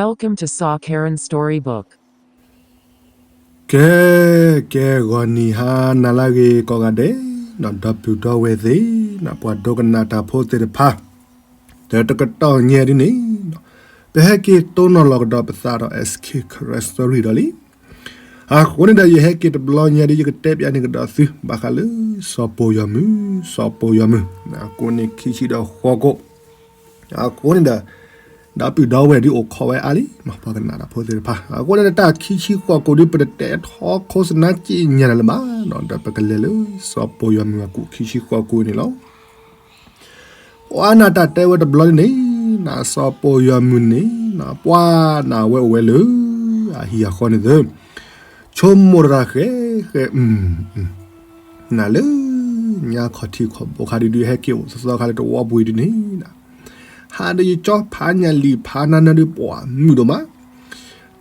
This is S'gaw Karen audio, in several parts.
Welcome to Saw Karen Storybook. ကဲ, ကဲ ဂီၤနံၤဟါနၤလၢအဂ့ၤကိးဂၤဒဲး, ဒီပုၢ်ဒီဝဲၢ်သ့ၣ်, ပှၤဒိကနၣ်တၢ်ဖိသ့ၣ်တဖၣ်, ဒီးတကတီၢ်ညါဒ်န့ၣ်, ပဟဲက့ၤတိၢ်နီၣ်လီၤကဒီးပသးဒီး S K Karen Story ဒီးလံ. အဃိန့ၣ်ဒီး ယဟဲက့ၤတဘျီညါဒ်ယကတဲပျးန့ၢ်ကဒီးသု ဘၣ်ဃးလၢစီၤပီၤယီၤမုၢ်, စီၤပီၤယီၤမုၢ်, ကိးန့ၣ်ခံဆံဒီးဃိးကိး အဃိန့ၣ်ဒီး, ဒီပုၢ်ဒီဝဲၢ်ဒ်အိၣ်ခိးဝဲအါလံ, ပှၤကနၣ်တၢ်ဖိသ့ၣ်တဖၣ်, အဃိန့ၣ်ဒီးတၢ်ခံဆံဃိးကိးဒ်ပတတဲထီ ခိစနါက့ညါနၤလၢၤဘၣ်, ဒီးပကလဲၤလၢစီၤပီၤယီၤမုၢ်အကူၣ်ခံဆံဃိးကိးန့ၣ်လီၤ. ပှၤနၢ်တၢ်တဲဝဲတဘျီဒ်န့ၣ်, နစီၤပီၤယီၤမုၢ်န့ၣ်, ပှၤနၢ်ဝဲအိၣ်ဝဲလၢ အဟံၣ်အဃီန့ၣ်သၢ, ဆိကမိၣ်တရၣ်ဃဲဃဲ, နၤလၢညါခီၣ်ထံးခီၣ်ဘိခါဒ်ဒုး ဟဲက့ၤအိၣ်သီသီခါလၢတဝီပူၤဒ်န့ၣ်, ဟးဒီးယကၠီဖးညၣ်လံာ်ဖးနါနၢဒုးပှၤမုာ်ဒိၣ်မး,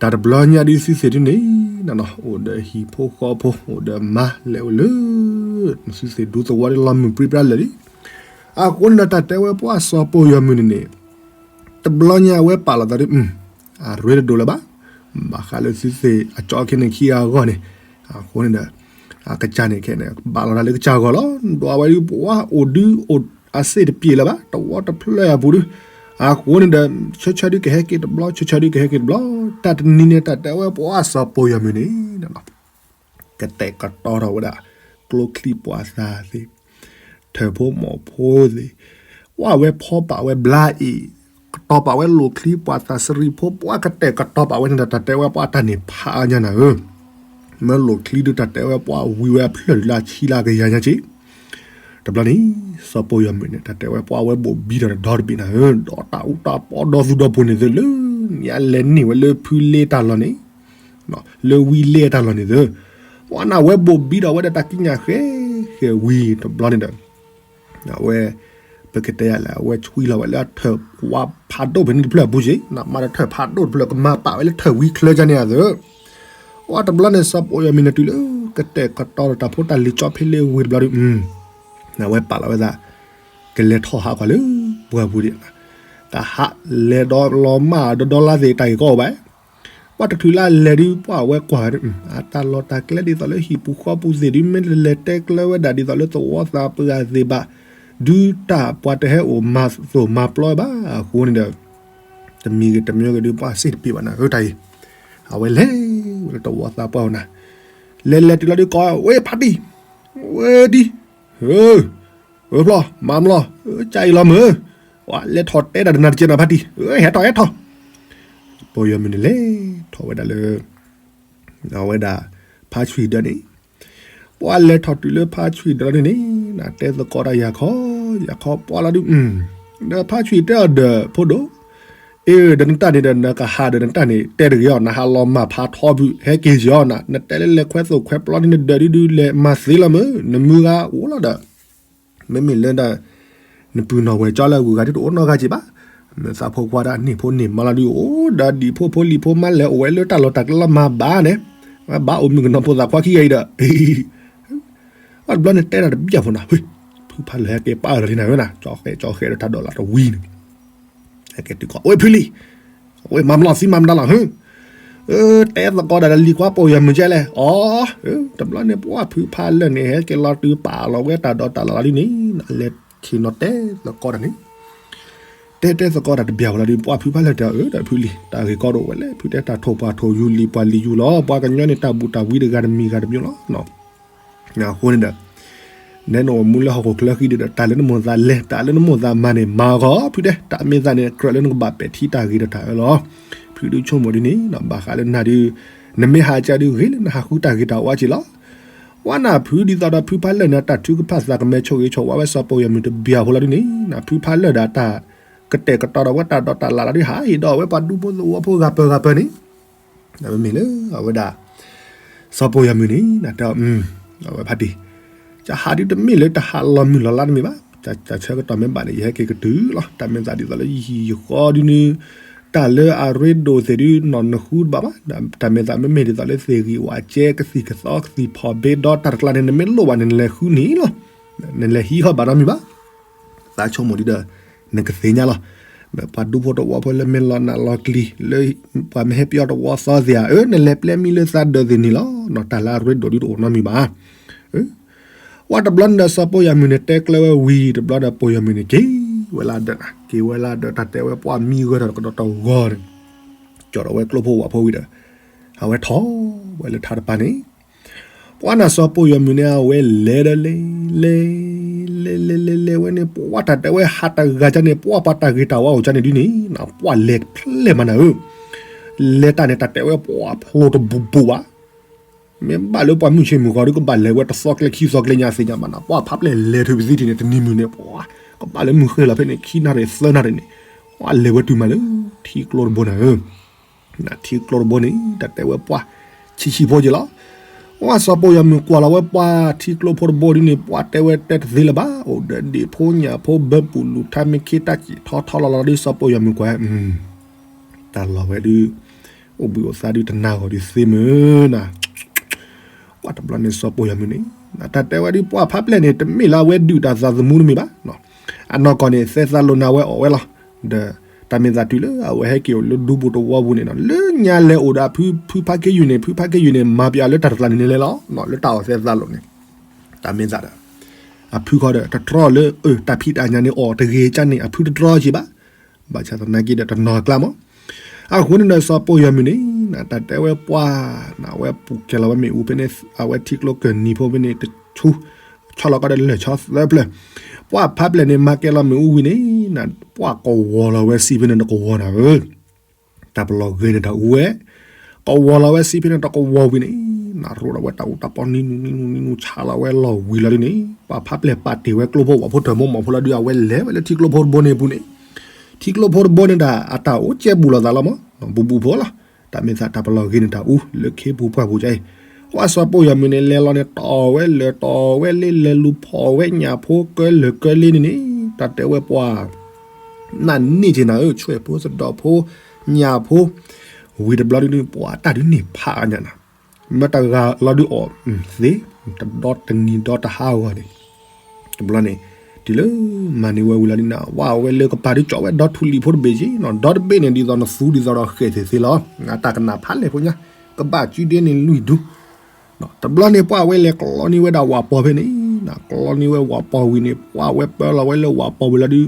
တၢ်တဘျီညါဒ်သုသ့ၣ်ဒ်န့ၣ်, အိၣ်ဒီးဟံၣ်ဖိဃီဖိ အိၣ်ဒီးမါလဲၤအိၣ်လၢ သုသ့ၣ်ဒူသဝီဒ်လီၤမုၢ်ပြံပြါလၢာ်လံ. အဃိန့ၣ်ဒီးတၢ်တဲဝဲပှၤစီၤပီၤယီၤမုၢ်န့ၣ်န့ၣ်, တဘျီညါအဝဲပာ်လီၤသးဒ် အရ့တဒိၣ်လၢၤဘၣ်, ဘၣ်ဃးလၢသုသ့ၣ်အကၠီခဲန့ၣ်ခံဂၤအဂီၢ်န့ၣ်, အဃိန့ၣ်ဒီး, အကစၢ်န့ၣ်ခဲန့ၣ် ဘၣ်လီၤတၢ်လၢကစၢ်ဂီၢ်လီၤ, ဒွးဝဲဒုးပှၤအိၣ်ဒုးအိၣ်အစ့ၣ်တပျ့ၤလၢၤဘၣ် တဝီတဖျၢၣ်အပူၤဒုး, အဃိန့ၣ်ဒီး, ဆၢဆၢဒုးကဟဲက့ၤတဘျီ ဆၢဆၢဒုးကဟဲက့ၤတဘျီ, တၢ်တနံၤန့ၣ်တၢ်တဲဝဲပှၤစီၤပီၤယီၤမုၢ်န့ၣ် ကတဲာ်ကတီၤထီၣ်ဝဲဒၣ်, ကျိချံပှၤသးသ့ၣ်, ထၢၣ်ဖိမီၢ်ဖိသ့ၣ်, ပှၤဝဲဖီပာ်ဝဲဘျါအ့ၣ်, ကတီၤပာ်ဝဲလိာ်ချံပှၤသးစရံဖိ ပှၤကတဲာ်ကတီၤပာ်ဝဲန့ၣ်ဒီးတၢ်တဲဝဲပှၤတၢ်န့ၣ်ဖးညါနၤဧၢ, မ့ၢ်လိာ်ချံဒုးတၢ်တဲဝဲပှၤဝံၤဝဲအဖျၢၣ်ဒုးလၢအဆံလၢကယၤညါက့ၢ် တဘျီန့ၣ်, စီၤပီၤယီၤမုၢ်န့ၣ် တၢ်တဲဝဲပှၤဝဲဘိၣ်ဘံထီၣ်ဒီတဘ့ၣ်နၤဧၢ, ဒီးတၢ်အူတၢ်ပီဒီသူဒီဖိန့ၣ်သ့ၣ်လၢ, ညါလဲၤန့ၢ်ဝဲလၢဖုလ့တၢ်လီၢ်န့ၣ်, လၢဝံလ့တၢ်လီၢ်န့ၣ်သ့ၣ်, ပှၤနၢ်ဝဲဘိၣ်ဘံထီၣ်ဝဲဒီးတၢ်ကံးညာ်ဃဲဃဲဝံၤတဘျီန့ၣ်ဒီး, အဝဲ, ပကတဲယၤလဲၣ် အဝဲဆွံလီၤဝဲလၢအထၢၣ်ဝါဖးဒိၣ်ဖဲန့ၣ်တဖျၢၣ်အပူၤက့ၢ်, နမၤဒီးထၢၣ်ဖးဒိၣ်တဖျၢၣ်ကမၤပာ်ဝဲလၢထၢၣ်ဝံချၢကန့ၣ်အသ့ၣ် ပှၤတဘျီန့ၣ် စီၤပီၤယီၤမုၢ်န့ၣ်တုၤလၢ, ကတဲာ်ကတီၤဒီးတၢ်ဖိတၢ်လံၤကၠီဖဲလ့ဝံၤတဘျီဒုး, အဝဲပာ်လီၤဝဲသး, ကလဲၤထီၣ်ဟးကွၢ်လၢ, ပှၢ်ပူၤဒံး, ကဟးလဲၤဒီးလီၤမၢ်ဒီဒီလါသ့ၣ်တၢ်ဂ့ၢ်ကီအိၣ်ဘၣ်, ပှၤတချုးလၢလဲၤဒုးပှၤဝဲကွၢ်, အတၢ်လီၢ်တၢ်ကျဲဒ်သိးလၢဟံၣ်ပူၤဃီပူၤသ့ၣ်ဒုး မ့ၢ်လဲၤတဲကျၢၤဝဲဒၣ်ဒ်သိးလၢသဝီသးပှၢ်သ့ၣ်ဘၣ်, ဒုးတၢ်ပှၤတဟဲအိၣ်မၤသိၣ်မၤပျီဘၣ်အဃိန့ၣ်ဒီး တမံၤဂ့ၤတမံၤဂ့ၤဒုးပှၤစ့ၣ်တပျ့ၤဘၣ်နၤဧၢတၢ်အံၤ, အဝဲလဲၤဝဲလၢတဝီသးပှၢ်အအိၣ်နၤ, လဲၤလဲၤတုၤလီၤဒုးကိးဝဲဖါတံၢ်, ဝဲဒံ, ဧၢ, ဝဲဖျီ, မၤမလီၤ, ကၢ်အံၤလီၤမုၢ်, လဲၤထီၣ်တဲဒၣ်တနၤတကဲနၤဖါတံၢ်, ဟဲထီၣ်ဟဲထီၣ်, စီၤပီၤယီၤမုၢ်န့ၣ်လဲၤထီၣ်ဝဲဒၣ်လၢ အဝဲဒၣ်, ဖါဆွံၣ်ဒၢန့ၣ်, ပှၤလဲၤထီၣ်တုၤလၢဖါဆွံၣ်ဒၢန့ၣ်န့ၣ်, တဲသကိးတၢ်ယၤခီ, ယၤခီပှၤလီၤဒုး, ဒီးဖါဆွံၣ်တဲအီၤဒီးဖိဒိၣ်, အ့ ဒီးနတၢ်န့ၣ်ဒီးနကဟးဒီးနတၢ်န့ၣ် တဲတဂ့ၤအီၤ နဟးလီၤမၢ်ဖးထီဘုး ဟဲက့ၤက့ၤအီၤနၤ နတဲလၢလဲၤခွဲသိၣ်ခွဲပျီန့ၣ် နဒၢးဒုးဒုးလဲၤမၤသ့လီၤမုၢ် နမုၢ်ဂၤအိၣ်လီၤဒီး မ့မ့ၢ်လၢဒၣ် နပုၢ်နီၢ်ဝဲၢ်ကၠီလၢအဂုၤအဂၤဒ်တအိၣ်နီတဂၤက့ၤဘၣ်. မ့ၢ်သးဖိခွါဒၣ်န့ၣ်ဖိန့ၢ်မါလီၤဒုးအိၣ်ဒီးဒံၣ်ဖိဖိလံၤဖိမါလဲၤအိၣ်ဝဲလၢတၢ်လီၢ်တၢ်ကျဲလီၤမၤဘၣ်န့ၣ်, ဘၣ်အိၣ်မုၣ်ကနီၤဖိသၣ်ခွါခံဂၤအံၤဒီး အတဘျီန့ၣ်တဲဒၣ်တဘျီဖိနၤ, ဖုဖါလၢာ်ဟဲက့ၤပာ်အၢၣ်လီၤလံနၤဧၢနၤ, ကၠီဃဲကၠီဃဲဒီးတၢ်ဒိးလၢတဝံၤန့ၣ် ဟဲက့ၤတုၤကီး အိၣ်ဖုလံၤ, အဝဲမၤမလီၤသံမၤမတၤလီၤဟၢ, တဲသကိးဒၣ်လၢလံၤခွါပိာ်ယၤမုၢ်ကဲလဲၣ်, အီ, တဘျီန့ၣ် ပှၤဖုဖါလၢာ်န့ၣ် ဟဲက့ၤလီၤတုၤပာ်လီၤဝဲတၢ်ဒိးတၢ်လီၤလီၤဒ်န့ၣ် လဲၤဆ့ၣ်နီၤတဲသကိးတၢ်န့ၣ်, တဲတဲသကိးတၢ်တဘျီဖိလီၤဒုး ပှၤဖုဖါလၢာ်တဲအီၤ ဒီးဖုလံၤ တၢ်ဂ့ၢ်ကီဒိၣ်ဝဲလဲၣ် ဖုတဲတၢ်ထိၣ်ပှၢ်ထိၣ်ယူၤလံၤပှၢ်လံၤယူၤလီၤ ပှၤကညီန့ၣ်တၢ်ဘူၣ်တၢ်ဝံတဂၤတမံၤဂၤတမံၤလီၤ နဲနအိၣ်မူလၢဟီၣ်ခိၣ်ချၢဃံဒီး တၢ်လၢနမိၢ်သးလဲၤ တၢ်လၢနမိၢ်သးမၤန့ၣ် မၤဂီၤ ဖုတဲ တၢ်မ့ၢ်သးန့ၣ် ကြၢးလၢနကဘၣ်ပဲာ်ထံတၢ်ဂ့ၤဒီးတၢ်အၢလီၤ. ဖုဒုးဆိကမိၣ်ဒ်န့ၣ် ဘၣ်ဃးလၢနၤဒုး နမ့ၢ်ဟးကၢဒုး ဂ့ၤလၢနဟးဃုတၢ်ဂ့ၤတၢ်ဝါက့ၤလီၤ. ဝဲနၢ်ဖုဒ်သိးဒီးဖုဖါလၢာ်န့ၣ် တၢ်ထုကဖၣ်သးကမဲာ်ဆိၣ်ဂ့ၤဆိၣ်ဝါဝဲစီၤပီယီၤမုၢ်တဘျီဖိလီၤဒ်န့ၣ် နၢ်ဖုဖါလၢာ်ဒီးတၢ် ကတဲာ်ကတီၤဒီးဝဲတၢ်ဒိးတၢ်လၤလီၤဒုး ဟးဟ့ၣ်ဒီးဝဲပှၤဒူဖိသဝီဖိဂၤပၢၤဂၤပၢၤန့ၣ် မ့မ့ၢ်လၢအဝဲဒၣ် စီၤပီယီၤမုၢ်န့ၣ် နတဲအီၤ အဝဲဖါတံၢ် ကဟးဒုးတမ့ၢ်လၢတဟးလီၤမုၢ်လီၤလါတမ့ၢ်ဘၣ်, တၢ်ဆၢကတီၢ်မ့ၢ်ဘၣ်န့ၣ် ယဟဲက့ၤကတုၤလီၤ. တၢ်မ့ၢ်သးဒ်သိးလၢယဟံၣ်ယဃီဒုးန့ၣ် တၢ်လၢအရ့ဒိၣ်သ့ၣ်ဒုး နီၢ်နဃုတဘၣ်ဘၣ်, တၢ်မ့ၢ်သးမ့မ့ၢ်ဒ်သိးလၢသ့ၣ်ဂံၢ်ဝၣ်ကဲ ကသံၣ်ကသီကသံၣ်ဖီၣ်ဘ့ဒီတၢ်တကျါန့ၣ် နမ့ၢ်လိၣ်ဘၣ်န့ၣ် နလဲၤဃုန့ၣ်လီၤ. နလဲၤဟံးဟီၣ်ဘၣ်နီတမံၤဘၣ်. သးဆိကမိၣ်ဒ်ဒီး နကသ့ၣ်ညါလီၤ. ပှၤဒူဖိတဝီဖိလၢမ့ၢ်လီၤနးလီၤကျံၤ လၢပှၤမ့ၢ်ဟဲပျီတဝီသီသ့ဧါ, အၢ နလဲၤပျဲမံလၢသးဒၢးသ့ၣ်န့ၣ်လီၤ. နီၢ်တၢ်လၢအရ့ဒိၣ်ဒုတအိၣ်နီတမံၤဘၣ်. ဝဲတဘျီန့ၣ်ဒီးစီၤပိၢ်ယၤမုၢ်န့ၣ် တဲကျၢၤဝဲဝံၤ တဘျီဒီးပိၢ်ယၤမုၢ်န့ၣ် က့ၤဝဲလၢအဒၢးနၤ, က့ၤဝဲလၢအဒၢး တၢ်တဲဝဲပှၢ်မံဂၢၢ်ထီၣ်တကဒီးတဂီၤန့ၣ်, ကၠီၣ်ဒီးဝဲကျိဖိဝၣ်ဖိဝံၤဒီး အဝဲထီၣ်ဝဲလၢထးတပၤန့ၣ် ပှၢ်နၤစီၤပိၢ်ယၤမုၢ်န့ၣ် အဝဲလဲၤဒီးလဲၤ လဲၤ လဲၤ လဲၤ လဲၤ လဲၤဝဲန့ၣ် ပှၢ်တၢ်တဲဝဲဟးတဂၤကန့ၣ် ပှၢ်ပှၤတၢ်ဂ့ၤတၢ်ဝါအိၣ်ကန့ၣ်ဒ်န့ၣ် ပှၢ်လဲၤဖျဲၣ်မးနၤဧၢ, လဲၤတၢ်န့ၣ် တၢ်တဲဝဲပှၢ်ဖျိတဘူးဘူးဘၣ်. မ့ၢ်ဘၣ်လၢပှၤမုၢ်ဆ့ၣ်မုၢ်ဂီၤဒီး ကဘၣ်လဲၤဝဲတသီကျဲခံသီကျဲညါသ့ၣ်ညါဘၣ်နၤ, ပှၢ်ဖးပျဲၢ်လဲၤထုးပသံထံၣ်န့ၣ် တနံၤမုၢ်န့ၣ် ပှၢ် ကဘၣ်လၢမုၢ်ဃ့လီၤဖဲန့ၣ် ခံနၣ်ရံၣ်သၢနၣ်ရံၣ်န့ၣ် ပှၢ်လဲၤဝဲတုၤမးလၢထံကျိတဘိနၤဧၢ. ထံကျိတဘိန့ၣ် တၢ်တဲဝဲပှၢ်ဆံးဆံးဖိက့ၤလီၤ. ပှၢ်စီၤပိၢ်ယၤမုၢ်ကွၢ်လီၤဝဲပှၢ်ထံကျိဖိတဘိဒ်န့ၣ် ပှၢ်တဲဝဲတဲတသ့လၢၤဘၣ်, အိၣ်ဒီးဒ့ၣ်ဖိညၣ်ဖိ ဘၢပူၤလူၤထါ မ့ၢ်ခ့တၢ်စံးထီထီလီၤလီၤဒီး စီၤပိၢ်ယၤမုၢ်ကွၢ် တၢ်လီၢ်ဝဲဒုး အိၣ်ဘှံးအိၣ်သါဒုးတနၢ်ဂီၤဒုးသ့မုၢ်နၤ. ပှၢ်တဘျီန့ၣ်စီၤပိၢ်ယၤမုၢ်န့ၣ် တၢ်တဲဝဲဒုး ပှၢ်ဖးပျဲၢ်န့ၣ် တမ့ၢ်လၢအဝဲဒုၣ်တၢ်သးသမူတမ့ၢ်ဘၣ်. အနီၢ်ကီၢ်န့ၣ် သဲသးလိာ်နၤဝဲအီၣ်ဝဲလီၤ. ဒီးတၢ်မ့ၢ်သးတုၤလၢအဝဲဟဲက့ၤအိၣ်လၢဒူပူၤတဝီပူၤန့ၣ်နီၤ လၢညါလဲၤအိၣ်ဒီးအဖု ဖုဖးက့ယုၢ်န့ၣ် ဖုဖးက့ယုၢ်န့ၣ် မၤပၠးလၢတၢ်တကျါန့ၣ်န့ၣ်လဲၣ်လီၤ. လၢတၢ်အီၣ်သဲသးလိာ်န့ၣ် တၢ်မ့ၢ်သးဒီး အဖုခီဒီး တတြီလၢ တၢ်ဖံးတၢ်ညၣ်န့ၣ် အီၣ်တဂ့ၤကန့ၣ် အဖုတတြီက့ၤဘၣ်. ဘၣ်ဆၣ်သနာ်က့ဒီးတနီၤအကျါမး. အဃိန့ၣ်ဒီးစီၤပိၢ်ယၤမုၢ်န့ၣ် တၢ်တဲဝဲပှၢ် အဝဲပူၤကဲၤလီၤဝဲမ့ၣ်အူဖဲန့ၣ် အဝဲထံကျိကၢၢ်နံၤဖိဖဲန့ၣ် တဆူ ဆီလီၤကီးဒီးလၢာ်ဆီသၢဖျၢၣ်. ပှၢ်ဖးပျဲၢ်န့ၣ် မၤကဲၤလီၤမ့ၣ်အူဝံၤန့ၣ် ပှၢ်ကဝီၤလီၤဝဲစံးဖဲန့ၣ်တကဝီၤနၤဧၢ. တၢ်ပလီၢ်ဂ့ၤန့ၣ်တၢ်အူဝဲ ကဝီၤလီၤဝဲစံးဖဲန့ၣ်တကဝီၤဝံၤန့ၣ် နရိၣ်ဒီးဝဲတၢ်အူတၢ်ပီနံနူနံနူနံနူဆါလီၤဝဲလီၢ်ဝံၤလီၤဒုးန့ၣ် ပှၢ်ဖးပျဲၢ်ပာ်တ့ၢ်ဝဲကျိဖိဝၣ်ဖိတၢ်မိၢ်မီၢ်ဖိလီၤဒုး အဝဲလဲၤဝဲလၢထံကျိဖိတဘိန့ၣ်အပူၤန့ၣ် ထံကျိဖိတဘိန့ၣ်ဒၣ် အတၢ်အိၣ်ကဲဘူးလိာ်သးလီၤမး ဘူးဘူးဖိလီၤ. တၢ်မ့ၢ်သးတၢ်ပလီၢ်ဂ့ၤန့ၣ်တၢ်အူ လၢခ့ပူၤပှၢ်ပူၤကအံၤ ပှၢ်စီၤပိၢ်ယၤမုၢ်န့ၣ် လဲၤလီၤန့ၣ် တီၢ်ဝဲလၢာ်တီၢ်ဝဲလ့ လဲၤလူၤဖီၣ်ဝဲညၣ်ဖိကၢလၢာ်ကၢလ့န့ၣ်န့ၣ် တၢ်တဲဝဲပှၢ် နၢ်န့ၢ်က့ၤနၤဧၢ ဆွဲၣ်ဖိသဒီၣ်ဖိ ညၣ်ဖိ ဝံၤတဘျီဒုးန့ၣ် ပှၢ်တၢ်ဒုးန့ၣ်ဖးညါနၤ မ့ၢ်တဂၤလီၤဒုးအီၣ်သ့ တဒီတနံၤဒီတဟါအဂီၢ်န့ၣ် တဘျီန့ၣ် တုၤလၢမၤန့ၢ်ဝဲဝံၤလီၤဒုးန့ၣ် ဝဲအဝဲလၢကပၤဒုးကၠီဝဲဒီထူလံၤဖိတဘ့ၣ်က့ၤနီၤ ဒီတဘ့ၣ်န့ၣ် ဒ်သိးနသူဒ်သိးဒီးဃဲၣ်သ့ၣ်သ့လီၤ အတၢ်ကနၣ်ဖးလဲၣ်ဖိညါ ကဘၣ်စုဒ့န့ၣ်လွံၢ်ဒူ တဘျီန့ၣ် ပှၢ်ဝဲလဲၤကျီန့ၢ်ဝဲဒၣ်ဝၣ်ပီၢ်ဖဲန့ၣ် ကျီန့ၢ်ဝဲဝၣ်ပီၢ်ဝံၤန့ၣ် ပှၢ်ဝဲပၢလီၤဝဲလၢဝၣ်ပီၢ်ဝံၤလီၤဒုး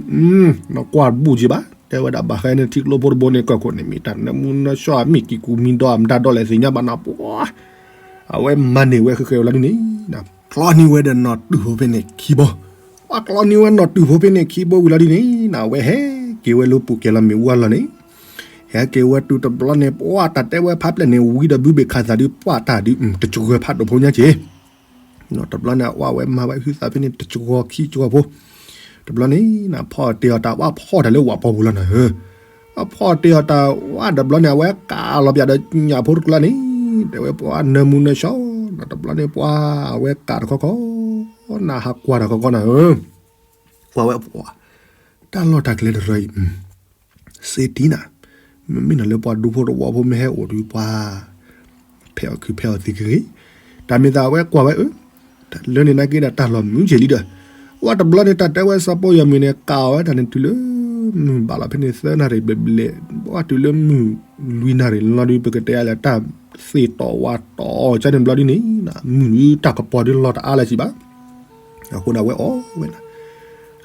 နကွၢ်တဘူၣ်က့ၤဘၣ် တဲဝဲဒၣ်ဘၣ်ဃးန့ၣ်ထံကျိဖိတဘိန့ၣ် ကၢၢ်ခိၣ်န့ၣ် မ့ၢ်တၢ်နၢမူနၢဆှီ မ့ၢ်ကံၢ်ကူမံဒီးမတၤဒီးလဲၣ်သ့ၣ်ညါဘၣ်နၤ ပှၢ် အဝဲမၤန့ၢ်ဝဲဃဲဃဲဝံၤလီၤဒုးန့ၣ် ကျီန့ၢ်ဝဲဒီးနီၢ်တုၢ်ဖိဖဲန့ၣ်ခံဘိ ပှၢ်ကျီန့ၢ်ဝဲနီၢ်တုၢ်ဖိဖဲန့ၣ်ခံဘိဝံၤလီၤဒုးန့ၣ် အဝဲဟဲက့ၤဝဲလၢပူၤကဲၤလီၤမ့ၣ်အူအလီၢ်န့ၣ် ဟဲက့ၤဝဲတုၤတဘျီန့ၣ် ပှၢ်တၢ်တဲဝဲဖးပျဲၢ်န့ၣ် ဝံဒီးဘုဘ့ၣ်ခးသးဒုး ပှၢ်တၢ်ဒုး တစှၤဖးဒိၣ်ဖိညါက့ၤ တဘျီန့ၣ် အဝဲမၤဝဲဟုသးဖဲန့ၣ် တစှၤခံစှၤဖိ တဘျီန့ၣ် ဖီၣ်တ့ၢ်အီၤတၢ် ဝဲဖီၣ်တၢ်လၢဝၣ်ပီၢ်ပူၤလီၤနၤဧၢ အဖီၣ်တ့ၢ်အီၤတၢ်ဝဲတဘျီန့ၣ် အဝဲကးလီၤပၠးဒီးညၣ်ဖိတကျါန့ၣ် တဲဝဲပှၢ်နၢမူနၢဆှီ တဘျီန့ၣ်ပှၢ်အဝဲကးတခီခီ နဟးကွၢ်တၢ်ခီခီနၤဧၢ ကွၢ်ဝဲပှၢ် တၢ်လီၢ်တၢ်ကျဲတရၢအံၤ စ့တံနၤ မ့မ့ၢ်နၤလၢပှၤဒူဖိတဝီဖိမ့ၢ်ဟဲအိၣ်ဒုးပှၤ ဖဲအီၣ်ခုးဖဲအီၣ်သံဂ့ၤဂ့ၤ တၢ်မ့ၢ်သးအဝဲကွၢ်ဝဲအၢ လၢန့ၣ်နာ်က့ဒီးတၢ်လီၢ်မုာ်ကဲလံဒီး ဝဲတဘျီန့ၣ် တၢ်တဲဝဲစီၤပိၢ်ယၤမုၢ်န့ၣ် ကးအီၤဝဲတၢ်န့ၣ်တုၤလၢ မုၢ်ဘၣ်လီၤဖဲန့ၣ်သၢနၣ်ရံၣ်ဘျဲၣ်ဘျဲၣ် ဝဲတုၤလၢမုၢ်လွံၢ်နၣ်ရံၣ်လီၤဒုး ပကတဲယၤလၢတၢ်သ့ၣ်တီၣ်ဝါတီၣ်အီၤကန့ၣ်ဘျီဒုးန့ၣ် မုၢ်ဒုးတၢ်ကပီၤဒုးလီၤတအါလၢၤစံးဘၣ် အဃိန့ၣ် အဝဲအီၣ်ဝဲနၤ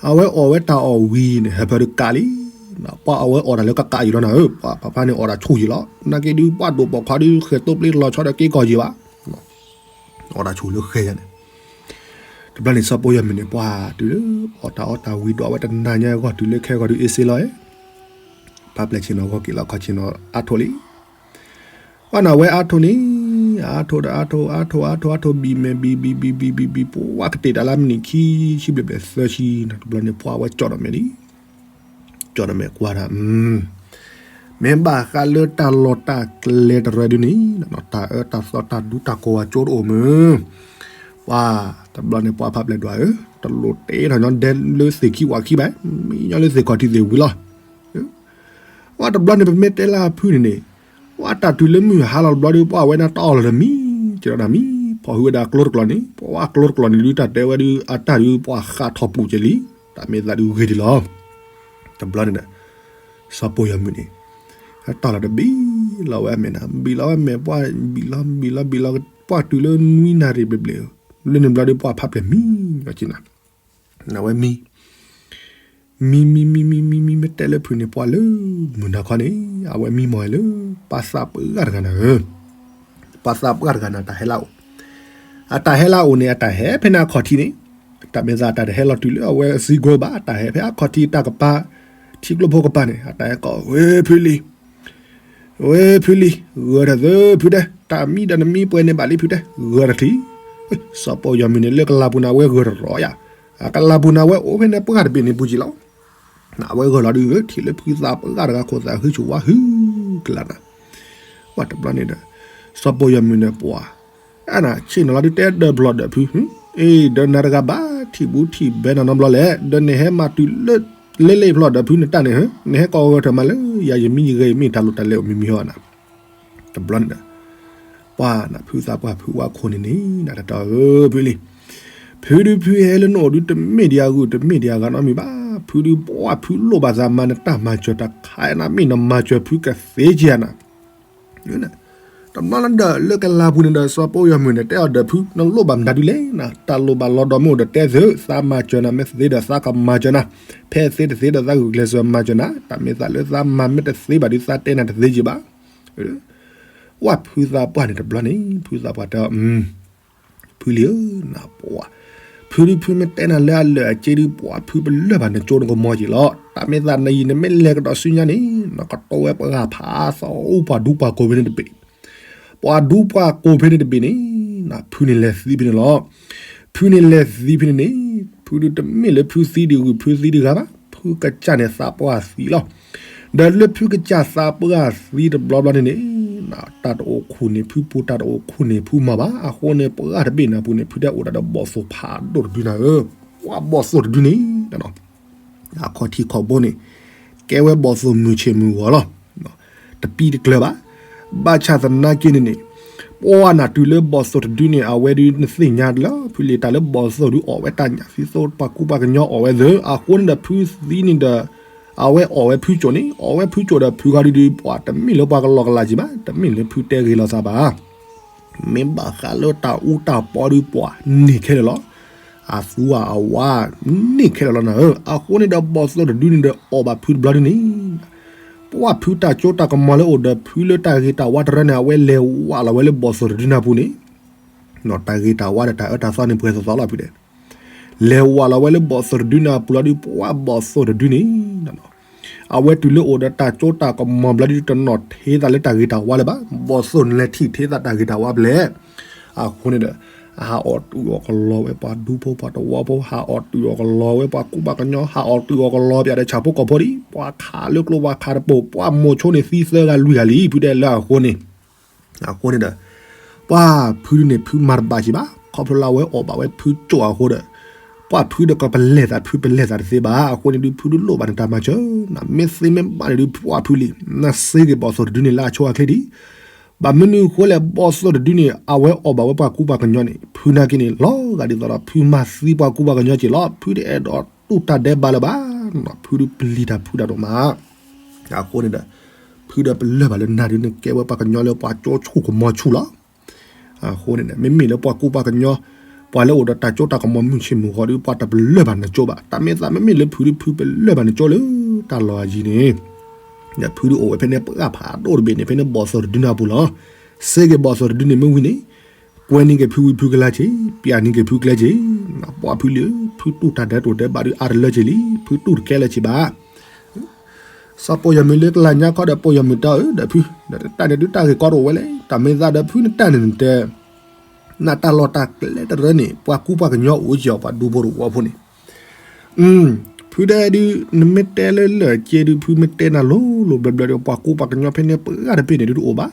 အဝဲအီၣ်ဝဲတၢ်အီၣ်ဝံၤန့ၣ် ဟၢဖၢဒုးကးလံ ပှၤအဝဲအီၣ်တၢ်လၢကကးယံာ်လီၤနၤဧၢ ပှၤဖးဖါန့ၣ်အီၣ်တၢ်ဆူၣ်ယံာ်လီၤ နာ်က့ဒုးပှၤဒိၣ်ပိာ်ခွါဒုးဃဲၤတိပျ့လီၤဆီဒီးက့ကီၢ်ယံာ်ဘၣ် အီၣ်တၢ်ဆူၣ်လၢဃဲၤယၤန့ၣ် တဘျီန့ၣ်စီၤပိၢ်ယၤမုၢ်န့ၣ် ပှၤတုၤလၢအီၣ်တၢ်အီတၢ်ဝံၤဒီးအဝဲတနၤညါအဂီၢ်တုၤလၢခဲဂီၤဒုးအ့စ့လီၤ ဖးပျဲၢ်ဆ့ၣ်နီၤဂီၢ်က့ၤလီၤခီဆ့ၣ်နီၤအါထိၣ်လံ ပှၤနၤဝဲအါထိၣ်န့ၣ် အါထိၣ်ဒီးအါထိၣ် အါထိၣ် အါထိၣ် အါထိၣ် ဘံၣ်မဲာ် ဘံၣ် ဘံၣ် ဘံၣ် ဘံၣ် ဘံၣ် ပှၤကတ့ၢ်တၢ်လၢမုၢ်နံၤခံဆံဘျဲၣ်ဘျဲၣ်သၢဆံနီၤ တဘျီန့ၣ် ပှၤဝဲကၠီၣ်ဒီးမဲာ်လံ ကၠီၣ်ဒီးမဲာ်ကွၢ်တၢ် မ့ၢ်ဘၣ်ဃးလၢတၢ်လီၢ်တၢ်ကျဲတရၢဒုးန့ၣ် တၢ်အၢတၢ်သီတၢ်ဒူတၢ်ကိးဝဲကၠိတအိၣ်မုၢ် ပှၤ တဘျီန့ၣ် ပှၤဖးပျဲၢ်ဒွးဧၢ တလိၣ်တဲထီၣ်ညီဒဲလၢသ့ၣ်ခံဝၣ်ခံဘၣ် မ့ၢ်ညီလၢသ့ၣ်ခီၣ်ထံးသ့ၣ်ဝံၤလီၤ ပှၤတဘျီန့ၣ် ပမ့ၢ်တဲလၢအဖုန့ၣ်န့ၣ် ပှၤတၢ်တုၤလၢမုၢ်ဟါလီၤတဘျီဒုး ပှၤဝဲဒၣ်တၢ်အီၣ်လီၤဒီးမံ ကဲထီၣ်ဒၣ်မံ ဖီၣ်ဟုဝဲဒၣ်ကျိတကျိၤန့ၣ် ပှၤဝဲကျိတကျိၤန့ၣ်ဒုး တၢ်တဲဝဲဒုး အတၢ်ဒုး ပှၤဃးထီၣ်ပူၤကဲလံ တၢ်မ့ၢ်သးဒုးဂ့ၤဒံးလီၤ တဘျီန့ၣ်ဒီး စီၤပိၢ်ယီၤမုၢ်န့ၣ် တီၢ်လီၤတဘံၣ်လီၤဝဲအမဲာ်နၤ, ဘံၣ်လီၤဝဲအမဲာ် ပှၢ်ဘံၣ်လီၤ ဘံၣ်လီၤ ဘံၣ်လီၤ ပှၢ်တုၤလၢနွံနၣ်ရံၣ်ဘျဲၣ်ဘျဲၣ်, လၢန့ၣ်ဘျီဒီး ပှၢ်ဖးဖျဲးမံညီက့နၤ, အဝဲမံ မံ မံ မံ မံ မံ မံ မ့ၢ်တဲလၢဖုန့ၣ် ပှၢ်လၢမုၢ်နၤခီန့ၣ် အဝဲမံမီၢ်လၢ ပှၢ်သးပှၢ်တဂၤနၤဧၢ, ပှၢ်သးပှၢ်တဂၤနၤ တၢ်ဟဲလၢအအိၣ်, အတၢ်ဟဲလၢအအိၣ်န့ၣ် အတၢ်ဟဲဖဲန့ၣ်အခီၣ်ထံးန့ၣ်, တၢ်မ့ၢ်သးတၢ်တဟဲလီၤတုၤလၢအဝဲစံကီဘၣ်, အတၢ်ဟဲဖဲအခီၣ်ထံးတၢ်ကပၤ, ထံကျိဖိကပၤန့ၣ် အတၢ်ဟဲကိး ဝဲဖုလံၤ ဝဲဖုလံၤ ဂၢၤတၢ်သၢဖုတဲ, တၢ်မံဒီးနမံပှဲၤန့ၣ်ဘၣ်လံဖုတဲ ဂၢၤတၢ်ချံ, စီၤပိၢ်ယီၤမုၢ်န့ၣ် လၢကလၤပူၤန့ၣ် အဝဲဂၢၤတရီယါ, အကလၤပူၤန့ၣ် အဝဲအိၣ်ဖဲန့ၣ်ပှၢ်တဘ့ၣ်န့ၣ်ပူၤက့လီၤ, အဝဲဂၢၤလီၤဒုး ထံၣ်လၢဖုသးပှၢ်တဂၤခိၣ်သးဟုဆူၣ်ဝါဟုကလၤနၤ, ပှၢ်တဘျီန့ၣ်ဒီး စီၤပိၢ်ယီၤမုၢ်န့ၣ်ပှၢ် အနၤ ဆ့ၣ်နီၤလီၤဒုးတဲဒီးဖျိးဒီးဖု, အ့ ဒီးနၤတဂၤဘၣ်ထံၣ်ဘူးထံၣ်ဘဲနၤနီတဘျီလဲၣ်, ဒီးနဟဲမၤတုၤလၢ လဲလဲဖျိးဒီးဖုနတၢ်န့ၣ်ဧၢ, နဟဲကိးဂီၤထၢၣ်မးလၢ ယၤယမံယဂဲၤအံၤ မ့ၢ်တၢ်လိၣ်တၢ်လဲၤအိၣ်မံမံဟီနၤ, တဘျီန့ၣ်ဒီး ပှၢ်နၤ ဖုသးပှၢ်ဖုဝါခိၣ်န့ၣ်န့ၣ် နတၢ်တၢ်ဧၢ ဖုလံၤ, ဖုဒုးဖုဟဲလၢနအိၣ်ဒုး တမ့ၢ်ဒံးအဂုၢ် တမ့ၢ်ဒံးအဂၤနီတမံၤဘၣ်, ဖုဒုးပှၢ်ဖုလိၣ်ဘၣ်သးမၤနတၢ်မၤစၢၤတၢ်ခါအံၤနၤ မ့ၢ်နမၤစၢၤဖုကသ့က့ၤဧါနၤ တဘျီလၢဒီး လၢကလၤပူၤန့ၣ်ဒီး စီၤပိၢ်ယီၤမုၢ်န့ၣ် တဲအီၤဒီးဖု နလိၣ်ဘၣ်မတၤဒုလဲၣ်နၤ, တၢ်လိၣ်ဘၣ်လီၤဒီးမ့ၢ်အိၣ်ဒီးတဲသု, သးမၤစၢၤနၤ မ့ၢ်သ့ဒီးသးကမၤစၢၤနၤ, ဖဲသ့တသ့ဒီးသးဂုာ်ကျဲးစၢးမၤစၢၤနၤ, တၢ်မ့ၢ်သးလၢသးမၤမ့ၢ်တသ့ဘၣ်ဒီး သးတဲနၤတသ့က့ၤဘၣ်. ဝဲဖုသးပှၢ်န့ၣ်တဘျီန့ၣ် ဖုသးပှၢ်တဲအီၤ ဖုလံၤဧၢ, နပှၢ်, ဖုဒုးဖုမ့ၢ်တဲနၤလၢအလၢာ်အက့ဒုး ပှၢ်ဖုပလၢၢ်ဘၣ်နကၠိနကမီၤက့ၤလီၤ. တၢ်မ့ၢ်သးနယံာ်နမ့ၢ်လဲၤကဒီးဆူညါန့ၣ် နကတိဝဲပှၤဂၤဖးသးအိၣ်ပှၤဒူပှၤကိးဖဲန့ၣ်တဘ့ၣ်, ပှၤဒူပှၤကိးဖဲန့ၣ်တဘ့ၣ်န့ၣ် ဖုန့ၣ်လဲၤသံဖဲန့ၣ်လီၤ. ဖုန့ၣ်လဲၤသံဖဲန့ၣ်န့ၣ် ဖုဒုးတမ့ၢ်လၢဖုသံဒံးဂုၢ် ဖုသံဒံးဂၤဘၣ်, ဖုကစၢ်န့ၣ်သးပှၢ်သံလီၤ. ဒီးလၢဖုကစၢ်သးပှၢ်သံတဘျီဘျီန့ၣ်န့ၣ် တၢ်တအိၣ်ခူၣ်န့ၣ် ဖုပူၤ တၢ်တအိၣ်ခူၣ်န့ၣ် ဖုမၤဘၣ်. အဃိန့ၣ် ပှၢ်တဘ့ၣ်နၤပူၤန့ၣ် ဖုတဲအိၣ်ဒၣ်ဒီးဘီၣ်သိၣ်ဖးဒိၣ်တဒုနၤဧၢ, ပှၢ်ဘီၣ်သိၣ်တဒုန့ၣ် အခီၣ်ထံးခီၣ်ဘိန့ၣ် ကဲဝဲဘီၣ်သိၣ်မုၢ်ဆ့ၣ်မုၢ်ဂီၤလီၤ. တပံတကျၢၤဘၣ်. ဘၣ်ဆၣ်သနာ်က့န့ၣ်န့ၣ် ပှၢ်နၤတုၤလၢဘီၣ်သိၣ်တဒုန့ၣ် အဝဲဒုးနသ့ၣ်ညါလၢ ဖုလံၤတၢ်လၢဘီၣ်သိၣ်ဒုးအီၣ်ဝဲတၢ်ညၣ်သံသိ ပှၤကူပှၤကညီအီၣ်ဝဲသၢ အဃိန့ၣ်ဒီးဖုသံန့ၣ်ဒီး အဝဲအီၣ်ဝဲဖုကၠိၣ်န့ၣ် အီၣ်ဝဲဖုကၠိၣ်ဒီးဖုဂၤဒုးဒုး ပှၤတမ့ၢ်လၢပှၤကလီကလးက့ၤဘၣ်, တမ့ၢ်လၢဖုတဲဂ့ၤလိာ်သးဘၣ်. မ့ၢ်ဘၣ်ဃးလၢတၢ်အူတၢ်ပီဒုးပှၤန့ၢ်ခဲလၢာ်လီၤ. အသူအဝါန့ၢ်ခဲလၢာ်လီၤနၤဧၢ. အဃိန့ၣ်ဒီးဘီၣ်သိၣ်တဒုန့ၣ်ဒီးအီၣ်ဘၣ်ဖုတဘျီဒုန့ၣ် ပှၢ်ဖုတၢ်စိတၢ်ကမီၤလၢအိၣ်ဒီးဖုလၢတၢ်ဂ့ၤတၢ်ဝါတရၢန့ၣ် အဝဲလဲၤဝးလီၤဝဲလၢဘီၣ်သိၣ်တဒုန့ၣ်အပူၤန့ၣ် တၢ်ဂ့ၤတၢ်ဝါဒီးတၢ်အၢတၢ်သီန့ၣ်ပှဲၤသီသီလီၤဖုဒဲး လဲၤဝးလီၤဝဲလၢဘီၣ်သိၣ်တဒုန့ၣ်အပူၤလီၤဒုး ပှၢ်ဘီၣ်သိၣ်တဒုန့ၣ် အဝဲတုၤလၢအိၣ်ဒီးတၢ်စိတၢ်ကမီၤဘျီဒုး တနီၣ်ထ့သးလၢတၢ်ဂ့ၤတၢ်ဝါလၢၤဘၣ်. ဘီၣ်သိၣ်န့ၣ်လဲၤထံၣ်ထ့သးတၢ်ဂ့ၤတၢ်ဝါဖဲလဲၣ်. အဃိန့ၣ်ဒီး ဟးအီၣ်တုၤအီၣ်ကလီဝဲပှၤဒူဖိပှၤတဝီဖိ, ဟးအီၣ်တုၤအီၣ်ကလီဝဲပှၤကူပှၤကညီ, ဟးအီၣ်တုၤအီၣ်ကလီပၠးဒီးဆၣ်ဖိကီၢ်ဖိဒံး, ပှၤခးလၢကျိပှၤခးတပိာ်, ပှၢ်မိၤဆိန့ၣ်သံသၢဂၤလွံၢ်ဂၤလံ ဖုတဲလၢအဃိန့ၣ် အဃိန့ၣ်ဒီး ပှၢ်ဖုဒုန့ၣ် ဖုမၤတဘၣ်က့ၤဘၣ်, ခီဖျိလၢအဝဲအီၣ်ဘၣ်ဝဲဖုကၠိၣ်အဃိဒီး ပှၢ်ဖုဒီးကပလဲၤသး ဖုပလဲၤသးတသ့ဘၣ်. အဃိန့ၣ်ဒုး ဖုဒုးလိၣ်ဘၣ်န့ၣ်တၢ်မၤစၢၤ, နမ့ၢ်သ့မ့ၢ်ဘၣ်န့ၣ်ဒုး ပှၢ်ဖုလံၤ နစ့က့ၤဘီၣ်သိၣ်တဒုန့ၣ်လၢအဆိအချ့ဒံး. ဘၣ်မနုၤအဃိလဲၣ် ဘီၣ်သိၣ်တဒုန့ၣ် အဝဲအီၣ်ဘၣ်ဝဲပှၤကူပှၤကညီန့ၣ် ဖုနာ်က့န့ၣ် လီၤဂာ်ဒ်သိးဒီး ဖုမၤသံပှၤကူပှၤကညီက့ၤလီၤ. ဖုတအဲၣ်ဒိးတူၢ်တၢ်ဒဲးဘးလၢၤဘၣ်, ဖုဒုးပလံၤတၢ်ဖုတၢ်ဒိၣ်မး အဃိန့ၣ်ဒီး ဖုဒီးပလၢၢ်ဘၣ်လၢနၤဒုး နကဲဝဲပှၤကညီလၢပှၤကၠိဆူၣ်ကမီၤဆူၣ်လီၤ. အဃိန့ၣ် မ့မ့ၢ်လၢပှၤကူပှၤကညီ ပှၤလၢအိၣ်ဒီးတၢ်စိတၢ်ကမီၤမုၢ်ဆ့ၣ်မုၢ်ဂီၤဒုး ပှၤတပလၢၢ်ဘၣ်နကၠိဘၣ်. တၢ်မ့ၢ်သးမ့မ့ၢ်လၢဖုဒုး ဖုပလၢၢ်ဘၣ်နကၠိလၢတၢ်လီၢ်အယံၤန့ၣ် ဒီးဖုဒုးအိၣ်ဝဲဖဲန့ၣ်ပှၢ်ဖးဒိၣ်တဘ့ၣ်န့ၣ် ဖဲန့ၣ်ဘီၣ်သိၣ်တဒုန့ၣ်အပူၤလီၤ. စ့က့ၤဘီၣ်သိၣ်တဒုန့ၣ်မ့ၢ်ဝံၤန့ၣ် ကွဲန့ၢ်က့ၤဖုဝံၤဖုကလါက့ၤ, ပျးန့ၢ်က့ၤဖုကျဲက့ၤ, ပှၢ်ဖုလံၤဧၢ, ဖုတူၢ်တၢ်ဒဲးတိၢ်ဒဲးဘးဒုးအါတလၢက့ၤလံ, ဖုတူၢ်တကဲလၢၤက့ၤဘၣ်. စီၤပိၢ်ယီၤမုၢ်လၢကလၤညါခီဒီး ပိၢ်ယီၤမုၢ်တဲအီၤ ဒီးဖု, ဒီးတၢ်န့ၣ်ဒုးတၢ်ဂ့ၢ်ကီတအိၣ်ဝဲလဲၣ်, တၢ်မ့ၢ်သးဒီးဖုနတၢ်န့ၣ်နတဲ နတၢ်လီၢ်တၢ်ကျဲတရၢန့ၣ် ပှၤကူပှၤကညီအိၣ်က့ၤအီၤ ပှၤဒူဖိတဝီဖိန့ၣ် ဖုဒဲဒုး နမ့ၢ်တဲလၢလၢာ်က့ဒုး ဖုမ့ၢ်တဲနၤလိၤလိၤဘျၢဘျၢဒီး ပှၤကူပှၤကညီဖဲန့ၣ်ပှၢ်တဘ့ၣ်န့ၣ်ဒုးတအိၣ်ဘၣ်.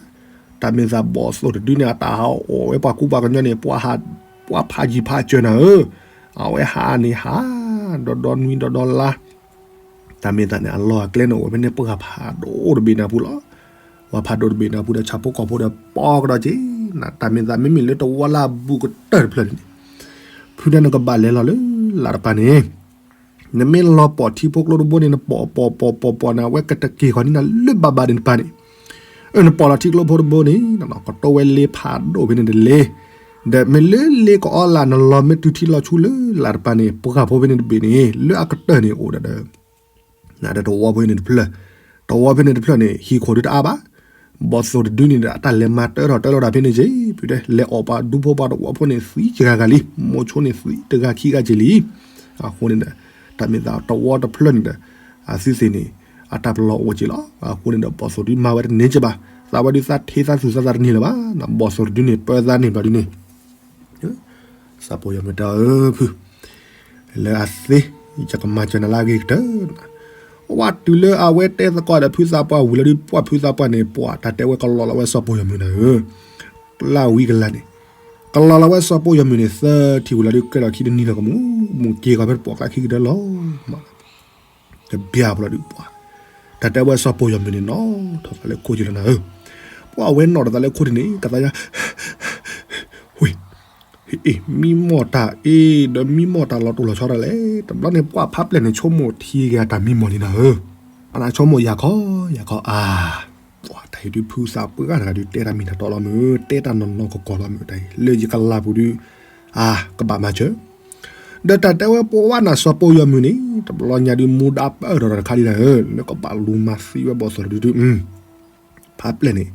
တၢ်မ့ၢ်သးဘီၣ်သိၣ်တဒုန့ၣ် အတၢ်ဟးအီၣ်ဝဲပှၤကူပှၤကညီန့ၣ် ပှၤဖးယံၤဖးစၢၤနၤဧၢ, အဝဲဟးန့ၣ်ဟး ဒီဒီနွံဒီဒီလါ တၢ်မ့ၢ်သးန့ၣ် အလီၢ်အကျဲန့ၣ်အိၣ်ဝဲဖဲန့ၣ်ပှၢ်ဖးဒိၣ်တဘ့ၣ်န့ၣ်အပူၤလီၤ. ပှၢ်ဖးဒိၣ်တဘ့ၣ်န့ၣ်အပူၤဒီး ဆၣ်ဖိကီၢ်ဖိဒီး ပီကဒီးက့ၤ, တၢ်မ့ၢ်သးမ့မ့ၢ်လၢတဝီလၢအဘူးကတၢၢ်တဖျၢၣ်န့ၣ် ဖုဒဲနကဘၣ်လဲၤလီၤလၢလၢ်တပၤန့ၣ် နမ့ၢ်လီၤပိာ်ထံဖိကျိတဘိန့ၣ် နပိာ်ပိာ်ပိာ်ပိာ်ပိာ်န့ၣ် အဝဲကတက့ၤဃီၤန့ၢ်နၤလၢဘၣ်ဘၣ်န့ၣ်တပၤန့ၣ်, အၢ နပိာ်လီၤထံကျိဖိတဘိန့ၣ် ကတိဝဲလ့ဖးဒိၣ်ဖဲန့ၣ်တလ့, ဒီးမ့ၢ်လၢလ့ကအီလၢ် နလီၤမ့ၢ်တုၤထံလီၤဆူလၢလၢ်တပၤန့ၣ် ပှၢ်ဖိဖဲန့ၣ်တဘ့ၣ်န့ၣ် လၢအကတၢၢ်န့ၣ်အိၣ်ဒီး ဒီးတဝီဖဲန့ၣ်တဖျၢၣ်, တဝီဖဲန့ၣ်တဖျၢၣ်န့ၣ် ဟံၣ်ခိၣ်ဒုတအါဘၣ်, ဘီၣ်သိၣ်တဒုန့ၣ်ဒီး အတၢ်လဲၤမၤတၢထီၣ်တၢလီၤဒၣ်ဖဲန့ၣ်က့ၤ, ဖုတဲ လဲၤအီၣ်ပှၤဒူဖိပှၤတဝီဖိန့ၣ် သံတဂၤဂၤလံ, မိၤဆိန့ၣ်သံတဂၤခံဂၤက့ၤလံ. အဃိန့ၣ်ဒီး တၢ်မ့ၢ်သးတဝီတဖျၢၣ်န့ၣ်ဒီး အသုသ့ၣ်န့ၣ် အတၢ်ပလီၢ်အိၣ်က့ၤလီၤ. အဃိန့ၣ်ဒီး ဘီၣ်သိၣ်တဒုမၤဝဲတန့ၢ်က့ၤဘၣ်, သးဝဲဒုးသးထ့သးသူၣ်သးသးတန့ၢ်လၢၤဘၣ်, ဘီၣ်သိၣ်တဒုန့ၣ် ပၢသးန့ၢ်ဘျီဒုန့ၣ် စီၤပီယီၤမုၣ်တဲအီၤ ဖု, လၢအသ့ ယကမၤစၢၤနၤလၢအဂ့ၤကတၢၢ်, ဝဲတုၤလၢအဝဲတဲသကိးဒီးဖုသးပှၢ်ဝံၤလီၤဒုး ပှၢ်ဖုသးပှၢ်န့ၣ် ပှၤတၢ်တဲဝဲကလီၤလီၤဝဲစီၤပီယီၤမုၣ်နၤဧၢ, လၢဝံၤကလၤန့ၣ် ကလီၤလီၤဝဲစီၤပီယီၤမုၣ်န့ၣ် သၢထံၣ်ဝံၤလီၤဒုး ကဲထီၣ်ခံတနံၤလီၤကမူး, မူက့ၤကီၤဖဲတပိာ်ကျါခံကတၢၢ်လီၤ. တဘျီဖိလီၤဒုးပှၤ, တၢ်တဲဝဲစီၤပီယီၤမုၣ်န့ၣ် နီၣ်ထီၣ်သးလၢခိၣ်က့ၤလီၤနၤဧၢ, ပှၤဝဲနီၣ်ထီၣ်သးလၢခိၣ်န့ၣ်န့ၣ် ကသးညါ ဝ့ၢ်, အ့ မံမီၢ်တၢ်အ့ ဒီးမံမီၢ်တၢ်လီၤတိၢ်လီၤဆီဒၣ်လဲာ်, တဘျီန့ၣ်ပှၢ်ဖးပျဲၢ်န့ၣ် ဆိကမိၣ်ထံက့ၤအတၢ်မံမီၢ်လံနၤဧၢ, အနၢ်ဆိကမိၣ်ယၤခီ ယၤခီအါ, ပှၤတၢ်အံၤဒုးဖုသးပှၢ်တဂၤဒုးတဲတၢ်မ့ၢ်တၢ်တီလီၤမုၢ်, တဲတၢ်နီၢ်နီၢ်ကီၢ်ကီၢ်လီၤမုၢ်, တၢ်အံၤလၢယကလၤပူၤဒုး အါ ကဘၣ်မၤစၢၤ ဒီးတၢ်တဲဝဲပှၤဝဲနၤစီၤပီယီၤမုၣ်န့ၣ် တဘျီညါဒုးမူဒါပၢၢ်ထီၣ်တခါလံနၤဧၢ, လၢကဘၣ်လူၤမၤသံဝဲဘီၣ်သိၣ်တဒုဒုး, ဖးပျဲၢ်န့ၣ်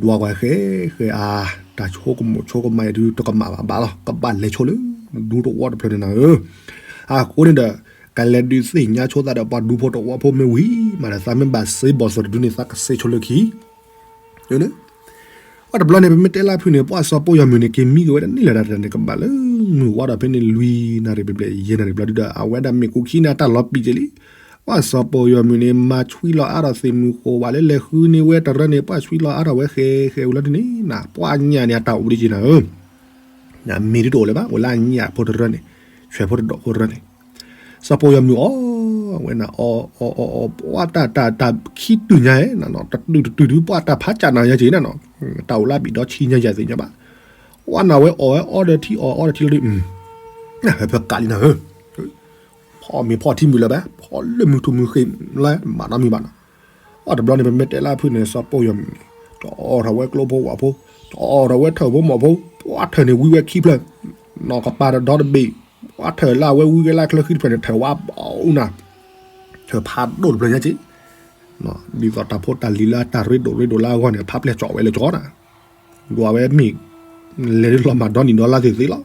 ဒွးကွၢ်ဃဲဃဲအါ, တၢ်ဆိကမိၣ်ဆိကမးအံၤဒုးတကမၣ်ဘၣ်ဘၣ်လီၤ, ကဘၣ်လဲၤဆိလၢ ဒူတဝီတဖျၢၣ်န့ၣ်နၤဧၢ, အဃိန့ၣ်ဒီး ကလဲၤဒုးသ့ၣ်ညါဆိသးဒီးပှၤဒူဖိတဝီဖိမ့ၢ်ဝံၤမးဒီး သးမ့ၢ်ဘၣ်စ့ဘီၣ်သိၣ်တဒုန့ၣ် သးကစ့ဆိလၢခံ အတဘျီန့ၣ် ပမ့ၢ်တဲလၢဖုန့ၣ် ပှၤစီၤပီယီၤမုၣ်န့ၣ် က့ၤမံက့ၤဝဲတန့ၢ်လၢၤဒၣ်တၢ်န့ၣ် ကဘၣ်လၢမုၢ်ဝါထီၣ်ဖဲန့ၣ် လွံၢ်နၣ်ရံၣ်ဘျဲၣ်ဘျဲၣ် ယဲၢ်နၣ်ရံၣ်ဘျီဒုဒီး အဝဲဒၣ်မ့ၣ်ကူခံန့ၣ် အတၢ်လီၤပံာ်က့ၤလံ. ပှၤစီၤပီယီၤမုၣ်န့ၣ် မၤဆွံလီၤအါထီၣ်သ့ၣ်မုၢ်ဃိးဝဲလၢလဲၤဃုန့ၢ်ဝဲတရၢန့ၣ် ပှၤဆွံလီၤအါထီၣ်ဝဲဃဲဃဲဝံၤလီၤဒုန့ၣ် ပှၤညၣ်န့ၣ်အတၢ်အိၣ်ဒ်က့ၤနၤဧၢ မ့ၢ်ဒ်တအိၣ်လၢၤဘၣ် အိၣ်လၢအညၣ်ဖိတရၢန့ၣ် ဆွဲၣ်ဖိတဒိၣ်ဖိတရၢန့ၣ် စီၤပီယီၤမုၣ်အီၣ်ဝဲနၤ အီၣ်အီၣ်အီၣ်အီၣ် ပှၤတၢ်တၢ်တၢ်ခံတုၤညါ တတုၤတတုၤဒုး ပှၤတၢ်ဖးကၢ်နၤညါက့ၤနၤနီၤ တၢ်အိၣ်လၢအဘံၣ်ဒီဆံညါယၤသ့ၣ်ညါဘၣ် ပှၤနၤဝဲအီၣ်ဝဲအီဒီးထံအီၣ်အီဒီးထံလီၤဒုး ဟဲဖၢကးလံနၤဧၢ ဖီမ့ၤဖီထံမုၢ်လၢၤဘၣ် ဖီလၢမုၢ်ထူၣ်မုၢ်ဃ့ၢ်လၢမၤနီတမံၤဘၣ်နီၤ အတဘျီန့ၣ် ပမ့ၢ်တဲလၢဖုန့ၣ် စီၤပီယီၤမုၣ်န့ၣ် တအီၣ်ထီၣ်ဝဲကျိဖိဝၣ်ဖိ တအီၣ်ထီၣ်ဝဲထၢၣ်ဖိမီၢ်ဖိ ပှၤထၢၣ်န့ၣ်ဝံဝဲခံဖျၢၣ် နီၢ်ကပၤဒီးဒီတဘ့ၣ် ပှၤထၢၣ်လၢအဝဲဝံဝဲလၢချၢဃံတဖျၢၣ်န့ၣ် ထၢၣ်ဝါဘီအူနၤ ထၢၣ်ဖးဒိၣ်တဖျၢၣ်ညါက့ၤ ဒ်သိးတၢ်ဖိတၢ်လံၤလၢအတၢ်ရ့ဒိၣ်ရ့ဒိၣ်လၢအဂီၢ်န့ၣ် ဖးပျဲၢ်ကၠီၣ်ဝဲလၢကၠီနၤ ဒွးဝဲမ့ၢ် လဲၤဒ်လီၤမၤဒီနံၤဒီလါသ့ၣ်သ့ၣ်လီၤ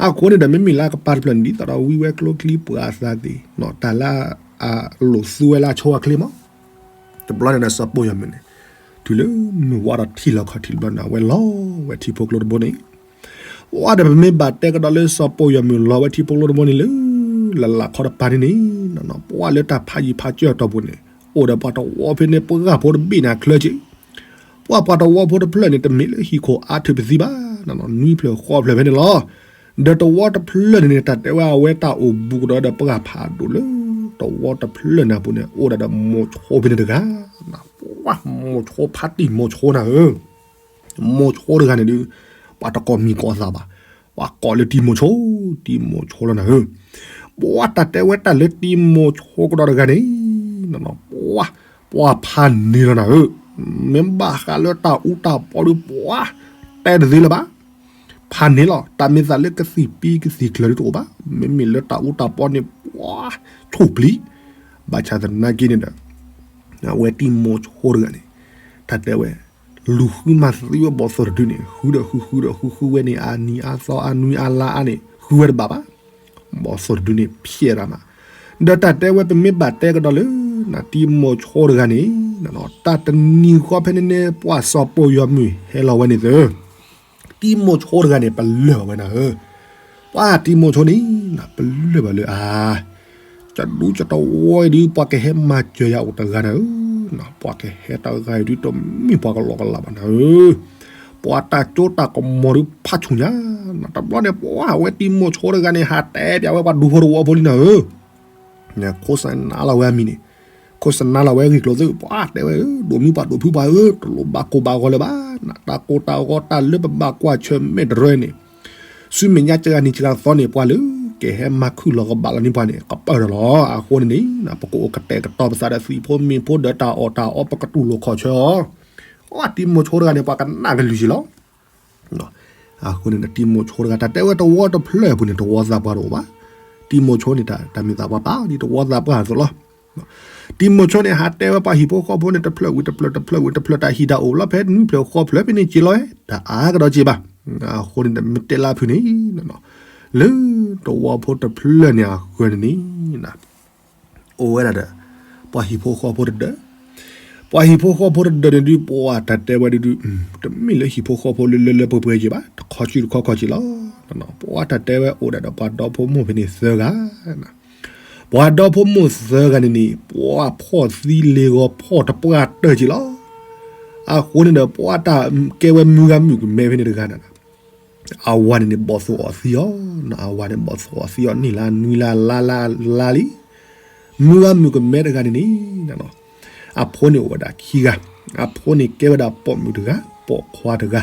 အဃိန့ၣ်ဒီး မ့မ့ၢ်လၢအကပၤတဖျၢၣ်န့ၣ် ဒ်သိးဒီးဝံဝဲကျိချံပှၤအသးသ့ၣ် တၢ်လၢအလိာ်သူဝဲလၢအဆိအချ့မး တဘျီန့ၣ်ဒီးစီၤပီယီၤမုၣ်န့ၣ် တုၤလၢမုၢ်ဝါဒီးထံလီၤခီၣ်ထံးတဘျီန့ၣ် အဝဲလီၤဝဲထံဖိကျိတဘိန့ၣ် ပှၤဒီးပမ့ၢ်ဘၣ်တဲကဒီးလၢစီၤပီယီၤမုၣ်လီၤဝဲထံဖိကျိတဘိန့ၣ်လၢ လၢ်လၢ်ခီတပၤန့ၣ်န့ၣ် ပှၤလၢတၢ်ဖးယံၤဖးကၢၢ်အတီၢ်ပူၤန့ၣ် အိၣ်ဒီးပှၤတဝီဖဲန့ၣ်ပှၢ်ဖိတဘ့ၣ်န့ၣ်အချၢက့ၤ ပှၤပှၤတဝီဖိတဖျၢၣ်န့ၣ် တမ့ၢ်လၢဟံၣ်ခိၣ်အါထုးပသံဘၣ် နွံဖျၢၣ်ဃိးဖျၢၣ်ဖဲန့ၣ်လီၤ. ဒီးတဝီတဖျၢၣ်န့ၣ်န့ၣ် တၢ်တဲဝဲအဝဲတၢ်အိၣ်ဘူးကဒီးဒီးပှၢ်ဖးဒိၣ်လၢ တဝီတဖျၢၣ်န့ၣ်အပူၤန့ၣ် အိၣ်ဒၣ်ဒီးမိၤဆိဖဲန့ၣ်တဂၤ ပှၤမိၤဆိဖးတံၢ်မိၤဆိနၤဧၢ မိၤဆိတဂၤန့ၣ်ဒုး ပှၤတကိးမံၤကိးသးဘၣ် ပှၤကိးလၢတံၤမိၤဆိ တံၤမိၤဆိလီၤနၤဧၢ ပှၤတၢ်တဲဝဲတၢ်လၢတံၤမိၤဆိကဒီးတဂၤန့ၣ် ပှၤ ပှၤဖးန့ၢ်လီၤနၤဧၢ, မ့ၢ်ဘၣ်ဃးလၢတၢ်အူတၢ်ပီဒုး ပှၤတဲတသ့လၢၤဘၣ်, ဖးန့ၢ်လီၤ. တၢ်မ့ၢ်သးလၢကသံၣ်ပံကသံၣ်ကျၢၤဒုးတအိၣ်ဘၣ်, မ့မ့ၢ်လၢတၢ်အူတၢ်ပီန့ၣ် ပှၤဆိၣ်ပျံၤ, ဘၣ်ဆၣ်သနာ်က့န့ၣ်ဒီး အဝဲတံၤမိၤဆိတဂၤန့ၣ် တၢ်တဲဝဲ လူၤဃုမၤသံဝဲဘီၣ်သိၣ်တဒုန့ၣ် ဃုဒီးဃုဃုဒီးဃုဃုဝဲန့ၣ် အနံၤအါသီအါနွံအါလါအါန့ၣ် ဃုဝဲတဘၣ်ဘၣ် ဘီၣ်သိၣ်တဒုန့ၣ် ဖျဲးရၣ်မး, ဒီးတၢ်တဲဝဲပမ့ၢ်ဘၣ်တဲကဒီးလၢ တံၤမိၤဆိတဂၤန့ၣ် တၢ်တနံၤဃီဖဲန့ၣ်န့ၣ် ပှၤစီၤပိာ်ယီၤမုၢ်ဟဲလီၤဝဲန့ၣ်သၢ တံၤမိၤဆိတဂၤန့ၣ် ပလၢၢ်ဘၣ်ဝဲနၤဧၢ, ပှၤတံၤမိၤဆိန့ၣ် ပလၢၢ်ဘၣ်လၢအါ ကဒူကတဝီအံၤဒုး ပှၤကဟဲမၤစၢၤယၤအိၣ်တဂၤနၤဧၢ, ပှၤကဟဲတဂၤအံၤဒုး တမ့ၢ်ပှၤကလီကလးဘၣ်နၤဧၢ, ပှၤတၢ်ကၠိတၢ်ကမီၤဒုးဖးဆူၣ်ညါ, တဘျီန့ၣ် ပှၤဝဲတံၤမိၤဆိတဂၤန့ၣ် ဟးတဲပၠးဝဲပှၤဒူဖိတဝီဖိလံနၤဧၢ, ခိၣ်စနါလီၤဝဲအမံၤန့ၣ်, ခိၣ်စနါလီၤဝဲဂ့ၢ်ကျိၤသ့ၣ် ပှၤတဲဝဲ ဒိၣ်မုၢ်ပှၤဒိၣ်ဖုပှၤဧၢ, တလိၣ်ဘၣ်ကိၢ်ဘၣ်ဂီၤလၢၤဘၣ်, တၢ်ကိၢ်တၢ်ဂီၤတၢ်လၢပဘၣ်ကွၢ်ဆၢၣ်မဲာ်တရၢန့ၣ် ဆူမဲာ်ညါစှၤနံၤစှၤသီန့ၣ် ပှၤလၢ ကဟဲမၤခုၣ်လီၤကဘၣ်လီၤန့ၢ်ပှၤန့ၣ် ကပၢၢ်ဒီးလီၤ. အဃိန့ၣ်န့ၣ် ပကအိၣ်ကတဲာ်ကတီၤပသးဒီးသံၣ်ဖိမ့ၢ်ဖိဒီးတၢ်အီၣ်တၢ်အီ ပကတူၢ်လိာ်ခီၣ်ဆၢအီၤ. အတံၤမိၤဆိတဂၤန့ၣ် ပှၤကနၣ်ကလုၢ်က့ၤလီၤ. အဃိန့ၣ် တံၤမိၤဆိတဂၤ တၢ်တဲဝဲတဝီတဖျၢၣ်အပူၤန့ၣ် တဝီသးပှၢ်တအိၣ်ဘၣ်. တံၤမိၤဆိန့ၣ် တၢ်မ့ၢ်သးပှၢ်ပာ်ဒ်တဝီသးပှၢ်အသိးလီၤ. တံၤမိၤဆိန့ၣ် ဟးတဲဝဲပှၤဟံၣ်ဖိဃီဖိန့ၣ် တဖျၢၣ်ဝံၤတဖျၢၣ် တဖျၢၣ်ဝံၤတဖျၢၣ် တၢ်ဟံၣ်တၢ်အိၣ်လီၤ ဖဲနွံဖျၢၣ်ဃိးဖျၢၣ်ဖဲန့ၣ်က့ၤလီၤ တၢ်အါကဒီးက့ၤဘၣ်. အဃိန့ၣ် မ့ၢ်တဲလၢဖုန့ၣ် လၢတဝီဖိတဖျၢၣ်န့ၣ်အဃၢၤန့ၣ်န့ၣ် အိၣ်ဝဲဒၣ်ဒီး ပှၤဟံၣ်ဖိဃီဖိတဒၢး, ပှၤဟံၣ်ဖိဃီဖိတဒၢးန့ၣ်ဒုး ပှၤတၢ်တဲဝဲဒုးဒုး တမ့ၢ်လၢဟံၣ်ဖိဃီဖိလၢလၢလၢပှဲၤပှဲၤက့ၤဘၣ်, တခီဆူတခီခီက့ၤလီၤ. ပှၤတၢ်တဲဝဲအိၣ်ဒၣ်ဒီးပှၤဒီဖိမိၢ်ဖဲန့ၣ်သၢဂၤ, ပှၤဒီဖိမိၢ်သၢဂၤန့ၣ်န့ၣ် ပှၤဖှီၣ်သံလ့ၤဂီၤဖှီၣ်တပှၢ်တၢၢ်က့ၤလီၤ. အဃိန့ၣ်ဒီး ပှၤတၢ်ကဲဝဲမုၢ်ဂၤမုၣ်ကမဲဖဲန့ၣ်တဂၤန့ၣ် အဝၤန့ၣ်န့ၣ် ဘီၣ်သိၣ်အီၣ်သံအီၤ, အဝၤန့ၣ်ဘီၣ်သိၣ်အီၣ်သံအီၤ နံၣ်လါနွံလါလါလါလါလံ. မုၢ်ဂၤမုၣ်ကမဲတဂၤန့ၣ်န့ၣ် အဖိန့ၣ်အိၣ်ဝဲဒၣ်ခံဂၤ, အဖိန့ၣ်ကဲဝဲဒၣ်ပိာ်မုၣ်တဂၤ ပိာ်ခွါတဂၤ,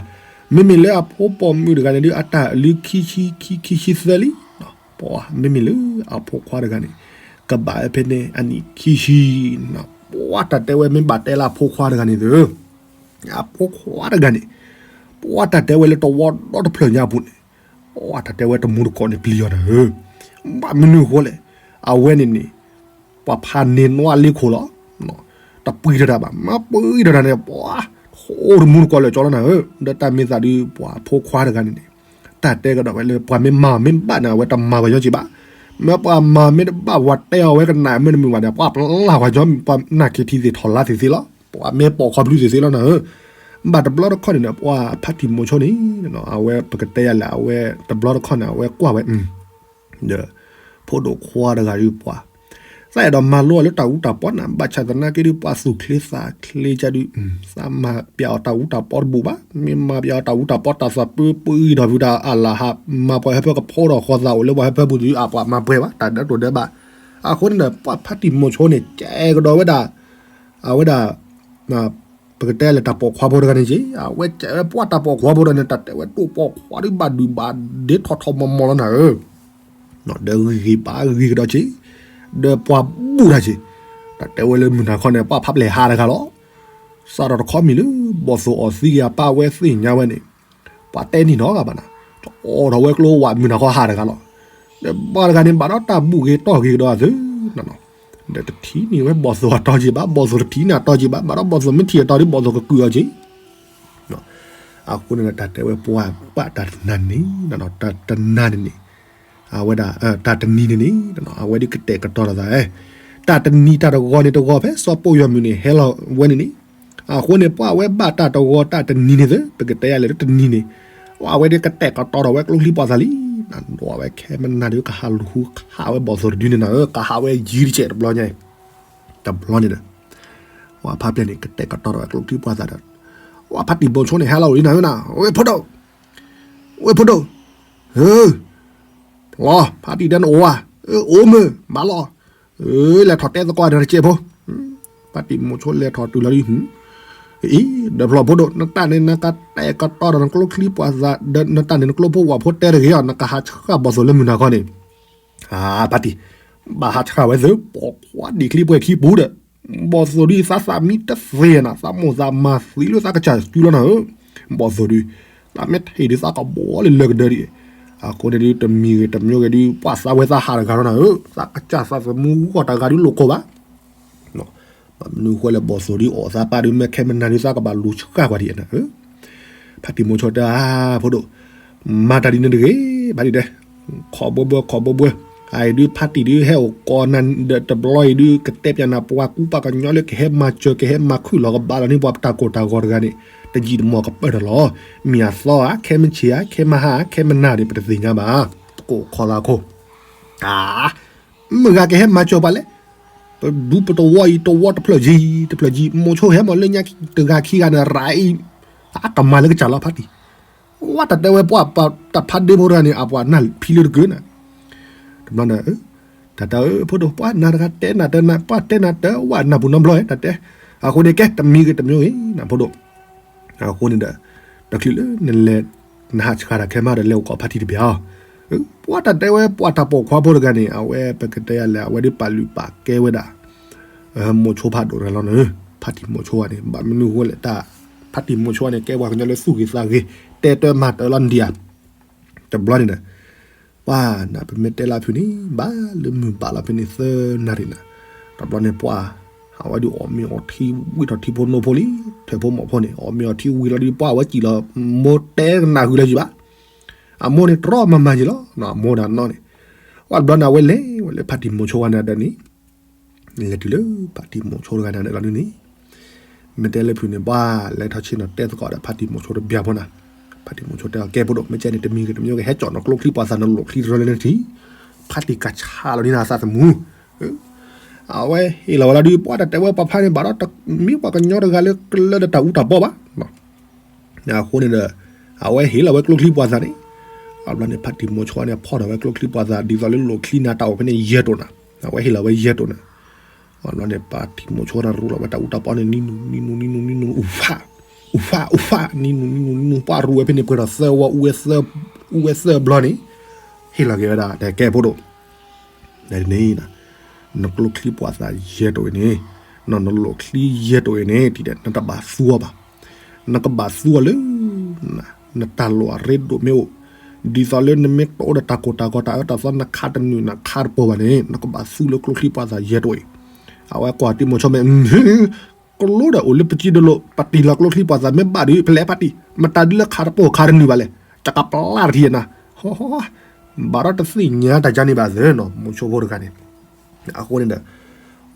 မ့မ့ၢ်လၢအဖိပိာ်မုၣ်တဂၤန့ၣ်ဒုး အတၢ်အလုခံဆံခံ ခံဆံသၢလံ. မ့မ့ၢ်လၢအဖိခွါတဂၤန့ၣ် ကဘၣ်ဝဲဖဲန့ၣ် အနံၣ်ခံဆံ, ပှၤတၢ်တဲဝဲမ့ၢ်ဘၣ်တဲလၢအဖိခွါတဂၤန့ၣ်သၢ အဖိခွါတဂၤန့ၣ် ပှၤတၢ်တဲဝဲလၢတဝီဒီတဖျၢၣ်ညါအပူၤန့ၣ် ပှၤတၢ်တဲဝဲတမူတကိးန့ၣ်ပျံၤအီၤနၤဧၢ, ဘၣ်မနုၤအဃိလဲၣ်, အဝဲန့ၣ်န့ၣ် ပှၤဖးန့ၢ်နွးလ့ခိၣ်လီၤ. တပှံၤတၢ်တၢ်ဘၣ်, မ့ၢ်ပှံၤတၢ်တၢ်န့ၣ် ပှၤ အိၣ်တမူတကိးလၢာ်ကၠီလီၤနၤဧၢ, ဒီးတၢ်မ့ၢ်သးဒုး ပှၤဖိခွါတဂၤန့ၣ်န့ၣ် တၢ်တဲကဒီးဝဲလၢ ပှၤမ့ၢ်မၤအီၤမ့ၢ်ဘၣ်န့ၣ် အဝဲတမၤပှၤညီက့ၤဘၣ်, မ့ၢ်ပှၤမၤမ့ၢ်တဘၣ် ပှၤတဲအီၤဝဲကနၣ်မ့ၢ်တမုာ်ဘၣ်န့ၣ် ပှၤပျၢ်ပှၤညီ ပှၤနာ်က့ၤထံသ့ၣ်ထီၣ်လါသ့ၣ်သ့လီၤ, ပှၤမ့ၢ်ပိာ်ခီဖျုးသ့ၣ်သ့လီၤနၤဧၢ. ဘၣ်တဘျီတခီၣ်န့ၣ်ဒီး ပှၤဖါတံၢ်မိၤဆိန့ၣ် အဝဲပကတဲယၤလဲၣ် အဝဲတဘျီတခီၣ်န့ၣ် အဝဲကွၢ်ဝဲ ဒီး ဖိဒိၣ်ခွါတဂၤဒုးပှၤ သးအဲၣ်ဒိးမၤလိအီၤလၢတၢ်အူတၢ်ပီနၤ ဘၣ်ဆၣ်သနာ်က့ဒုး ပှၤသူၣ်ချ့သးချ့ကဒုး သးမၤပျးအီၤတၢ်အူတၢ်ပီတဘူၣ်ဘၣ်, မ့ၢ်မၤပျးအီၤတၢ်အူတၢ်ပီ တၢ်သးပၢပှံၤဒီးဖုတၢ်အလၢ်ဟး မၤပှၤဟၢဖၢကဖိဒီးဃီသးအိၣ်လၢပှၤဟၢဖၢပူၤဒုး အပှၤမၤပှဲၤဘၣ် တၢ်ဒၢတိၤဒၢဘၣ်. အဃိန့ၣ်ဒီး ပှၤဖါတံၢ်မိၤဆိန့ၣ် ကဲကဒီးဝဲဒၣ် အဝဲဒၣ် ပကတဲလၢတၢ်ပိာ်ခွါဖိတဂၤန့ၣ်က့ၤ အဝဲကဲဝဲပှၤတၢ်ပိာ်ခွါဖိဒီးန့ၣ် တၢ်တဲဝဲဒိၣ်ပိာ်ခွါဒုးဘၣ်ဒုးဘၣ်ဒ့ထီၣ်ထီၣ်မီၢ်မီၢ်လီၤနၤဧၢ. ဒီးဂ့ၤဂ့ၤဘၣ်ဂ့ၤကဒီးက့ၤ ဒီးပှၤဘူၣ်တၢ်က့ၤ တၢ်တဲဝဲလၢမုၢ်နၤခီန့ၣ် ပှၤဖးပျဲၢ်ဟးတဂၤလီၤ. စးထီၣ်တခီမံၤလၢ ဘီၣ်သိၣ်အီၣ်သံက့ၤအပၢ်ဝဲသ့ၣ်ညါဝဲန့ၣ် ပှၤတဲနံၣ်နီတဂၤဘၣ်နၤ တအိးထီၣ်ဝဲကျိဝးမုၢ်နၤခီဟးတဂၤလီၤ. ဒီးဘၣ်တဂၤန့ၣ် ဘၣ်ဒီးတၢ်ဘူၣ်ဂ့ၤတီၢ်ဂ့ၤကဒီးအသု ဒီးတထံၣ်န့ၢ်ဝဲဘီၣ်သိၣ်အတီၤက့ၤဘၣ် ဘီၣ်သိၣ်တထံၣ်န့ၢ်အတီၤက့ၤဘၣ် ဘၣ်ဒီးဘီၣ်သိၣ်မ့ၢ်ထံၣ်အတီၤဒီးဘီၣ်သိၣ်ကကုၢ်အီၤက့ၤ အဃိန့ၣ်ဒီး တၢ်တဲဝဲပှၤဘၣ်တၢ်တနၤန့ၣ် တၢ်တနၤန့ၣ်န့ၣ် အဝဲဒၣ် တၢ်တနံၤန့ၣ်န့ၣ် အဝဲဒ်ကတဲာ်ကတီၤလိာ်သး တၢ်တနံၤတၢ်တဂီၤန့ၣ်တဂီၤဖဲစီၤပိာ်ယီၢ်မုၢ်န့ၣ် ဟဲလီၤဝဲန့ၣ်န့ၣ် အဃိန့ၣ် ပှၤဝဲဘၣ်တၢ်တဂီၤတၢ်တနံၤန့ၣ်သ့ ပကတဲယၤလဲၣ်လၢတနံၤန့ၣ် အဝဲဒ်ကတဲာ်ကတီၤထီၣ်ဝဲကျိချံပှၤသးလံ နဒိးဝဲခဲမနၤဒုး ကဟးလူၤဃုခးဝဲဘီၣ်သိၣ်တဒုန့ၣ်နၤဧၢ ကဟးဝဲယံၤတကဲးတဘျီညါအံၤ တဘျီန့ၣ်ဒီး ဝဲဖါပျဲၢ်န့ၣ် ကတဲာ်ကတီၤထီၣ်ဝဲကျိချံပှၤသးဒီး ဝဲဖါတံၢ်မိၤဆိန့ၣ် ဟဲလီၤဝံၤနၤဧၢနၤ ဝဲဖိဒိၣ် ဝဲဖိဒိၣ် ဧၢ ဖျီ ဖါတံၢ်ဒဲနအိၣ်ဧါ အိၣ်မုၢ် ဘၣ်လီၤ လဲၤထီၣ်တဲသကိးဒီးတကဲးဖိ ဖါတံၢ်မိၤဆိလဲၤထီၣ်တုၤလီၤဒုး အံၤ ဒီးဖျီဖိဒိၣ် နတၢ်န့ၣ် နကတဲာ်ကတီၤဒီးနကျိချံပှၤသး ဒီးနတၢ်န့ၣ် နကျိဖိဝၣ်ဖိတဲတဂ့ၤအီၤ နကဟးဆှၢဘီၣ်သိၣ်လၢမုၢ်နၤခီန့ၣ် ဖါတံၢ် ဘၣ်ဟးဆှၢဝဲသု ပိာ်ခွါဒံးချံပှဲၤခံပူၤဒီး ဘီၣ်သိၣ်ဒုးသးသးမံတသ့နၤ သးမိၢ်သးမၤသံလၢသးကစၢ်စုလီၤနၤဧၢ ဘီၣ်သိၣ်ဒုး သးမ့ၢ်ထံၣ်ဒုးသးကဘီလၢလၢကဒၢဒံး အဃိန့ၣ်ဒုး တမံၤဂ့ၤတမံၤဂ့ၤဒုး ပှၤသးဝဲသးဟးတဂၤလီၤနၤဧၢ သးကစၢ်သးသမူဂီၢ်တဂၤဒုးလိာ်ကိးဘၣ် မနုၤဃိလဲၣ်ဘီၣ်သိၣ်ဒုးအီၣ်သးပၢ်ဒုး မ့ၢ်ခဲမနၤဒုးသးကဘၣ်လူၤဆှၢကွၢ်ဒံးနၤဧၢ ဖါတံၢ်မိၤဆိတဲ ဖိဒိၣ် မၤတၢ်ဒ်န့ၣ်တဂ့ၤ ဖါတံၢ်တဲ ခီဘှဲဘှဲ ခီဘှဲဘှဲ အအံၤဒုး ဖါတံၢ်ဒုး ဟဲအိၣ်ကိးနၤဒီးတဘျီအံၤဒုး ကတဲပၠးနၤပှၤကူပှၤကညီလၢကဟဲမၤစၢၤ ကဟဲမၤခုၣ်လီၤကဘၣ်လီၤန့ၣ် ပှၤတၢ်ကိၢ်တၢ်ဂီၤတဂၤန့ၣ် တယံာ်တမီၢ်ကပၢၢ်ထီၣ်လီၤ. မ့ၢ်အသီဧါ ခဲမုၢ်ဆ့ၣ်ဧါ ခဲမုၢ်ဟါ ခဲမုၢ်နၤန့ၣ် ပတသ့ၣ်ညါဘၣ်. ပကအိၣ်ခိးသးခိၣ် မုၢ်ဂၤကဟဲမၤစၢၤပှၤလဲၣ်. ပဒူပတဝီအံၤ တဝီတဖျၢၣ်ယံၤ တဖျၢၣ်ယံၤ မိၤဆိဟဲမၤလၢညါတဂၤခံဂၤန့ၣ် ရၤအံၤ အကမၤလၢကစၢ်လီၤဖါတံၢ် ဝဲတၢ်တဲဝဲပှၤတၢ်ဖးဒ့ဖိတဂၤန့ၣ် အပှၤနၢ်ဖံလၢတကုၤနၤ တဘျီန့ၣ် တၢ်တၢ်ဧၢ ဖိဒိၣ် ပှၤနၤတဂၤတဲနၤတနၤ ပှၤတဲနၤတၢ် ဝဲနၢ်ပူၤနီတဘျီ တၢ်တဲ အဃိန့ၣ်ကဲ တမံၤဂ့ၤတမံၤဂ့ၤ နဖိဒိၣ် အဃိန့ၣ်ဒီး တချုးလၢနလဲၤ နဟးဆှၢတၢ်ခဲမးဒီး လဲၤအိၣ်ကိးဖါတံၢ်တဘျီ ပှၤတၢ်တဲဝဲပှၤတၢ်ပိာ်ခွါဖိတဂၤန့ၣ် အဝဲပကတဲယၤလဲၣ် အဝဲဒ်ပာ်လုၢ်ပာ်ကဲဝဲဒၣ် မိၤဆိဖးဒိၣ်တဂၤလီၤန့ၣ်, ဖါတံၢ်မိၤဆိဝဲန့ၣ် ဘၣ်မနုၤဃိလဲၣ်တၢ် ဖါတံၢ်မိၤဆိန့ၣ် ကဲပှၤကညီလၢသူၣ်ဂ့ၤသးဂ့ၤ တဲတၢ်မၤတၢ်လီၤဒံးဧါ. တဘျီန့ၣ်ဒီး ပှၤနၤ ပမ့ၢ်တဲလၢဖုန့ၣ် ဘၣ်လၢမုၢ်ဘၣ်လီၤဖဲန့ၣ်သၢနၣ်ရံၣ်နၤ, တဘျီန့ၣ်ပှၤ အဝဲဒုးအီၣ်မ့ၤအီထံဝံၤထီၣ်ထံဖိနိဖိလံ, ထၢၣ်ဖိမီၢ်ဖိန့ၣ် အီၣ်မ့ၤအီထံဝံၤလီၤဒုး ပှၤဝဲစံၣ်လီၤ မိၢ်တဲကနၣ်ဃုာ်လၢၤယံၤဘၣ်, အမိၢ်န့ၣ်တြီမၤမၤယံၤလီၤ, အမိၢ်ဒီးနီၢ်န့ၣ်, ပှၤတဘျီန့ၣ် အဝဲလဲၤဝဲလၢဖါတံၢ်မိၤဆိဝဲန့ၣ်ဒီးန့ၣ် လဲၤတုၤလၢဖါတံၢ်မိၤဆိတဂၤန့ၣ်လီၤန့ၣ်, မ့ၢ်တဲလၢဖုန့ၣ် ပှၤလဲၤထီၣ်ဆ့ၣ်နီၤတဲသကိးဒီးဖါတံၢ်မိၤဆိတဘျီဖိနၤ, ဖါတံၢ်မိၤဆိတဲအီၤ ကဲဖိဒိၣ် မ့ၢ်ကဲန့ၣ် တမံၤဂ့ၤတမံၤဂ့ၤ ဟဲကၠီၣ်နီၤကျိချံပှၤသး နလိၣ်ချံတရၢလၢနထံၣ်, ဖါတံၢ်ကဆါလီၤန့ၣ်အသးသမူ အဝဲဟ့ၣ်လီၤဝဲလီၤဒုး ပှၤတၢ်တဲဝဲပှၤဖါန့ၣ် ဘၣ်ဒီးတမ့ၢ်ပှၤကညီတဂၤလၢကျၢဒီးတၢ်အူတၢ်ပီဘၣ်, အဃိန့ၣ်ဒီး အဝဲဟ့ၣ်လီၤဝဲကျိချံပှၤသးန့ၣ်, အဘျီန့ၣ် ဖါတံၢ်မိၤဆိန့ၣ် ဖီၣ်ထီၣ်ဝဲကျိချံပှၤသး ဒ်သိးလၢလိၣ်ချံန့ၣ် တၢ်အိၣ်ဖဲန့ၣ်ယဲၢ်တိၢ်နၤ, အဝဲဟ့ၣ်လီၤဝဲယဲၢ်တိၢ်နၤ, အဘျီန့ၣ် ဖါတံၢ်မိၤဆိန့ၣ် ရူလီၤဝဲတၢ်အူတၢ်ပီန့ၣ် နံနူ နံနူ နံနူ နံနူ အူဖး အူဖး အူဖး နံနူ နံနူ နံနူ ပှၤရူဝဲဖဲန့ၣ် ပှဲၤထီၣ်သၢဝီ အူဝဲသၢဘျီန့ၣ်, ဟ့ၣ်လီၤက့ၤဝဲဒၣ် တဲကဲဖိဒိၣ် နန့ၣ် နကျိချံပှၤသးယဲၢ်တိၢ်အံၤန့ၣ်, နလိၣ်ချံယဲၢ်တိၢ်အံၤန့ၣ် ဒ်ဒီး နတဘၣ်သူအီၤဘၣ်, နကဘၣ်သူအီၤလၢ နတၢ်လိၣ်အရ့ဒိၣ်မ့ၢ်အိၣ်, ဒ်သိးလၢနမ့ၢ်တအိၣ်ဒီးတၢ်ကိၢ်တၢ်ဂီၤတၢ်အၢတၢ်သီ နခးတနုာ်နခးတပီၤဘၣ်န့ၣ် နကဘၣ်သူလၢကျိချံပှၤသးယဲၢ်တိၢ်အံၤ, အဝဲကွၢ်တံၢ်မိၤဆိမ့ၢ် ကျိဒီးအိၣ်လၢပစုတလိၣ် ပတံၢ်လီၤကျိချံပှၤသးမ့ၢ်ဘၣ်ဒုး ဖဲလဲၣ်ပတံၢ် မတၤဒုးလၢခးတပီၤခးတနုာ်ဘၣ်လဲၣ်, တကပျၢ်တထံၣ်နၤ, ဘၣ်ဒီးတသ့ၣ်ညါတၢ်ကါန့ၣ်ဘၣ်သ့နီၤ မိၤဆိဖိတဂၤန့ၣ်, အဃိန့ၣ်ဒီး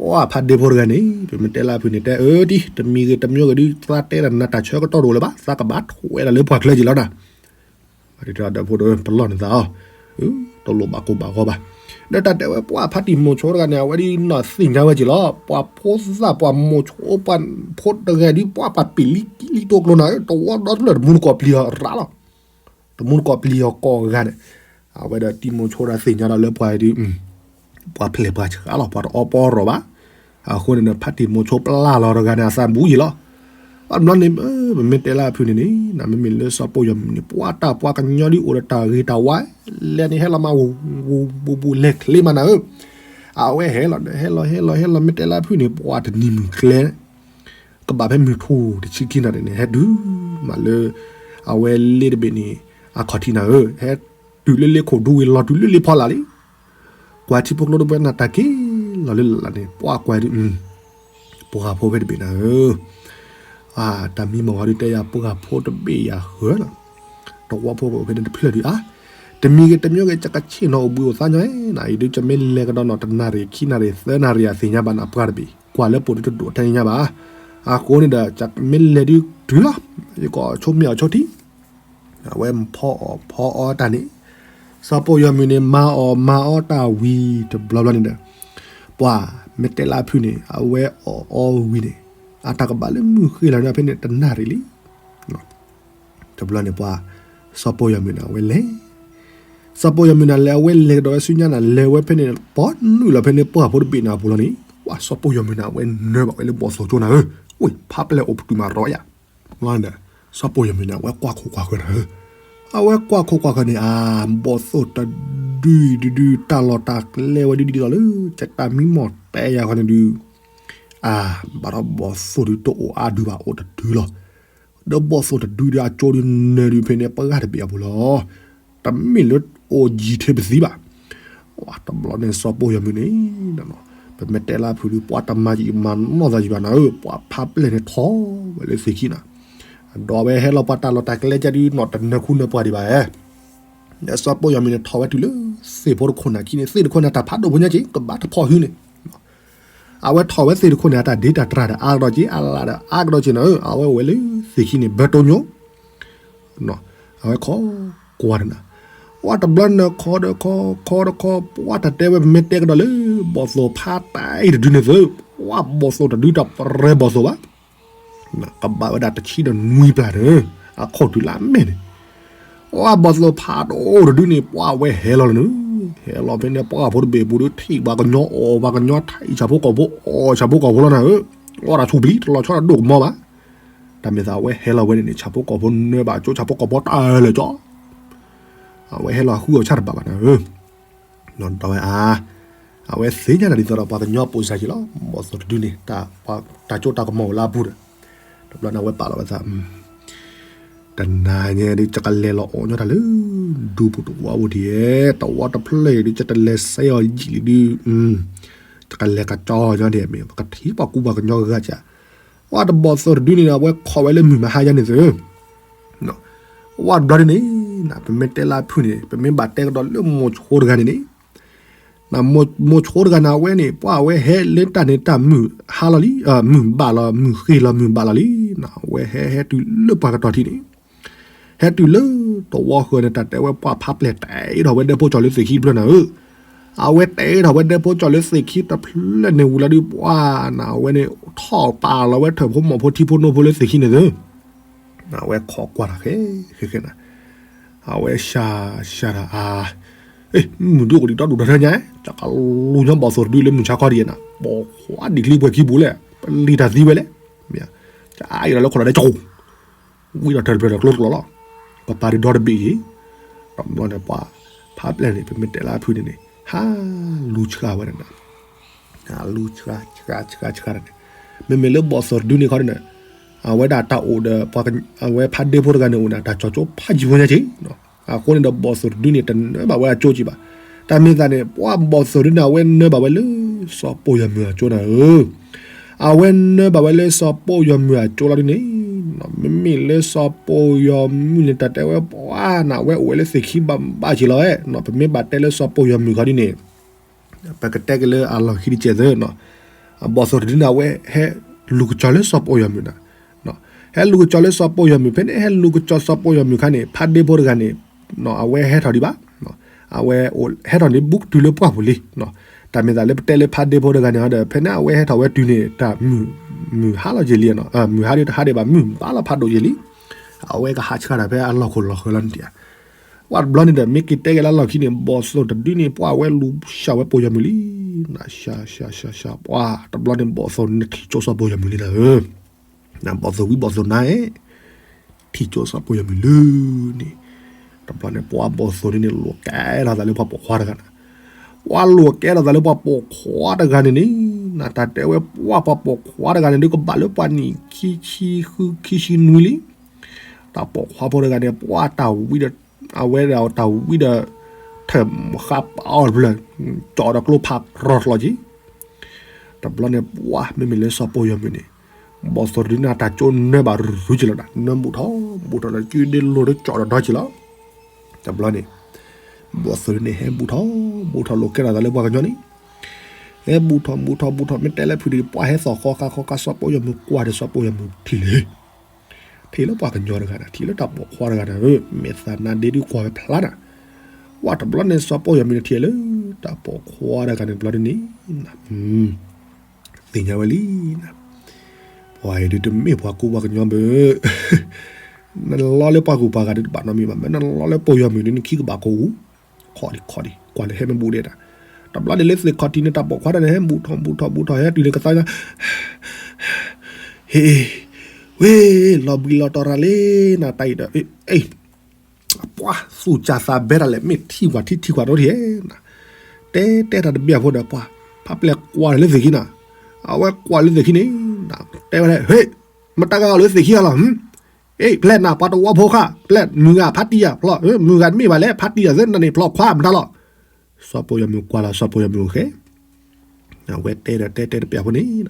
အိၣ်ဖါဒ့ဖိတဂၤန့ၣ် ပမ့ၢ်တဲလၢဖုန့ၣ် တဲအၢတံၢ် တမံၤဂ့ၤတမံၤဂ့ၤဒုး သးတဲဒီးနၤတၢ်ဆၢကတီၢ်တအိၣ်လၢၤဘၣ် သးကဘၣ်ထွဲဒီးလၢပှၤချၢက့ၤလီၤနၤ ဒီးဖိဒိၣ် ပလီၢ်န့ၣ်သးအီၤ, တလိၣ်ဘၣ်ကိၢ်ဘၣ်ဂီၤဘၣ်, ဒီးတၢ်တဲဝဲပှၤဖါတံၢ်မိၤဆိတဂၤန့ၣ် အဝဲဒ်နီၢ်သ့ၣ်ညါဝဲက့ၤလီၤ ပှၤဖိသၣ်ပှၤမိၤဆိပှၤဖိတဂၤဒ် ပှၤပှၤပ့ၣ်လံကံလံတိကျိနၤဧၢ တဝီဒီတဖျၢၣ်တမူတကိးပျံၤအီၤရးလီၤ, တမူတကိးပျံၤအီၤကိးဂၤန့ၣ်, အဝဲဒီးတံၢ်မိၤဆိဒီးသ့ၣ်ညါဒီးလၢပှၤဒ် ပှၤဖျဲၣ်ပှၤဆှးလီၤ ပှၤတအီပီရီၣ်ဘၣ်, အဃိန့ၣ်ဒီး ဖါတံၢ်မိၤဆိပျၢ်လီၤတဂၤန့ၣ် အသးဘူးယံၤလီၤ, ဘၣ်ဘျီန့ၣ် ပမ့ၢ်တဲလၢအဖုန့ၣ်န့ၣ် မ့မ့ၢ်လၢစီၤပိၢ်ယီၤမုၢ်န့ၣ် ပှၤတၢ်ပှၤကညီဒ်အိၣ်ဒီးတၢ်ဂ့ၤတၢ်ဝါ, လဲၤန့ၣ်ဟဲလီၤမး ဝူၤဝူၤဝူၤဝူၤ လဲၤချ့မးနၤဧၢ, အဝဲဟဲလီၤဒီး ဟဲလီၤဟဲလီၤဟဲလီၤ မ့ၢ်တဲလၢအဖုန့ၣ် ပှၤတနံၤမုၢ်ကျဲ ကဘၣ်ဖဲမုၢ်ထူၣ်တဆံခံနၣ်ရံၣ်န့ၣ် ဟဲတုၤမးလၢ အဝဲလ့တဘ့ၣ်န့ၣ် အခီၣ်ထံးနၤဧၢ, ဟဲတုၤလၢလ့ခိၣ်ဒူဝံၤ လီၤတုၤလၢလ့ဖီလာ်လံ, ကွၢ်ထံဖိကျိတဘ့ၣ်နၢ်တၢ်က့ၤလီၤလၢလၢ်န့ၣ် ပှၤကွၢ်ဒ် ပှၤဖိဖဲတဘ့ၣ်နၤဧၢ, တၢ်မံမီၢ်ဂီၤဒုးတဲယၤ ပှၤဖိတဘ့ၣ်ယၤဃၢၤလီၤ, တဝီဖိဖဲန့ၣ်တဖျၢၣ်ဒုးဧါ, တမံၤဂ့ၤတမံၤဂ့ၤ ယကဆ့ၣ်နီၤအိၣ်ဘှံးအိၣ်သါညီနၤအံၤဒုး ယမ့ၢ်လဲၤကဒီးနီၢ်တနၣ်ရံၣ်ခံနၣ်ရံၣ်သၢနၣ်ရံၣ် အသ့ၣ်ညါဘၣ်နၤပှၢ်တဘ့ၣ် ကွၢ်လၢပိာ်ဒုးတဒိၣ်ထဲန့ၣ်ညါဘၣ်, အဃိန့ၣ်ဒီး ယမ့ၢ်လဲၤဒုးတုၤလီၤ, ယကအီၣ်ဆိမ့ၢ်အီၣ်ဆိထံ အဝဲဖီအီၣ်ဖီအီတၢ်န့ၣ်, စီၤပိၢ်ယီၤမုၢ်န့ၣ် မၤအီၣ်မၤအီတၢ်ဝံၤတဘျီဘျီန့ၣ်ဒီး, ပှၤမ့ၢ်တဲလၢအဖုန့ၣ် အဝဲအီၣ်အီဝံၤန့ၣ်, အတၢ်ကဘၣ်လၢမုၢ်ဃ့လီၤန့ၣ်ဖဲန့ၣ် တနၣ်ရံၣ်လံ တဘျီန့ၣ်ပှၤ, စီၤပိၢ်ယီၤမုၢ်န့ၣ် အဝဲလဲၤ, စီၤပိၢ်ယီၤမုၢ်န့ၣ် လဲၤအဝဲလဲၤကဒီးဝဲဆူညါန့ၣ် လဲၤဝဲဖဲန့ၣ် ပီနုာ်လီၤဖဲန့ၣ် ပှၢ်ဖိတဘ့ၣ်န့ၣ်အပူၤလီၤန့ၣ်, ပှၤစီၤပိၢ်ယီၤမုၢ်န့ၣ် အဝဲနၢဘၣ်ဝဲလၢဘီၣ်သိၣ်ကၠိနၤဧၢ, ဝ့ၢ်ဖးပျဲၢ်အိၣ်ပတုာ်မးရီယၤ, စီၤပိၢ်ယီၤမုၢ်န့ၣ် အဝဲကွၢ်ခိၣ်ကွၢ်ဃၢၤနၤဧၢ, အဝဲကွၢ်ခိၣ်ကွၢ်ဃၢၤန့ၣ် အါ ဘီၣ်သိၣ်တဒုဒုဒု တၢ်လီၢ်တၢ်ကျဲဝဲဒ်ဒ်သိးလၢ တၢ်မံမီၢ်တဲယၤဃီန့ၣ်ဒုး အါ ဘၣ်ဒီးဘီၣ်သိၣ်ဒုးတအိၣ်အါဒုးဘၣ် အိၣ်တဒုလီၤ, ဒီးဘီၣ်သိၣ်တဒုဒုးအကၠိဒုးနၢဒုးဖဲန့ၣ် ပှၢ်တဘ့ၣ်အပူၤလီၤ, တမ့ၢ်လၢအိၣ်ယံၤထဲပသံဘၣ်, တဘျီန့ၣ်စီၤပိၢ်ယီၤမုၢ်န့ၣ်, ပမ့ၢ်တဲလၢဖုဒုး ပှၤတမၤယံာ်မၤနီၢ်သးယံာ်ဘၣ်နၤဧၢ, ပှၤဖးပျဲၢ်န့ၣ်ထီၣ်ဝဲလၢသ့ၣ်ခံနၤ, ဒီးဝဲဟဲလီၤပှၤတၢ်လီၢ်တၢ်ကျဲကဒုးနီၢ်တနၢၤခူနၢၤပှၤဒံးဘၣ်ဧါ ဒီးစီၤပိၢ်ယီၤမုၢ်န့ၣ်ထီၣ်ဝဲတုၤလၢ သ့ၣ်ဖိတခိၣ်နၢ်ခံန့ၣ် သ့ၣ်တခိၣ်နၢ်တၢ်ဖးဒိၣ်ဖိညါက့ၤ ကဘၣ်တဖီၣ်ဟုန့ၣ်, အဝဲထီၣ်ဝဲသ့ၣ်တခိၣ်န့ၣ် အတၢ်ဒ့တၢ်တြၢ်ဒီးအါကဒီးက့ၤ အလၣ်ဒီးအါကဒီးက့ၤနၤဧၢ, အဝဲအိၣ်ဝဲလၢသ့ၣ်ခံန့ၣ် ဘၢတိညိ, အဝဲခိးကွၢ်တနၤ, ဝဲတဘျီန့ၣ်ခိးဒီးခိး ခိးဒီးခိး ပှၤတၢ်တဲဝဲ ပမ့ၢ်တဲကဒီးလၢ ဘီၣ်သိၣ်ဖးတၢ်အံၤတဒုန့ၣ်သု, ပှၤဘီၣ်သိၣ်တဒုတပရၢဘီၣ်သိၣ်ဘၣ် ကဘၣ်ဝဲဒၣ်တဆံဒီးနွံပျၢ်န့ၣ်, အခိၣ်တုၤလၢအမဲာ်န့ၣ်, အဘီၣ်သိၣ်ဖးဒိၣ်တဒုန့ၣ် ပှၤဝဲဟဲလီၤလၢန့ၣ်, ဟဲလီၤဖဲန့ၣ် ပှၢ်ဖိတဘ့ၣ်ပူၤဒီး ထံၣ်ပှၤကညီအီၣ်ပှၤကညီ ထံၣ်ဆၣ်ဖိကီၢ်ဖိအီၣ်ဆၣ်ဖိကီၢ်ဖိလီၤနၤဧၢ, အီၣ်တၢ်ဆူၣ်ပျံၤ တလီၤဆီတဒိၣ်ကမီၤဘၣ်, တၢ်မ့ၢ်သးအဝဲဟဲလီၤဝဲန့ၣ်န့ၣ် ဆၣ်ဖိကီၢ်ဖိနၢဘၣ်ကၠိ ဆၣ်ဖိကီၢ်ဖိတၢ်လၢာ်ကၠီ အဝဲဟဲလီၤဃုအီၤဆၣ်တဘၣ်ဘၣ်နၤဧၢ, ဒီးဝဲအါ, အဝဲသ့ၣ်ညါတၢ်ဒ်သိးဒီးပှၤကညီပိာ်စၢ်က့ၤလီၤ, ဘီၣ်သိၣ်တဒုန့ၣ် တၢ်ကၠိတၢ်ကမီၤအိၣ်လၢအပူၤဒီး, တဘျီန့ၣ် အဝဲပာ်လီၤဝဲသး တနၤညါဒုး ယကလဲၤလီၤအီၣ်ညီတၢ်လၢ ဒူပူၤတဝီပူၤဒံး, တဝီတဖျၢၣ်အံၤဒုး ယတလဲၤစဲအီၤယံာ်လံဒုး, ယကလဲၤကကၠီညီဒံး, မ့ၢ်ပကထံၣ်ပှၤကူပှၤကညီဂၤက, ဝဲတဘီၣ်သိၣ်တဒုန့ၣ်ဒီး အဝဲခိးဝဲလၢမုၢ်မဟါယါန့ၣ်သု, ဝဲတဘျီဒုးန့ၣ်, ပမ့ၢ်တဲလၢအဖုၣ်န့ၣ် ပမ့ၢ်ဘၣ်တဲကဒီးလၢမိၤဆိတဂၤန့ၣ်န့ၣ် မိၤဆိတဂၤန့ၣ် အဝဲန့ၣ် ပှၤအဝဲဟဲလၢတၢ်န့ၣ်တၢ်မုၢ်ဟါလီၤလံ, မုၢ်ဘၣ်လီၤ, မုၢ်ဃ့လီၤ, မုၢ်ဘၣ်လီၤလံ, အဝဲဟဲဟဲတုၤလၢပှၤကတီၤထံးန့ၣ်, ဟဲတုၤလၢတဝီဃၢၤန့ၣ် တၢ်တဲဝဲပှၤဖးပျဲၢ်တဲထီၣ်ဝဲဒဲဖိကၠီၤလၢသ့ၣ်ခံတဖျၢၣ်နၤဧၢ, အဝဲတဲထီၣ်ဝဲဒဲဖိကၠီၤလၢသ့ၣ်ခံတဖျၢၣ်န့ၣ်ဝံၤလီၤဒုး ပှၤနၤ အဝဲန့ၣ် ထီၣ်ပာ်လီၤဝဲထၢၣ်ဖိမီၢ်ဖိထံဖိနိဖိလၢသ့ၣ်ခံန့ၣ်သု အဝဲခိးကွၢ်တၢ်ဃဲဃဲဃဲနၤ, အဝဲရှၤရှၤတၢ်အါ, မုၢ်ဒုးအိၣ်ဒံးဒီဒူၣ်ဒီထၢညါ, ယကလူၤညီဘီၣ်သိၣ်တဒုလၢမုၢ်ဆါခီဒံးနၤ, ပိာ်ခွါဒံးချံပှဲၤခံပူၤလဲၣ်, ပလံၤတၢ်သံဝဲလဲၣ်, ယအါအံၤဒီးလၢခိၣ်လီၤဒဲးကၠိ, ဝံၤဒီးထၢၣ်တဖျၢၣ်ဒီးကျိတကျိၤလီၤ, ပပာ်ဒုးဒီတဘ့ၣ်အံၤ, တဘျီန့ၣ်ပှၤဖးပျဲၢ်န့ၣ် ပမ့ၢ်တဲလၢအဖုၣ်န့ၣ်န့ၣ် ဟးလူၤဆှးဝဲဒၣ် လူၤဆှးဆှးဆှးဆှးန့ၣ်, မ့မ့ၢ်လၢဘီၣ်သိၣ်တဒုန့ၣ်ခီန့ၣ်, အဝဲဒၣ်တၢ်အိၣ်ဒီး အဝဲဖးဒ့ဖိတဂၤန့ၣ်အိၣ်န့ၣ် တၢ်ကၠီကၠိဖးယံၤဖိညါက့ၤ, အဃိန့ၣ်ဒီးဘီၣ်သိၣ်တဒုန့ၣ် တနၢဘၣ်ဝဲအကၠိက့ၤဘၣ်, တၢ်မ့ၢ်သးန့ၣ် ပှၤဘီၣ်သိၣ်တဒုန့ၣ် အဝဲနၢဘၣ်ဝဲလၢ စီၤပိာ်ယီၤမုၢ်အကၠိနၤဧၢ အဝဲနၢဘၣ်ဝဲလၢစီၤပိာ်ယီၤမုၢ်အကၠိလီၤဒုန့ၣ်, မ့မ့ၢ်လၢစီၤပိာ်ယီၤမုၢ်န့ၣ် တၢ်တဲဝဲပှၤနၤ အဝဲအိၣ်ဝဲလၢသ့ၣ်ခံဘၣ်ဘၣ်က့ၤလီၤဝဲ, ပမ့ၢ်ဘၣ်တဲလၢစီၤပိာ်ယီၤမုၢ်ခီဒုန့ၣ်, ပကတဲက့ၤလၢအလီၢ်ခံတကဲးသု, အဘီၣ်သိၣ်တဒုန့ၣ် အဝဲဟဲလူၤကၠီလၢစီၤပိာ်ယီၤမုၢ်နၤ, ဟဲလူၤကၠီလၢစီၤပိာ်ယီၤမုၢ် ဖဲန့ၣ်ဟဲလူၤကၠီစီၤပိာ်ယီၤမုၢ်ခါန့ၣ် ဖးဒ့ဖိတဂၤန့ၣ်, အဝဲဟဲထီၣ်ဒံးဘၣ်, အဝဲဟဲထီၣ်န့ၣ် ဘူးတုၤလၢပှၢ်ပူၤလံ, တၢ်မ့ၢ်သးလၢပတဲလၢဖးဒ့ဖိတဂၤန့ၣ်ဒီး ဖဲန့ၣ်အဝဲဟဲထီၣ်ဝဲတုၤန့ၣ် တၢ်မုၢ်ဟါလီၤက့ၤလံ, မုၢ်ဟါဒုးတဟါဒံးဘၣ် မုၢ်ဘၣ်လီၤဖးဒိၣ်က့ၤလံ, အဝဲကဟးဆှၢတၢ်ဖဲအလီၢ်ခိၣ်လီၢ်ဃၢၤလီၤန့ၣ်တံၢ်, ပှၤတဘျီန့ၣ်ဒီး မ့ၢ်က့ၤတဲက့ၤလၢလီၢ်ခံန့ၣ် ဘီၣ်သိၣ်တဒုန့ၣ် ပှၤအဝဲလူၤစှးဝဲပိာ်ယီၤမုၢ်လံ, နၤ ရှၤရှၤရှၤရှၤ ပှၤတဘျီန့ၣ် ဘီၣ်သိၣ်န့ၣ်ထံၣ်ကၠိစီၤပိာ်ယီၤမုၢ်လံနၤဧၢ နဘီၣ်သိၣ်ဝံၤဘီၣ်သိၣ်နါဧၢ, ထံၣ်ကၠိစီၤပိာ်ယီၤမုၢ်လၢန့ၣ်, တဘျီန့ၣ် ပှၤဘီၣ်သိၣ်န့ၣ်န့ၣ် လိာ်ကဲထီၣ်သးလၢပှၤပိာ်ခွါတဂၤနၤ, ပှၤလိာ်ကဲထီၣ်သးလၢပှၤပိာ်ခွါတဂၤန့ၣ်န့ၣ်, နတၢ်တဲဝဲပှၤ ပှၤပိာ်ခွါတဂၤန့ၣ်ဒုး ကဘၣ်လၢပှၤနံၣ်ခံဆံဃုခံဆံနွံလံ, တၢ်ပိာ်ခွါဖိတဂၤန့ၣ် ပှၤတၢ်ဝံဒီး အဝဲဒၣ်တၢ်ဝံဒီး ထၢၣ်ဃါပအီၣ်တဖျၢၣ်, ကၠီဒီးကျိဖးရီၣ်ကျီက့ၤ တဘျီန့ၣ် ပှၤမ့မ့ၢ်လၢစီၤပိာ်ယီၤမုၢ်န့ၣ်, ဘီၣ်သိၣ်တဒုန့ၣ် တၢ်ကၠိနၢဘၣ်ရူၤက့ၤလီၤဒၣ်, နၢဘူၣ်ထီၣ်ဘူၣ်ထီၣ်လၢကုဒ့လိၤလၢကၠီဒီးဒီက့ၤလီၤ, တဘျီန့ၣ် ဘီၣ်သိၣ်တဒုန့ၣ် ဟဲဘူၣ်ထီၣ်ဘူၣ်ထီၣ်လိာ်ကဲထီၣ်သးလၢပှၤကညီန့ၣ်, ဟဲဘူၣ်ထီၣ်ဘူၣ်ထီၣ်ဘူၣ်ထီၣ် မ့ၢ်တဲလၢဖုၣ်ဒံး ပှၤဟဲသီၣ်ဃီဃါဃီဃါ စီၤပိာ်ယီၤမုၢ်ကွၢ်ဒီး စီၤပိာ်ယီၤမုၢ်ထံၣ်လံ ထံၣ်လၢပှၤကညီတဂၤန့ၣ် ထံၣ်လၢတၢ်ပိာ်ခွါတဂၤန့ၣ် မ့ၢ်သးနါဒ့ဒုးကွၢ်ဝဲဖျါနၤ, ဝဲတဘျီန့ၣ် စီၤပိာ်ယီၤမုၢ်န့ၣ်ထံၣ်လၢ တၢ်ပိာ်ခွါတဂၤန့ၣ်တဘျီဒုးန့ၣ်, သ့ၣ်ညါဝဲလံနၤ, ပှၤအံၤဒုးတမ့ၢ်ပှၤကူပှၤကညီဘၣ်, နလီလၢပှၤကူပှၤဂၤဒုးတဘၣ်နီတမံၤဘၣ်, မ့ၢ်နလီလၢပိာ်ယီၤမုၢ်ဒုးနခံကဘၣ်ကိးအူ, ခီဒံးခီဒံး ကွၢ်လၢဟဲမ့ၢ်ဘူးဒဲးတၢ်, တဘျီန့ၣ်လၢသ့ၣ်ခီၣ်ထံးန့ၣ် တၢ်ပိာ်ခွါတဂၤန့ၣ် ဟဲဘူၣ်ထီၣ်ဘူၣ်ထီၣ်ဘူၣ်ထီၣ် ဟဲတုၤန့ၣ်ကသါ ဟ့ၣ်, ဝ့ၢ်, လီၤဘှံးလီၤတီၤရၤလံနၤ တၢ်အံၤဒီး, ပှၤသူၣ်စၢ်သးဘဲတၢ်လဲၣ် မ့ၢ်ထံၣ်ကွၢ်ထံထံၣ်ကွၢ်ဒိၣ်ထံၣ်နၤ, တဲတဲတၢ်တဘျီဖိဒီး ပှၤ ဖးပျဲၢ်ကွၢ်လၢသ့ၣ်ခံနၤ, အဝဲကွၢ်လၢသ့ၣ်ခံန့ၣ်, တဲဝဲဒၣ် ဟ့ၣ်, မတၤဂၤအီၤလၢသ့ၣ်ခံအလီၢ် အ့ ဖျဲးနၤ ပှၤတဝီဖိဃၣ် ဖျဲး မုၢ်ဂၤဖးတံၢ်ယၤဖျီၣ် မုၢ်ဂၤတမ့ၢ်ဘၣ်လဲၣ် ဖးတံၢ်ယၤသ့ နန့ၣ်ဖျီၣ်ခွါမတၤလီၤ, စီၤပိာ်ယီၤမုၢ်ကွၢ်လီၤ စီၤပိာ်ယီၤမုၢ်အိၣ်ဃဲ, အဝဲတဲဒီးတဲတဲတပျၢ်ဖိန့ၣ်,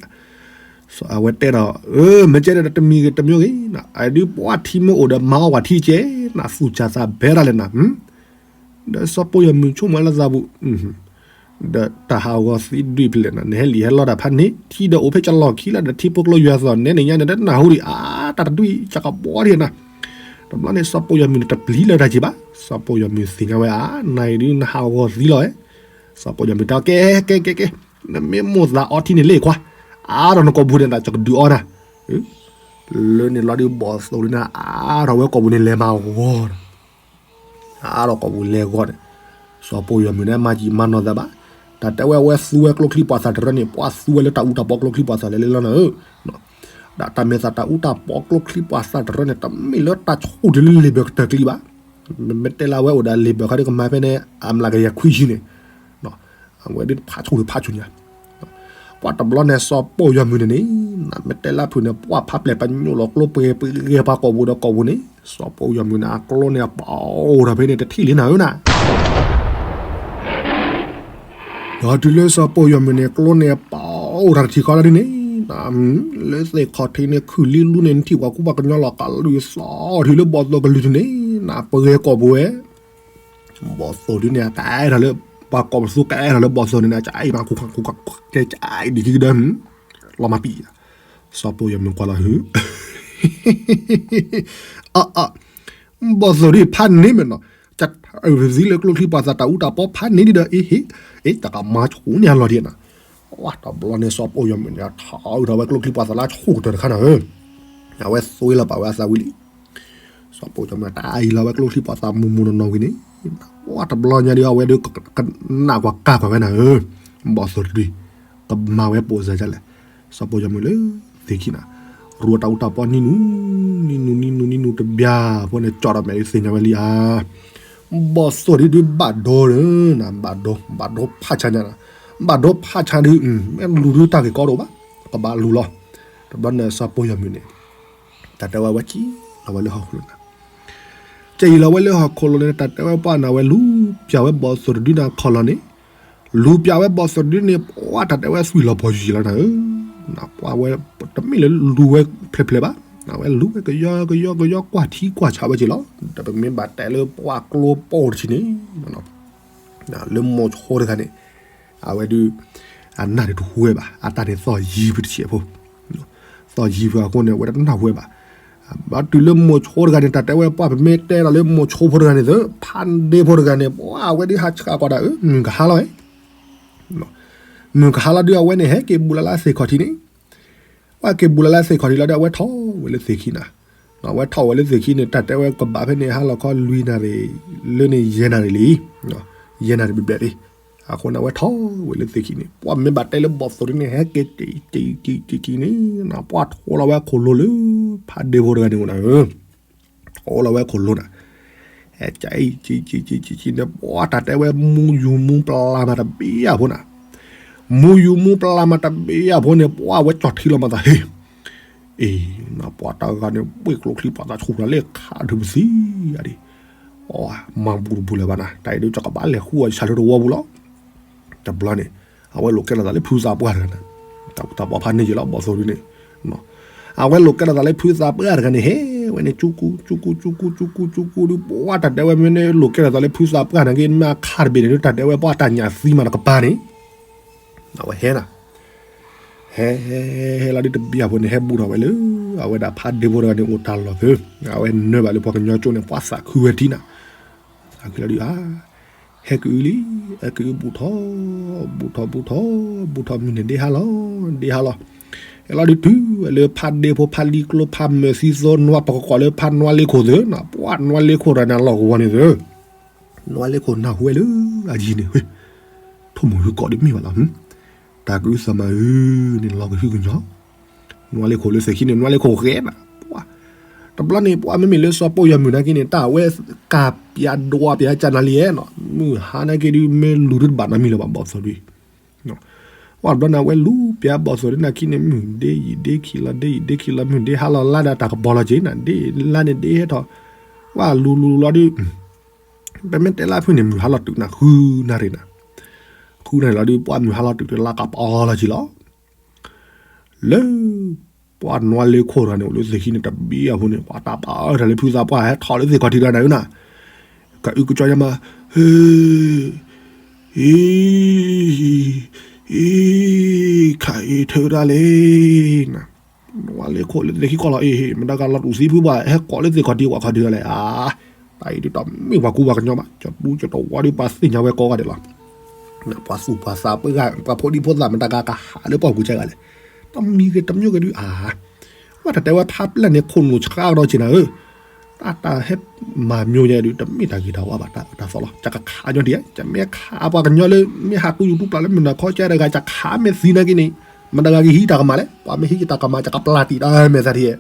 အဝဲတဲဒီး, မ့ၢ်ကဲဒီးတမံၤဂ့ၤတမံၤဂ့ၤနၤ အဒုးပှၤထံမ့ၢ်အိၣ်ဒီးမၤအီၣ်ဝဲထံကဲ, နသူၣ်စၢ်သးဘဲတၢ်လဲၣ်နၤ, ဒီးစီၤပိာ်ယီၤမုၢ်ဆိကမိၣ်လၢသးပူၤ ဒီးတၢ်ဟးဂီၤသံဒွံၣ်ဖျဲးနၤ နဟဲလံာ်ဟဲလီတၢ်ဖးန့ၣ် ထံဒီးအိၣ်ဖဲကလီၢ်ခံလၢဒီးထံဖိကျိယွၤသီၣ်နဲန့ၣ်ညါန့ၣ် တနၢ်ဟူဒံးအါတၢ်တဒွံၣ် ကကဘီဒံးနၤ, တဘျီန့ၣ် စီၤပိာ်ယီၤမုၢ်န့ၣ်တပျံၤလၢတၢ်က့ၤဘၣ်, စီၤပိာ်ယီၤမုၢ်သ့ၣ်ညါဝဲဧါ နၤအံၤဒုးနဟးဂီၤသံလီၤဧါ, စီၤပိာ်ယီၤမုၢ်တဲကဲကဲကဲကဲ, နမ့ၢ်မိၣ်သးအီထံန့ၣ်လ့ၣ်ခွါ, အါဒီးနကိာ်ပူၤန့ၣ် နကကဒုးအီနၤ, လၢန့ၣ်လီၤဒုးဘီၣ်သိၣ်ဒုးနၤ အါထီၣ်ဝဲကိာ်ပူၤန့ၣ်လဲၤမၤဂီၤ အါထီၣ်ကိာ်ပူၤလဲၤဂီၤန့ၣ်, စီၤပိာ်ယီၤမုၢ်န့ၣ် မၤကံမၤနီၢ်သးဘၣ်, တၢ်တဲဝဲအဝဲသူဝဲကျိချံပှၤသၣ်တရၢန့ၣ် ပှၤသူဝဲလၢတၢ်အူတၢ်ပီကျိချံပှၤသၣ်လဲၤလဲၤလီၤနၤဧၢ, ဒ်တၢ်မ့ၢ်သးတၢ်အူတၢ်ပီကျိချံပှၤသၣ်တရၢန့ၣ် တမ့ၢ်လၢတၢ်ဆူၣ်တုၤလၢလံာ်ဘၢၣ်ကတၢၢ်ကျံဘၣ်, မ့ၢ်တဲလၢအဝဲအိၣ်ဒီးလံာ်ဘၢၣ်ခီဒီးကမၤဖဲန့ၣ် အမျးကယၤခွံဆံန့ၣ်, အဝဲဒ်ဖးဆူၣ်ဖးဆူၣ်ညါ, ပှၤတဘျီန့ၣ် စီၤပိာ်ယီၤမုၢ်န့ၣ်န့ၣ်, မ့ၢ်တဲလၢဖုၣ်န့ၣ် ပှၤဖးပျဲၢ်ပညိၣ်လီၤကျိပှဲၤပှဲၤပှဲၤပှၤကိာ်ပူၤဒီးကိာ်ပူၤန့ၣ်, စီၤပိာ်ယီၤမုၢ်န့ၣ် အကျိန့ၣ်အပာ်အိၣ်ထီၣ်ဖဲန့ၣ်တထံၣ်လံနၤဧၢနၤ ဒီးတုၤလၢစီၤပိာ်ယီၤမုၢ်န့ၣ် ကျိန့ၣ်ပာ်အိၣ်တၢ်တထံၣ်ဃီဒ်န့ၣ်, လၢသ့ၣ်ခီၣ်ထံးန့ၣ် ခုၣ်လံလူန့ၣ် နထံၣ်ပှၤကူပှၤကညီလီၤကလုၢ်သီၣ်ထံးလၢဘီၣ်သိၣ်ကလုၢ်ထံးန့ၣ်, နပဂဲၤကိာ်ပူၤဝဲ, ဘီၣ်သိၣ်ဒ်န့ၣ် ကအဲၣ်ထီၣ်လၢ, ပှၤကိာ်ပသူကအဲၣ်ထီၣ်လၢဘီၣ်သိၣ်န့ၣ် ကအဲၣ်မၤခူၣ်ခါခူၣ်ခါကဲကအဲၣ်ဒ်က့ၤကဒၢ, လီၤမၤပံာ်, စီၤပိာ်ယီၤမုၢ်ကွၢ်လီၤဟု အ ဘီၣ်သိၣ်ဒ်ဖးန့ၢ်မ့ၢ်နီၤ, တသံလၢကျိချံပှၤသၣ်တၢ်အူတၢ်ပီဖးန့ၢ်ဒ်ဒီး အ့ဟ့ၣ်, အ့ တၢ်ကမၤဆိန့ၢ်အလီၢ်ဒ်နၤ, တဘျီန့ၣ် စီၤပိာ်ယီၤမုၢ်န့ၣ် ထီၣ်အုးထီၣ်ဝဲကျိချံပှၤသၣ်လၢဆိကတၢၢ်တခါနၤဧၢ, အဝဲသွ့လီၤပာ်ဝဲအသးဝံၤလံ, စီၤပိာ်ယီၤမုၢ်န့ၣ် တၢ်အံၤလီၤဝဲကျိချံပှၤသၣ်မူးမူးနီၢ်နီၢ်ဝံၤန့ၣ်, တဘျီညါဒီး အဝဲဒီးကနၣ်ကွၢ်ကၢ်ကွၢ်ဝဲနၤဧၢ, ဘီၣ်သိၣ်တဒု ကမၤဝဲပိာ်စၢၤဒ်လဲၣ်, စီၤပိာ်ယီၤမုၢ်လၢသ့ၣ်ခံနၤ, ရူးတၢ်အူတၢ်ပီနံၤနူၤ, နံၤနူၤနံၤနူၤနံၤနူၤတဘျီဖိန့ၣ် ကၠီၣ်ဒီးမဲာ်ဒ်သ့ၣ်ညါဝဲလံဧါ, ဘီၣ်သိၣ်ဒ်ဒုးဘၣ်ဒိနၤ, ဘၣ်ဒိ, ဘၣ်ဒိဖးဆါညါနၤ, ဘၣ်ဒိဖးဆါဒုး, မ့ၢ်လူၤဒုးတၢ်ဂ့ၢ်ကီတအိၣ်ဘၣ်, ကဘၣ်လူၤလီၤ, တဘျီန့ၣ် စီၤပိာ်ယီၤမုၢ်န့ၣ် တၢ်တဲဝဲဝဲကံၣ်လီၤဝဲလၢဟီၣ်ခိၣ်လိၤနၤ, ကံၣ်လီၤဝဲလၢဟီၣ်ခိၣ်လိၤန့ၣ် တၢ်တဲဝဲပှၢ်နၤဝဲလူၤပျၢ်ဝဲဘီၣ်သိၣ်တဒုနၤခီၣ်လီၤန့ၣ်, လူၤပျၢ်ဝဲဘီၣ်သိၣ်တဒုန့ၣ် ပှၤတၢ်တဲဝဲသွံၣ်လီၤပီၤယံာ်လီၤနၤဧၢ, ပှၤဝဲ တမ့ၢ်လၢလူၤဝဲဖျဲးဖျဲးဘၣ်, အဝဲလူၤဝဲကယီကယီကယီကွၢ်ထံကွၢ်ဆးဝဲက့ၤလီၤ, ဒီးပမ့ၢ်ဘၣ်တဲလၢပှၤကျိပိာ်တဆံန့ၣ် လၢမိၤဆိတဂၤန့ၣ်, အဝဲဒုး, အနၢ်န့ၣ်တဟူဝဲဘၣ်, အတၢ်န့ၣ်သီၣ်ယံၤဖုတဆံးဖိ, သီၣ်ယံၤဖုအဃိန့ၣ် အဝဲတနၢ်ဟူဝဲဘၣ်, ဘၣ်တုၤလၢမိၤဆိတဂၤန့ၣ် တၢ်တဲဝဲပှၢ်ပမ့ၢ်တဲဒီးလၢမိၤဆိဖိတဂၤန့ၣ်သ့, ဖးဒ့ဖိတဂၤန့ၣ် ပှၤအဝဲဒုးဟးဆှးကွၢ်ဒၣ်အၢ မုၢ်ကဟါလီၤ, မုၢ်ကဟါလီၤဒုးအဝဲန့ၣ် ဟဲက့ၤဘူးလီၤလၢသ့ၣ်ခီၣ်ထံးန့ၣ်, ပှၤက့ၤဘူးလီၤလၢသ့ၣ်ခီၣ်ထံးလီၤဒီး အဝဲထီၣ်ဝဲလၢသ့ၣ်ခံနၤ, အဝဲထီၣ်ဝဲလၢသ့ၣ်ခံန့ၣ် တၢ်တဲဝဲကဘၣ်ဖဲန့ၣ် ဟါလီၤခီလွံၢ်နၣ်ရံၣ်, လၢန့ၣ်ယဲၢ်နၣ်ရံၣ်လံ, ယဲၢ်နၣ်ရံၣ်ဘျဲၣ်ဘျဲၣ်လံ, အဃိန့ၣ်အဝဲထီၣ်ဝဲလၢသ့ၣ်ခံန့ၣ် ပှၤမ့ၢ်ဘၣ်တဲလၢဘီၣ်သိၣ်ဒ်န့ၣ် ဟဲက့ၤက့ၤက့ၤက့ၤက့ၤန့ၣ်, ပှၤထိလီၤဝဲခိၣ်လိၤလၢ ဖးဒ့ဖိတဂၤန့ၣ်အိၣ်နၤဧၢ ထိလီၤဝဲခိၣ်လိၤနၤ, ဟဲက့ၤက့ၤက့ၤက့ၤက့ၤန့ၣ် ပှၤတၢ်တဲဝဲမူယူၤမူပျၢ်မးတဘ့ၣ်အဖိနၤ, မူယူၤမူပျၢ်မးတဘ့ၣ်အဖိန့ၣ် ပှၤဝဲကၠီၣ်ထံလီၤမၤသးဟ့ၣ်, အ့ နပှၤတဂၤန့ၣ် ဘှ့ၣ်ကျိချံပှၤသၣ်ဆူၣ်နၤလၢခးဒုးပသံအဒံး, မၤဘူတဘူလၢၤဘၣ်နၤ တၢ်အံၤဒုး ကဘၣ်လဲၤဃုအီၤဆၣ်လၢတဝီပူၤလီၤ, တဘျီန့ၣ် အဝဲလိာ်ကဲထီၣ်သးလၢဖုသးပှၢ်တဂၤန့ၣ်, တၢ်ပှၤဖးန့ၢ်က့ၤလီၤ ဘီၣ်သိၣ်ဒုန့ၣ်, အဝဲလိာ်ကဲထီၣ်သးလၢဖုသးပှၢ်တဂၤန့ၣ် ဟဲဝဲန့ၣ် ကၠူကူ ကၠူကူ ကၠူကူ ကၠူကူ ကၠူကူဒုး ပှၤတၢ်တဲဝဲမ့ၢ်န့ၣ် လိာ်ကဲထီၣ်သးလၢဖုသးပှၢ်န့ၣ်က့ မ့ၢ်အခါတဘ့ၣ်န့ၣ်ဒုး တၢ်တဲဝဲပှၤတၢ်ညၣ်သံမးတကပၤန့ၣ်, အဝဲဟဲနၤ ဟဲ ဟဲ ဟဲလီၤဒုးတဘျီဖိန့ၣ် ဟဲဘူးထီၣ်ဝဲလၢ အဝဲဒၣ်ဖးဒ့ဖိတဂၤန့ၣ်အိၣ်တၢ်လီၢ်သၢ, အဝဲနၢၤဘၣ်လၢပှၤကညီကၠိန့ၣ် ပှၤသးခုဝဲထံနၤ, သးခုလီၤဒုးဧါ, ဟဲကအုလံ, ဟဲကအုဘူးထီၣ်, ဘူးထီၣ်ဘူးထီၣ်, ဘူးထီၣ်မုၢ်န့ၣ်ဒ့ဟါလီၤ, ဒ့ဟါလီၤ, ဟဲလီၤဒုးတုၤဝဲလၢဖးဒ့ဖိဖးလံၤကျိဖးမၢၤသံသိ နွါပကကွၢ်လၢဖးနွါလ့ခိၣ်သၢနၤ, ပှၤနွါလ့ခိၣ်တဂၤန့ၣ်လီၢ်ကဝီၤန့ၣ်သၢ နွါလ့ခိၣ်နၢ်ဟူဝဲလၢအယံၤန့ၣ်, ထိၣ်မိၢ်ဟုကိးဒ်မ့ၢ်ဘၣ်လီၤ, တၢ်ကအုသးမးဧၢ, န့ၣ်လီၤကဟုကညီၤ, နွါလ့ခိၣ်လၢသ့ၣ်ခံန့ၣ် နွါလ့ခိၣ်ဂဲၤနၤ, ပှၤ, တဘျီန့ၣ် ပှၤမ့မ့ၢ်လၢစီၤပိာ်ယီၤမုၢ်နာ်က့န့ၣ် တၢ်ဝဲကးပၠးဒွးပၠးကၢ်နၤလံဧါနီၤ, မုၢ်ဟါနာ်က့ဒုး မ့ၢ်လူၤဒုးတဘၣ်နီတမံၤလၢၤဘၣ် ဘီၣ်သိၣ်ဒုး ပှၤတဘျီန့ၣ် အဝဲလူၤပၠးဘီၣ်သိၣ်ဒုးနာ်က့န့ၣ် မုၢ်ဒ့ယံာ်ဒ့ခံးလီၤ ဒ့ယံာ်ဒ့ခံးလီၤ မုၢ်ဒ့ဟါလီၤလါဒီးတၢ်ကပီၤလီၤက့ၤနၤ ဒ့လါန့ၣ်ဒ့ဟဲထီၣ်, ပှၤလူၤလူၤလီၤဒုး, ပမ့ၢ်တဲလၢဖုန့ၣ် မုၢ်ဟါလီၤတုၤနၤ ဃုနၣ်ရံၣ်နၤ, ဃုနၣ်ရံၣ်လီၤဒုး ပှၤမုၢ်ဟါလီၤတုၤလါကပီၤလီၤက့ၤလီၤ, လၢ ပှၤနွါလ့ခိၣ်တဂၤန့ၣ် အိၣ်လၢသ့ၣ်ခံန့ၣ်တဘ့ၣ်အဖိန့ၣ် ပှၤတၢ်ပာ်အၢတၢ်လၢဖုသးပှၢ်ဟဲထီၣ်လၢသ့ၣ်ခီၣ်ထံးတဂၤန့ၣ်ဧၢနၤ, ကအုကကၠီညါမး, ဟ့ ဟ့ ဟ့ ခးအံၤထၢတၢ်လဲၣ်, နွါလ့ခိၣ်လၢသ့ၣ်ခံကီၢ်လီၤအံၤ မတၤဂၤလီၤတူၢ်သံဖုဘၣ် ဟဲကိးလၢသ့ၣ်ခီၣ်ထံးဝဲခီၣ်ထံးတဂၤလဲၣ်, တၢ်အံၤဒုးတမ့ၢ်ပှၤကူပှၤကညီဘၣ် ကၠီတူကၠီတဝီဒုး ပှၤသ့ၣ်ညါဝဲကိးဂၤဒဲးလီၤ ပှၤသူၣ်ပှၤသးပှၢ်ဂၤ ပှၤဖိဒံဖိသၣ်မတၤဂၤကဟးလၢပှၤကူကဲဂၤလဲၣ်, တမံၤဂ့ၤတမံၤဂ့ၤဒုးအါ, ဝဲတၢ်တဲဝဲဖးပျဲၢ်န့ၣ် ခိၣ်နူာ်ဆှါကဒီးက့ၤနၤဧၢ, တၢ်တၢ်ဟဲမၤမျိၤယဲဒုး တမ့ၢ်တၢ်ဂ့ၤတၢ်ဝါဘၣ် တၢ်သီလီၤ ယကခးညီဒံး ယမ့ၢ်ခးပှၤကညီလၢ မ့ၢ်ဟးကူယူၤတူၢ်ပျၢ်လၢမုၢ်နၤခီကဲတဂၤ ယကခးမ့ၢ်သံနာ်က့န့ၣ်, မတၤဂၤကဟံးတၢ်ကမၣ်လဲၣ် ပှၤမ့ၢ်ဟံးယတၢ်ကမၣ် ယကပျၢ်တံာ်တၢ်မဲာ်သးထံၣ်,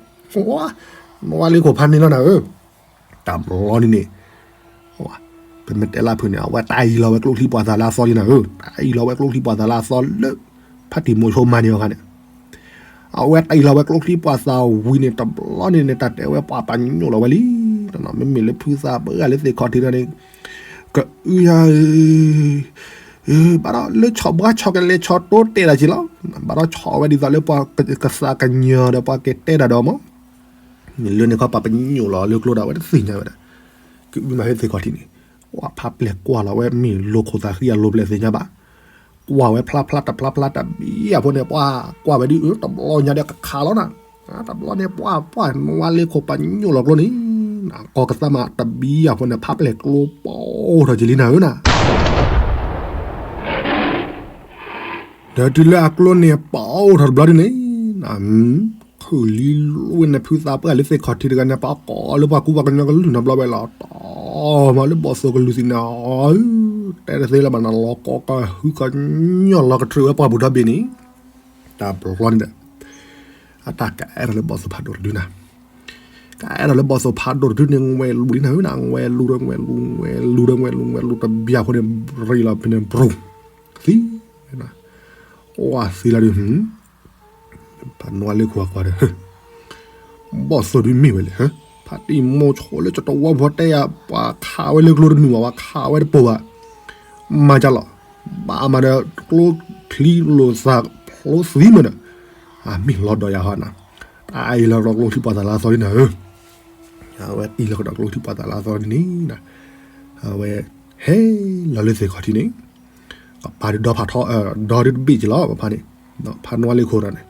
နွါလ့ခိၣ်ဖးန့ၢ်လီၤနၤဧၢ, တၢ်ဘျီန့ၣ်န့ၣ်, ပမ့ၢ်တဲလၢဖုးန့ၣ် အဝဲတၢ်အံၤလီၤဝဲကျိချံပှၤသးလၢအသီလံနၤဧၢ, တၢ်အံၤလီၤဝဲကျိချံပှၤသးလၢအသီလၢ ဖါတံၢ်မိၤဆိမၤန့ၢ်အီၤခါန့ၣ် အဝဲတၢ်အံၤလီၤဝဲကျိချံပှၤသးဝံၤန့ၣ် တဘျီန့ၣ်န့ၣ် တၢ်တဲဝဲပှၤပညိၣ်လီၤဝဲလံ. မ့မ့ၢ်လၢဖုသးပှၢ်လၢသ့ၣ်ခီၣ်ထံးတဂၤန့ၣ် ကအုယၤဧၢ, ဘၣ်ဒီးလၢဆီဘှါဆီကလဲၤဆီတိတဲာ်တၢ်က့ၤလီၤ. ဘၣ်ဒီးဆီဝဲဒ်သိးလၢပှၤကသးကညီၤဒီးပှၤကတဲတၢ်ဒီးမး လၢန့ၣ်ခီပှၤပညိၣ်လီၤလၢကျိဒီး အဝဲတသ့ၣ်ညါဝဲဒၣ်. ကအုမၤဟဲသ့ၣ်ခီၣ်ထံးန့ၣ် ပှၤဖးပျဲၢ်ကွၢ်လီၤဝဲ မ့ၢ်လိာ်ခိၣ်သးဃံအလိၤပျဲၢ်သ့ၣ်ညါဘၣ်. ကွၢ်ဝဲဖျါဖျါတဖျါဖျါတဘျီအဃိန့ၣ် ပှၤကွၢ်ဝဲဒ်အၢ တဘျီညါဒီးကခးလီၤနၤ, တဘျီန့ၣ် ပှၤပှၤနွါလ့ခိၣ်ပညိၣ်လီၤကျိန့ၣ် ကီၢ်ကသးမးတဘျီအဃိန့ၣ် ဖးပျဲၢ်ကျိပီထီၣ်က့ၤလံနၤဧၢနၤ. ဒီးတုၤလၢအကျိန့ၣ်ပီထီၣ်တဘျီဒ်န့ၣ် ခုၣ်လံလိဝဲန့ၣ် ဖုသးပှၢ်လၢသ့ၣ်ခီၣ်ထံးတဂၤန့ၣ် ပှၤကိးလၢပှၤကူပှၤကညီကလုၢ်နီတဘျီဝဲလီၤ. တီၢ်မၤလၢဘီၣ်သိၣ်ကလုၢ်သံန့ၣ် တဲတသ့လၢၤဘၣ်နၤ လီၤကိးကဟုကညီၢ်လီၤကတြူာ်ဝဲပှၢ်ပူၤဒီဘ့ၣ်န့ၣ် တဘျီန့ၣ်ဒီး အတၢ်ကအဲၣ်ထီၣ်လၢဘီၣ်သိၣ်ဖးဒိၣ်တဒုနၤ, ကအဲၣ်ထီၣ်လၢဘီၣ်သိၣ်ဖးဒိၣ်တဒုန့ၣ် ငွဲလူၤလံနၤဧၢနၤ, ငွဲလူၤဒီးငွဲလူၤ ငွဲလူၤဒီးငွဲလူၤ ငွဲလူၤတဘျီအဃိန့ၣ် ရံၣ်လီၤဖဲန့ၣ် ဘြူၤ သံ ဝဲသံလီၤဒုး ဖးနွါလ့ခိၣ်အကွၢ်ဒီး ဘီၣ်သိၣ်ဒုးမ့ၢ်ဝဲလဲၣ်, ဖါတံၢ်မိၤဆိလၢကတဝီဖိတဲယၤ ပှၤခးဝဲလၢကျိတနုာ်ဘၣ် ပှၤခးဝဲတပိာ်ဘၣ်, မၤကလီၤ, ဘၣ်မၤဒီးကျိချံလိာ်သးဖျိသံမ့ၢ်ဒီး အမ့ၢ်လီၤဒီးယၤဟီနၤ, တၢ်အံၤလီၤဒီးကျိချံပှၤသးလၢအသီလံနၤဧၢ, အဝဲတံၢ်လီၤကဒီးကျိချံပှၤသးလၢအသီန့ၣ် အဝဲ ဟဲလီၤလၢသ့ၣ်ခီၣ်ထံးန့ၣ် ကပၤဒုးဒီဖးထီ ဒီဒုးတဘ့ၣ်က့ၤလီၤ ပဖါန့ၣ်, ဖးနွါလ့ခိၣ်ဒီးန့ၣ်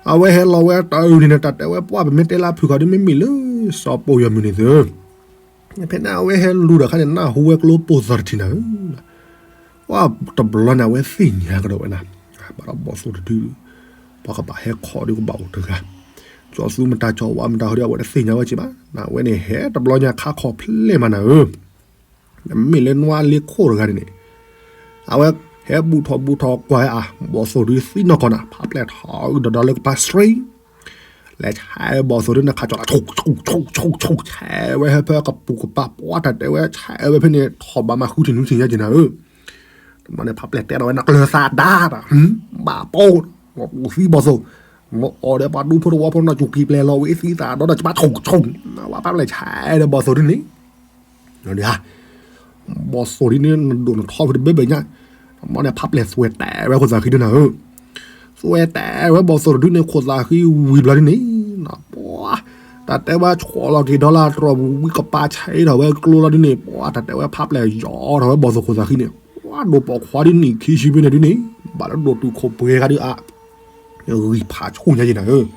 အဝဲဟဲလီၤဝဲတၢ်အုၣ်န့ၣ် တၢ်တဲဝဲပှၢ် ပမ့ၢ်တဲလၢဖုၣ်ခီဒုး မ့မ့ၢ်လၢစီၤပိၢ်ယီၤမုၢ်န့ၣ်သု, ဖဲန့ၣ်အဝဲဟဲလူၤဒီးခါန့ၣ် နၢ်ဟူဝဲကျိပိၢ်သီတထံၣ်နၤဧၢ, ပှၢ်တဘျီန့ၣ် အဝဲသ့ၣ်ညါကဒီးဝဲနၤ, ဘၣ်ဒီးဘီၣ်သိၣ်တဒု ပှၤကဘၣ်ဟဲခီဒုးကဘၣ်အိၣ်တဂၤ, ကၠီသူမတၤကၠီဝါမတၤဟီဒုး အဝဲတသ့ၣ်ညါဝဲက့ၤဘၣ်, နဝဲန့ၣ်ဟဲတဘျီညါခါခီဖျိမးနၤဧၢ မ့မ့ၢ်လၢနွါလ့ခိၣ်တဂၤန့ၣ်န့ၣ် အဝဲဟဲဘူၣ်ထီၣ်ဘူၣ်ထီၣ်ကွၢ်ဝဲအါ ဘီၣ်သိၣ်ဒုးသံနီၢ်ကီၢ်နၤ ဖးပျဲၢ်ထီၣ်အုးဒီးဒီးလၢကပၤ straight လဲၤဆဲးဘီၣ်သိၣ်ဒုးန့ၣ် ခးကၠီလီၤ ဆူၣ်ဆူၣ်ဆူၣ်ဆူၣ် ဆဲးဝဲဟဲဖဲကပူၤကပၤ ပှၢ်တၢ်တဲဝဲဆဲးဝဲဖဲန့ၣ် ထီၣ်ဘးမၤဃုထံၣ်နူထံၣ်ညါက့ၤနၤဧၢ, တဘျီန့ၣ် ဖးပျဲၢ်တဲထီၣ်ဝဲ နကျၢၤသးဒါတၢ် ဘၣ်ပီ နပူၤသံဘီၣ်သိၣ် နအီၣ်ဒီးပှၤဒူဖိတဝီဖိ နကၠူၣ်ကံၤပျဲၢ်လီၤဝဲသံသးဒီး နကဘၣ်ဆူၣ်ဆူၣ် ဝဲဖးပျဲၢ်ဆဲးဒီးဘီၣ်သိၣ်ဒုးန့ၣ် ဘီၣ်သိၣ်ဒုးန့ၣ် နဒိၣ်နထီဖဲတဘဲဘဲညါ, တဘျီန့ၣ် ဖးပျဲၢ်သွဲၣ်တဲာ်ဝဲခိၣ်သးဃံဒုးနၤဧၢ, သွဲၣ်တဲာ်ဝဲဘီၣ်သိၣ်တဒုးန့ၣ် ခိၣ်သးဃံဝံၤဘျီဒုးန့ၣ် ပှၢ် တၢ်တဲဝဲဆီၣ်လီၤက့ၤဒီလၢတြီၢ်ပူၤဝံၤ ကပၤဆဲးထီၣ်ဝဲကျိလီၤဒုးန့ၣ် ပှၢ် တၢ်တဲဝဲဖးပျဲၢ်ယီၤထီၣ်ဝဲဘီၣ်သိၣ်ခိၣ်သးဃံန့ၣ် ပှၢ် ဒိၣ်ပိာ်ခွါဒုးနံၣ်ခံဆံဖဲန့ၣ်ဒုးန့ၣ် ဘၣ်လၢဒိၣ်တုာ်ခိၣ်ပှဲၤဂၤဒုးအါ ဂံၢ်ဖးဆူၣ်ညါက့ၤနၤဧၢ,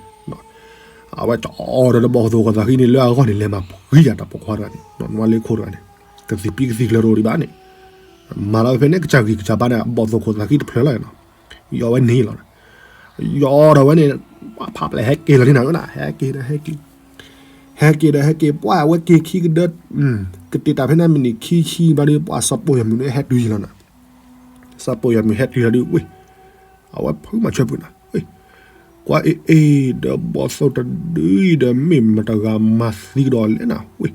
အဝဲကၠီဒီးဘီၣ်သိၣ်ခိၣ်သးဃံန့ၣ် လၢအဂီၢ်န့ၣ် လဲၤမၤဖှံယၤတၢ်ပိာ်ခွါတဂၤန့ၣ် နွါလ့ခိၣ်တဂၤန့ၣ် ကသံၣ်ပံကသံၣ်ကျၢၤတအိၣ်ဒံးဘၣ်န့ၣ်, မၤလီၤဖဲန့ၣ် ကစၢ်ဂံၢ်ကစၢ်ဘါန့ၣ် ဘီၣ်သိၣ်ခိၣ်သးဃံတဖျၢၣ်လီၤနီၤ, ယီၤဝဲန့ၣ်လီၤ, ယီၤဒီးဝဲန့ၣ် ဖးပျဲၢ်ဟဲက့ၤလီၤန့ၣ်နၤဧၢနၤ ဟဲက့ၤဒီးဟဲက့ၤ ဟဲက့ၤဒီးဟဲက့ၤ ပှၢ် အဝဲက့ၤခံကဒၢ ကတ့ၢ်တၢ်ဖဲန့ၣ် မံးနံးခံဆံဘျီဒုး ပှၢ် စီၤပိၢ်ယီၤမုၢ်န့ၣ် ဟဲတုၤယံၤလီၤနၤ, စီၤပိၢ်ယီၤမုၢ်ဟဲတုၤလီၤဒုး ဝ့ၢ် အဝဲဖုးမၤဆၢဖုးနၤ, ကွၢ်အ့ၣ်အ့ၣ်ဒီး ဘီၣ်သိၣ်တဒုအံၤဒီး မ့ၢ်မတၤတဂၤမၤသံကဒီးလဲၣ်နၤ, ဝ့ၢ်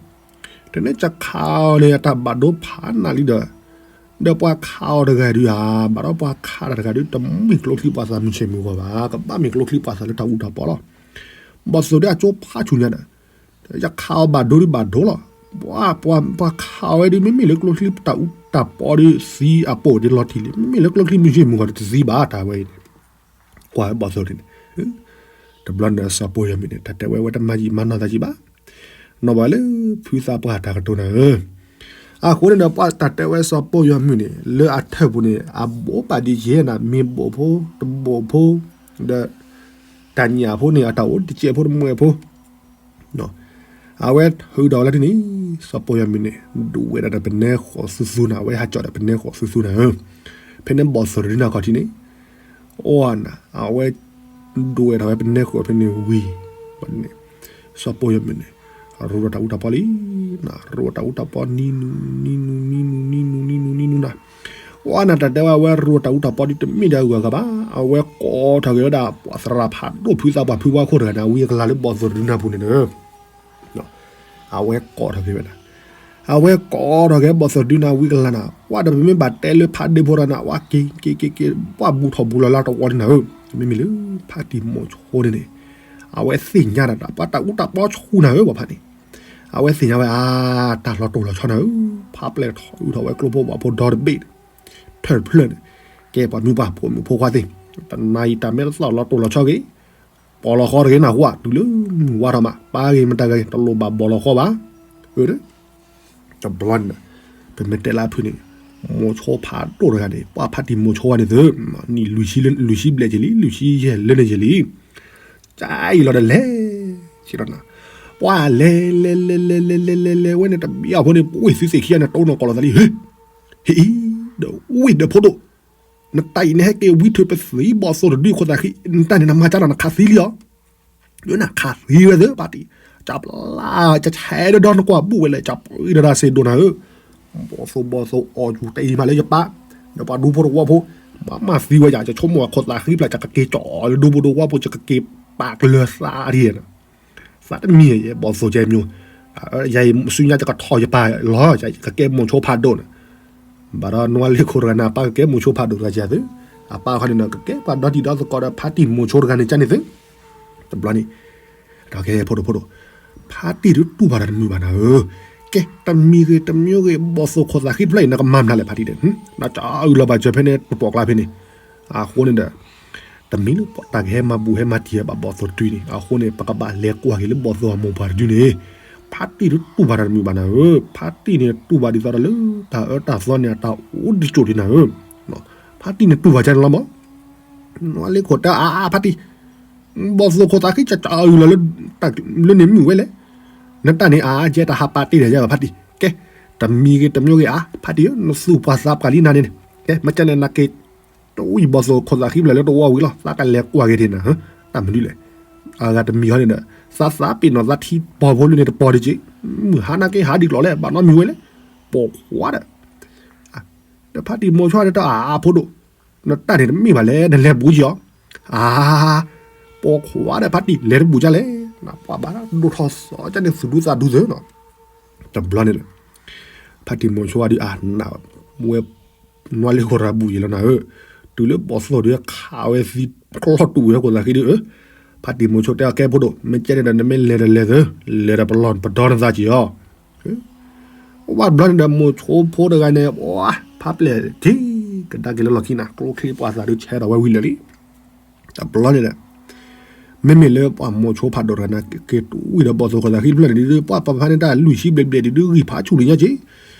တန့ၣ် ကခးအီၤန့ၣ် အတၢ်ဘၣ်ဒိဖးနၤလံဒီး ဒီးပှၤခးအီၤတဂၤဒုးဧါ, ဘၣ်ဒီးပှၤခးတၢ်တဂၤဒုး တမ့ၢ်ကျိချံပှၤသးမုၢ်ဆ့ၣ်မုၢ်ဂီၤဘၣ်, ကဘၣ်မ့ၢ်ကျိချံပှၤသးလၢတၢ်အူတၢ်ပီလီၤ. ဘီၣ်သိၣ်ဒုးအကၠိဖးဆူၣ်ညါဒီး ယခးအီၤဘၣ်ဒိဒုးဘၣ်ဒိလီၤ. ပှၤ ပှၤ ပှၤခးအီၤဝဲဒုး မ့မ့ၢ်လၢကျိချံတၢ်အူတၢ်ပီဒုး သံအပိာ်ဒုးလီၤတံၢ်လံ, မ့မ့ၢ်လၢကျိချံမုၢ်ဆ့ၣ်မုၢ်ဂီၤဒုးတသံဘၣ်တၢ်ဝဲအံၤန့ၣ်, ကွၢ်ဝဲဘီၣ်သိၣ်ဒုးန့ၣ်, တဘျီန့ၣ် စီၤပိၢ်ယီၤမုၢ်န့ၣ် တၢ်တဲဝဲ ဝဲတမၤယံာ်မၤနီၢ်သးယံာ်ဘၣ်, နီၢ်ဘၣ်လၢဖုသးပှၢ်တၢ်ကတိၤနၤဧၢ, အဃိန့ၣ်ဒီး ပှၤတၢ်တဲဝဲစီၤပိၢ်ယီၤမုၢ်န့ၣ် လၢအထၢၣ်ပူၤန့ၣ် အဘိးဘၣ်ဒံးယဲၢ်နၤ မ့ၢ်ဘိးဖိ တဘိးဖိ ဒီး တၢ်ညၣ်ဖိန့ၣ် အတၢ်အိၣ်တစဲးဖိတမှဲးဖိ အဝဲထုးဒီးဝဲလၢဒ်န့ၣ် စီၤပိၢ်ယီၤမုၢ်န့ၣ် ဒွဲၣ်ဒီးပနဲဃိးသူသူနၤ, အဝဲဟးကၠီၣ်ဒီးပနဲဃိးသူသူနၤဧၢ, ဖဲန့ၣ်ဘီၣ်သိၣ်တဒုနၤခီၣ်ထံးန့ၣ်, အိၣ်နၤ အဝဲ ဒွဲၣ်ဒီးဝဲပနဲဃိးဖဲန့ၣ်ဝံၤ, ဘီန့ၣ် စီၤပိၢ်ယီၤမုၢ်န့ၣ် ရူးဒီးတၢ်အူတၢ်ပီလံ, ရူးဒီးတၢ်အူတၢ်ပီနံၤနုၤ နံၤနုၤ နံၤနုၤ နံၤနုၤ နံၤနုၤ နံၤနုၤနၤ, အိၣ်နၤ တၢ်တဲဝဲ အဝဲရူးဒီးတၢ်အူတၢ်ပီဒုးတမ့ၢ်ဒၣ်အဂၤဂၤဘၣ်, အဝဲကိးထီၣ်က့ၤဝဲဒၣ် ပှၤသရၣ်ဖးဒိၣ်ဖုသးပှၢ်ဖုဝါခိၣ်တဂၤန့ၣ် အဝံအကလၤလၢဘီၣ်သိၣ်တဒုနၤပူၤန့ၣ်လီၤ. အဝဲကိးထီၣ်က့ၤဝဲဒၣ်, အဝဲကိးထီၣ်က့ၤဘီၣ်သိၣ်တဒုန့ၣ် ဝံကလၤနၤ, ပှၤဒီးပမ့ၢ်ဘၣ်တဲလၢဖးဒ့ဖိတဂၤန့ၣ် ဝဲက့ၤက့ၤက့ၤက့ၤ ပှၤဘူးထီၣ်ဘူးလီၤလၢတဝီန့ၣ်နၤဧၢ, မ့မ့ၢ်လၢဖါတံၢ်မိၤဆိန့ၣ်န့ၣ်, အဝဲသ့ၣ်ညါတၢ် ပှၤတၢ်အူတၢ်ပီဆူၣ်နၤဧၢ ပှၤဖးန့ၣ်, အဝဲသ့ၣ်ညါဝဲအါ တၢ်လီၤတိၢ်လီၤဆီနၤဧၢ, ဖးပျဲၢ်ထီၣ်အုးထီၣ်ဝဲကျိဖိဝၣ်ဖိဒီတဘ့ၣ် ထၢၣ်တဖျၢၣ်န့ၣ်, ကဲပှၤမုၢ်ပှၢ်ဖိမုၣ်ဖိခွါသ့ၣ်, တနၤအံၤတၢ်မ့ၢ်တသီၣ်လီၤတိၢ်လီၤဆီဂ့ၤ, ပီၢ်လီၤဃီတဂ့ၤနၢ်ဟူဧါ, တုၤလၢမုၢ်ဝါထီၣ်မး ပာ်ဂ့ၤမတၤဂၤဂ့ၤ တလိၣ်ဘၣ်ဘီၣ်လီၤဃီဘၣ်, အၢ တဘျီန့ၣ်ဒီး ပမ့ၢ်တဲလၢအဖုၣ်န့ၣ်, မိၤဆိဖးဒိၣ်တဂၤန့ၣ် ပှၤဖါတံၢ်မိၤဆိဝဲန့ၣ်သု, နံၣ်လွံၢ်ဆံဘျဲၣ်က့ၤလံ လွံၢ်ဆံယဲၢ်လၢန့ၣ်က့ၤလံ, ကအံၤလီၤဒီးလဲၤ, ပှၤလဲၤလဲၤလဲၤလဲၤလဲၤလဲၤလဲၤဝဲန့ၣ် တဘျီအဖိန့ၣ် ပဝ့ၢ်သုသ့ၣ်ခံဂၤန့ၣ် တိၢ်နီၣ်ကီၢ်လီၤသးလံ, ဟ့ၣ်, ဟ့ၣ်အံၤ, ဒီးဝ့ၢ်ဒီးဖိဒိၣ်, နတၢ်အံၤနဟဲက့ၤဝံထုးပသံဘီၣ်သိၣ်တဒုခိၣ်သးဃံ နတၢ်န့ၣ်နမၤကၢ်နီၤ နခးသံလံဧါ, နခးသံဝဲသ့ၣ်ဖါတံၢ်, ကၠပျါ, ကဆဲးဒီဒီနကွၢ်ဘူးဝဲလဲၣ် ကၠပှံၤဒီးတၢ်စ့ဒိၣ်နၤဧၢ, ဘီၣ်သိၣ်ဘီၣ်သိၣ်အီၣ်ယူၤတအံၤမးလၢယပၢ်, ဒီးပှၤဒူဖိတဝီဖိ, မၤမၤသံဝဲယၤ ယဆိကမိၣ်အခိၣ်သးဃံဖျါ ယကက့ၤကၠီလၢဒူဖိတဝီဖိ ယကက့ၤပာ်ကလၢၤသးဒ်န့ၣ် သးတမံၤယဲ ဘီၣ်သိၣ်ကဲမၠိ, ယၤအံၤဆူညါယကထီၣ်ယပၢ်လီၤ ယကကဲမိၤဆိဖးဒိၣ်န့ၣ်, ဘၣ်ဒီးနွၤလ့ခိၣ်တဂၤန့ၣ် အပၢ်ကကဲမိၤဆိဖးဒိၣ်တဂၤကဲသု, အပၢ်ခီန့ၣ်ဒီး ကကဲပှၤဒီတံၤဒီသကိးဒီးဖါတံၢ်မိၤဆိတဂၤန့ၣ်ကန့ၣ်သု, တဘျီန့ၣ် ဒီးကဲဖိဒိၣ်ဖိဒိၣ်, ဖါတံၢ်ဒုးတူၢ်ဘၣ်တၢ်တမုာ်ဘၣ်နၤဧၢ, ကဲ တမံၤဂ့ၤတမံၤဂ့ၤ ဘီၣ်သိၣ်ခိၣ်သးဃံတဖျၢၣ်အံၤ နကမၤမနုၤလဲၣ်ဖါတံၢ်ဒီး, နတၢ်အုးလီၤဘၣ်စၢၤဖဲန့ၣ် တပိာ်ကျါဖဲန့ၣ်, အဃိန့ၣ်ဒီး တမံၤလၢတၢ်ကဟဲမၤဘူးဟဲမၤတံၢ်ဘၣ်ဘီၣ်သိၣ်တဒုန့ၣ် အဃိန့ၣ် ပကဘၣ်လဲၤကွၢ်က့ၤလၢဘီၣ်သိၣ်အမိၢ်ပှၢ်တဒုန့ၣ်, ဖါတံၢ်ဒုးတူၢ်ဘၣ်တၢ်တမုာ်ဘၣ်နၤဧၢ, ဖါတံၢ်န့ၣ်တူၢ်ဘၣ်ဒ်သိးဒီးလၢတၢ်အၢတၢ်သီန့ၣ် အတၢ်အိၣ်ဒံးကၠိၣ်ဒံးနၤဧၢ, ဖါတံၢ်န့ၣ်တူၢ်ဘၣ်ကန့ၣ်လီၤမး, နွၤလ့ခိၣ်တဲအါအါဖါတံၢ်, ဘီၣ်သိၣ်ခိၣ်သးဃံကၠီကၠီအုးလီၤလၢ လၢန့ၣ်မုာ်ဝဲလဲၣ်, နတၢ်န့ၣ်အါအါကဲတၢ်ဟးပာ်တ့ၢ်ဒီးယၤဘၣ်ဖါတံၢ်, ကဲ တမံၤဂ့ၤတမံၤဂ့ၤအါ ဖါတံၢ်ဧၢ နသူၣ်ပှၢ်သးပှၢ်လံနၤန့ၣ်, ကဲ မ့ၢ်ကဲန့ၣ် နက့ၤ တဝံၣ်ဘီၣ်သိၣ်ခိၣ်သးဃံဖျၢၣ်လၢတဝီဝံၤလီၤ သးကလဲၤကွၢ်က့ၤဒံးနၤ, တၢ်မနုၤလဲၣ်, အဂၤတမံၤဟီန့ၣ်ဒီး သးသးပ့ၤနီၣ်သးထံပီၢ်ဖိလၢန့ၣ်တပီၢ်ဒံးက့ၤ, မုၢ်ဟါနာ်က့ဟးဒံးကျိၤလဲၣ် ဘၣ်နီတမံၤဝဲလဲၣ်, ပိာ်ခွါဒီး ဒီးဖါတံၢ်မိၤဆိဒီးတၢ်အါအါဖိဒိၣ်, နတၢ်န့ၣ်တမ့ၢ်ဘၣ်လဲၣ် နလဲၤဘူးက့ၤအီၤ, အါ ပိာ်ခွါဒီးဖါတံၢ်လဲၤတဘူးကလဲၣ်, နပှၤဘၣ်ဒိၣ်ထီၣ်စီၤကန့ၣ်သူၣ်ဒူသးဒူသၢနီၤ, တဘျီန့ၣ်လီၤ ဖါတံၢ်မိၤဆိဝဲဒုးအနၢ်ဝဲ နွၤလ့ခိၣ်တဂၤဘူးယံာ်လီၤနၤဧၢ, တုၤလၢဘီၣ်သိၣ်ဒုးခးဝဲသံ ကျီၢ်တူာ်ဝဲခိၣ်သးဃံဒုးဧၢ, ဖါတံၢ်မိၤဆိတဲအီၤကဲဖိဒိၣ် မ့ၢ်ကဲန့ၣ်ဒီး နမ့ၢ်လဲၤဒီးလဲၤသု, လဲၤဒီးပလီၢ်ပဒီနသးက့ၤအီၤ, ဝဲတဘျီန့ၣ်ဒီး မိၤဆိဖိတဂၤန့ၣ် ပှၤ ဖးပျဲၢ်ထံ ကဒါက့ၤလၢလီၢ်ခံန့ၣ် ကျိချံပှၤသးဒုးဆဲးထီၣ်ဝဲဝံၤလၢာ်လံ, တဘျီန့ၣ်ဒီး မ့မ့ၢ်လၢပှၤမိၤဆိဖးဒိၣ်တဂၤန့ၣ် က့ၤတူၢ်ဝံၤဒီးဘီၣ်သိၣ်ခိၣ်သးဃံတဖျၢၣ်န့ၣ်ဒုး ပှၤပဖါန့ၣ်တၢ်လွံၢ်ဆံဘျဲၣ်ဘျဲၣ်ဒုး ဂံၢ်ဖးဆူၣ်လံညါက့ၤ,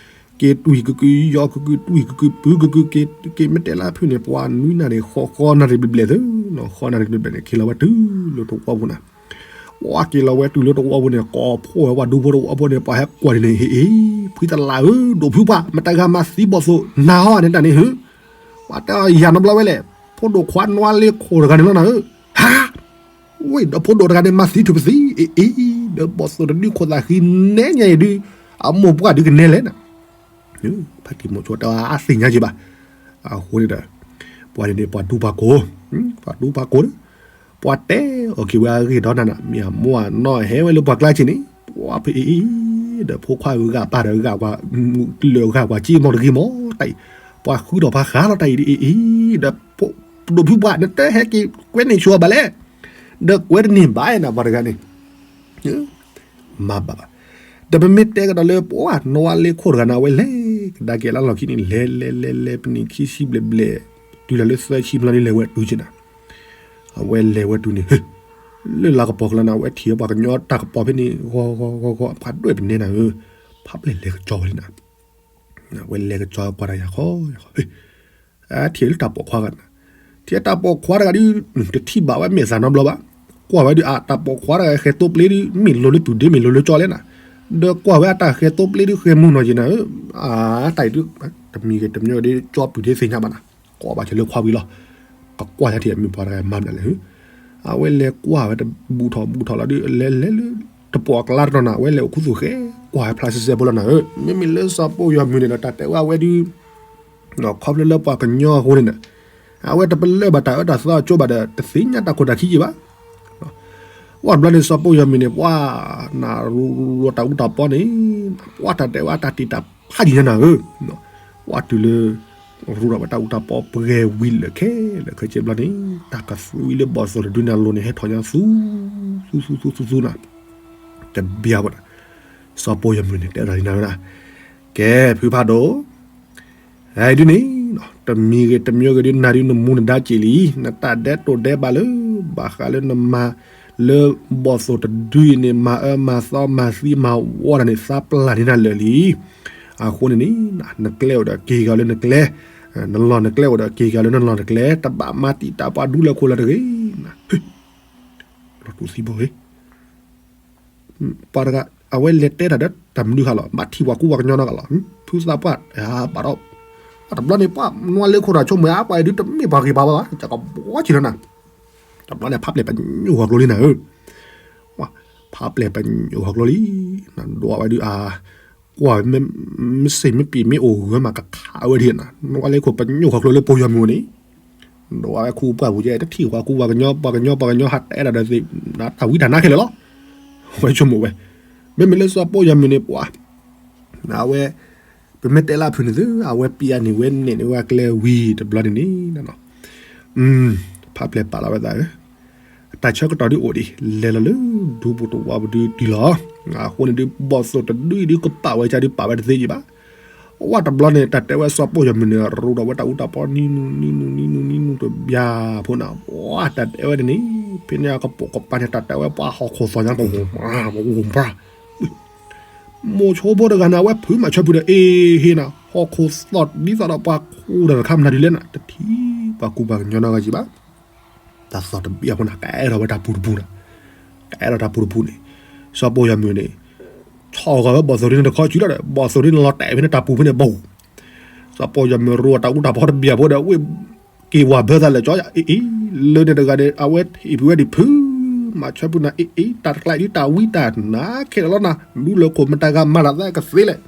က့ၤတွံၢ်ကကုာ်ယီၤကကုာ် တွံၢ်ကကုာ်ပုၢ်ကကုာ် က့ၤမ့ၢ်တဲလၢဖုၣ်န့ၣ် ပှၤနွံနၣ်ရံၣ်ဃိးဃိးနၣ်ရံၣ်ဘျဲၣ်ဘျဲၣ်သု, ဃိးနၣ်ရံၣ်ဘျဲၣ်ဘျဲၣ်န့ၣ် က့ၤလီၤဝဲတုၤလၢတဝီပူၤန့ၣ်, ပှၤက့ၤလီၤဝဲတုၤလၢတဝီပူၤန့ၣ် ကိးဖှိၣ်ဝဲပှၤဒူဖိတဝီဖိန့ၣ် ပှၤဟဲကွၢ်ဒ်န့ၣ် ဟ့ၣ်အ့ ဖုသလၢ်ဧၢ ဒိၣ်ဖုပှၢ် မတၤဂၤမၤသံဘီၣ်သိၣ်နၤဟီန့ၣ်တၢ်န့ၣ်ဧၢ, ပှၤတဲယၤနီတဘျီဝဲလဲၣ်, ဖိဒိၣ်ခွါနွၤလ့ခိၣ်တဂၤန့ၣ်လီၤနၤဧၢ, ဟါ ဝဲဒီးဖိဒိၣ်တဂၤန့ၣ် မၤသံထုးပသံ အ့အ့, ဒီးဘီၣ်သိၣ်တဒုခိၣ်သးဃံနဲညါအံၤဒုး အမိၢ်ပှၢ်ဒုးကနဲလဲၣ်နၤ, ဖါတံၢ်မိၤဆိတၢ်အသ့ၣ်ညါက့ၤဘၣ်, အဃိန့ၣ်ဒီး ပှၤန့ၣ်န့ၣ် ပှၤဒူပှၤကိၢ်, ပှၤဒူပှၤကိၢ်ဒီး ပှၤတဲအီၤက့ၤဝဲအဂ့ၢ်ဒီးနၤနၤ မ့ၢ်အမိၢ်အနီၢ်ဟဲဝဲလၢပှၤကျါက့ၤန့ၣ် ပှၤဖဲအ့အ့, ဒီးဖိခွါဂၤပၢ်ဒီးဂၤပှၤ လၢဂၤပှၤကံၣ်မီၢ်တဂ့ၤမီၢ်တၢ်အံၤ, ပှၤဃုထီၣ်ဖးဃးလီၤတၢ်အံၤဒ်အ့အ့, ဒီး ဒိၣ်ဖုပှၢ် နတဟဲက့ၤကွဲန့ၢ်ဆိဘၣ်လဲၣ်, ဒီးကွဲတန့ၢ်ဘၣ်နၤပှၤတဂၤန့ၣ် မၤဘၣ်ဘၣ်, ဒီးပမ့ၢ်တဲကဒီးလၢပှၤနွၤလ့ခိၣ်တဂၤန့ၣ် အဝဲလဲၤကဒါက့ၤလၢလီၢ်ခံန့ၣ် လဲၤလဲၤလဲၤလဲၤ ပနံၣ်ခံဆံဘျဲၣ်ဘျဲၣ် တုၤလၢသၢဆံဘျီန့ၣ် လဲၤဝဲတုၤက့ၤနၤ, အဝဲလဲၤဝဲတုၤန့ၣ် လၢလၤကပီၤကျါန့ၣ် အဝဲထံၣ်ပှၤကညီတၢ်ကပီၤဖဲန့ၣ် ဂီၤဂီၤဂီၤဂီၤ ပှၤဒွဲၣ်ပနဲနၤဧၢ, ဖးပျဲၢ်လဲၤကစီဝဲလံနၤ, အဝဲလဲၤကစီကွၢ်တၢ်ယၤခီယၤခီ ထံၣ်လၢတၢ်ပိာ်ခွါဂၤနၤ, ထံၣ်တၢ်ပိာ်ခွါတဂၤဒုး တထံၣ်ဘၣ်ဝဲမဲာ်သးနီတဘျီဘၣ်, ကွၢ်ဝဲဒုးအတၢ်ပိာ်ခွါတဂၤဃဲၤသိပျ့ဒုး မ့ၢ်လိၤလၢပုၢ်ဒ့မ့ၢ်လိၤလၢကၠီလဲၣ်နၤ, ဒီးကွၢ်ဝဲအတၢ်ဃဲၤသိပျ့ဒုးဃဲၤမုၢ်နီၢ်က့ၤနၤဧၢ, အတၢ်အံၤဒုး တမံၤဂ့ၤတမံၤဂ့ၤဒုး ကၠီပုၢ်ဒ့သ့ၣ်ညါဘၣ်နၤ, ကွၢ်ဘၣ်ဆၣ်လၢခွါဝံၤလီၤ, ကကွၢ်ယၤထံၣ်အမ့ၢ်ပှၤတဂၤမၤမနုၤလဲၣ်ဧၢ, အဝဲလဲၤကွၢ်ဝဲတဘူးထီၣ်ဘူးထီၣ်လီၤဒုး လဲၤလဲၤလၢ တပိာ်အကျါတတီၤနၤ အဝဲလဲၤအိၣ်ခူသူၣ်ဃဲ ကွၢ်ဝဲဖျါစဲစဲဖိလီၤနၤဧၢ, မ့မ့ၢ်လၢစီၤပိၢ်ယီၤမုၢ်န့ၣ်ဒီး တၢ်တဲဝဲအဝဲဒုး ခီဖျိလၢပှၤကညီအဃိန့ၣ်ဒီး အဝဲတပလၢၢ်ဘၣ်တၢ်အၢတၢ်သီအကၠိဘၣ်ဒီး တသ့ၣ်ညါတၢ်ခိၣ်တၢ်ခံက့ၤဘၣ်. ပှၢ်တဘျီန့ၣ် စီၤပိၢ်ယီၤမုၢ်န့ၣ် ပှၢ်နၤရူရူတၢ်အူတၢ်ပီန့ၣ် ပှၢ်တၢ်တဲဝဲတၢ်တံာ်တၢ်ဖးယံၤညါနၤဧၢ, ပှၢ်တုၤလၢ ရူဒီးဝဲတၢ်အူတ၁ီပှဲၤဝံၤလၢာ်ခဲလၢာ်ခဲဆ့ဘျီန့ၣ် တၢ်ကသွံလၢဘီၣ်သိၣ်တဒုန့ၣ်အလိၤန့ၣ် ဟဲထီၣ်ညါသူ သူသူသူသူသူနၤ, တဘျီဘၣ်, စီၤပိၢ်ယီၤမုၢ်န့ၣ်တဲဒၣ်ဒ်နၤဝဲဒၣ်, ကဲ ဖုဖးဒိၣ် ဒ်န့ၣ် တမံၤဂ့ၤတမံၤဂ့ၤဒုး နၤဒုးနမူနဒါက့ၤလံ, နတၢ်ဒဲးတိၢ်ဒဲးဘးလၢ ဘၣ်ဃးလၢနမၤ လၢဘီၣ်သိၣ်တဒုအံၤန့ၣ် မၤအၢမၤသီမၤသံမၤဝီတၢ်န့ၣ် သးပျၢ်န့ၢ်နၤလၢာ်လံ. အဃိန့ၣ်န့ၣ် နကျဲအိၣ်ဒီးက့ၤကၤလၢနကျဲ, နလီၢ်နကျဲအိၣ်ဒီးက့ၤကၤလၢနလီၢ်နကျဲ, တဘၣ်မၤတံာ်တာ်ပှၤဒူလၢခိၣ်လၢၤတဂ့ၤ. လီၤတူာ်သံဘိဂ့ၤ ပှၤတဂၤ အဝဲလဲၤတဲတၢ်ဒီးတၢ်မနုၤဃာ်လီၤ, ဘၣ်ထံၣ်ပှၤကူပှၤကညီနီတဂၤလီၤ, ဖုသးပှၢ် ဘၣ်ဒီး, တဘျီန့ၣ် ပှၤနွါလၢခိၣ်ဒီးဆိကမိၣ် အပှၤအံၤဒုးတမ့ၢ်ပှၤဂ့ၤပှၤဘၣ်ဘၣ် ကကဘီက့ၤလီၤနၤ, တဘျီန့ၣ်ဖးပျဲၢ်ပညိၣ်ဃီၤကျိလံနၤဧၢ, ဖးပျဲၢ်ပညိၣ်ဃီၤကျိလံ, နဒွးဝဲဒုးအါ ကွၢ်ဝဲ မ့ၢ်စ့ၢ်မ့ၢ်ပံာ်မ့ၢ်အိၣ်ဂၢၢ်မးကခးဝဲဒၣ်နၤ, နွါလၢခိၣ်ပညိၣ်ဃီၤကျိလၢပိၢ်ယီၤမုၢ်န့ၣ် ဒိးဝဲခူပှၢ်ပူၤကဲ တထံၣ်ပှၤကူပှၤကညီ ပှၤကညီပှၤကညီဟးတဲဒၣ်ဒီးသ့ၣ် တၢ်ဝံတၢ်နါခဲလၢာ်လီၤ. ဝဲဆိကမိၣ်ဝဲ မ့မ့ၢ်လၢစီၤပိၢ်ယီၤမုၢ်န့ၣ် ပှၤ အဝဲ ပမ့ၢ်တဲလၢဖုးန့ၣ်သု အဝဲပျဲန့ၢ်ဝဲနဲၣ်န့ၢ်ဝဲအကျဲဝံၤတဘျီန့ၣ်န့ၣ် ဖးပျဲၢ်ပာ်လီၤဝဲသးဧၢ, တၢ်ဆၢကတီၢ်ဒုးအိၣ်ဒံး လဲၤလီၤလၢဒူပူၤတဝါပူၤဒုးတုၤလီၤ. အဃိန့ၣ်ဒုး ဘီၣ်သိၣ်တဒုအံၤဒုးကပာ်ဝဲကဒုးဘၣ် ဝဲတဘျီန့ၣ် တၢ်တဲဝဲစီၤပိၢ်ယီၤမုၢ်န့ၣ် ရူဒီးဝဲတၢ်အူတၢ်ပီနံၤနုၤနံၤနုၤနံၤနုၤတဘျီဖိနၤ, ပှၤတၢ်တဲဝဲန့ၣ်န့ၣ် ဖဲန့ၣ်အကပိာ်ကပၤန့ၣ် တၢ်တဲဝဲပှၤဟီၣ်ခိၣ်သီၣ်ညါ ပဂိၢ်မၤ ပဂိၢ်မၤ မိၤဆိဖိတဂၤန့ၣ် အဝဲဖုးမၤဆၢဖုးဒီး အ့ဟ့နၤ ဟီၣ်ခိၣ်သီၣ်ဒ်သိးဒီးပှၤဃိဒီးတခါမနုၤဒ်လဲၣ်နၤ တထံၣ်ပှၤကူပှၤကညီနီတဂၤဘၣ်. တၢ်သီၣ်တဘျီဖိနၤ ကအဲၣ်ဒိးဝဲတၢ်ပူၤတပူၤနၤ, ကအဲၣ်ဒိးတၢ်ပူၤတပူၤန့ၣ်, စီၤပိၢ်ယီၤမုၢ်န့ၣ် ဆီၣ်ဂီၤဝဲဘီၣ်သိၣ်ဒ်န့ၣ်တခီဆူလီၤဒီး ဘီၣ်သိၣ်ဒ်န့ၣ်လီၤတဲာ်ဖဲန့ၣ်တၢ်ပူၤဖဲန့ၣ်ဘၣ်, စီၤပိၢ်ယီၤမုၢ်ရူအတၢ်အူတၢ်ပီတဘျီဖိဒီး ဝ့ၢ်က့ၤဝၤဘၢသးလၢာ်ကၠီယၤ အ့အ့, လၢန့ၣ်တဂၤဒီး အဝဲဟ့ၣ်ဖုးဝဲဒံးဖုး မၤဆၢဖုးနၤ အ့အ့, တၢ်တကျါအံၤဒ်တၢ်ဝံတၢ်နါခဲလၢာ်လီၤနၤ, ဒူလၢခိၣ်မတၤဂၤမၤတၢ်သးကသ့လဲၣ်.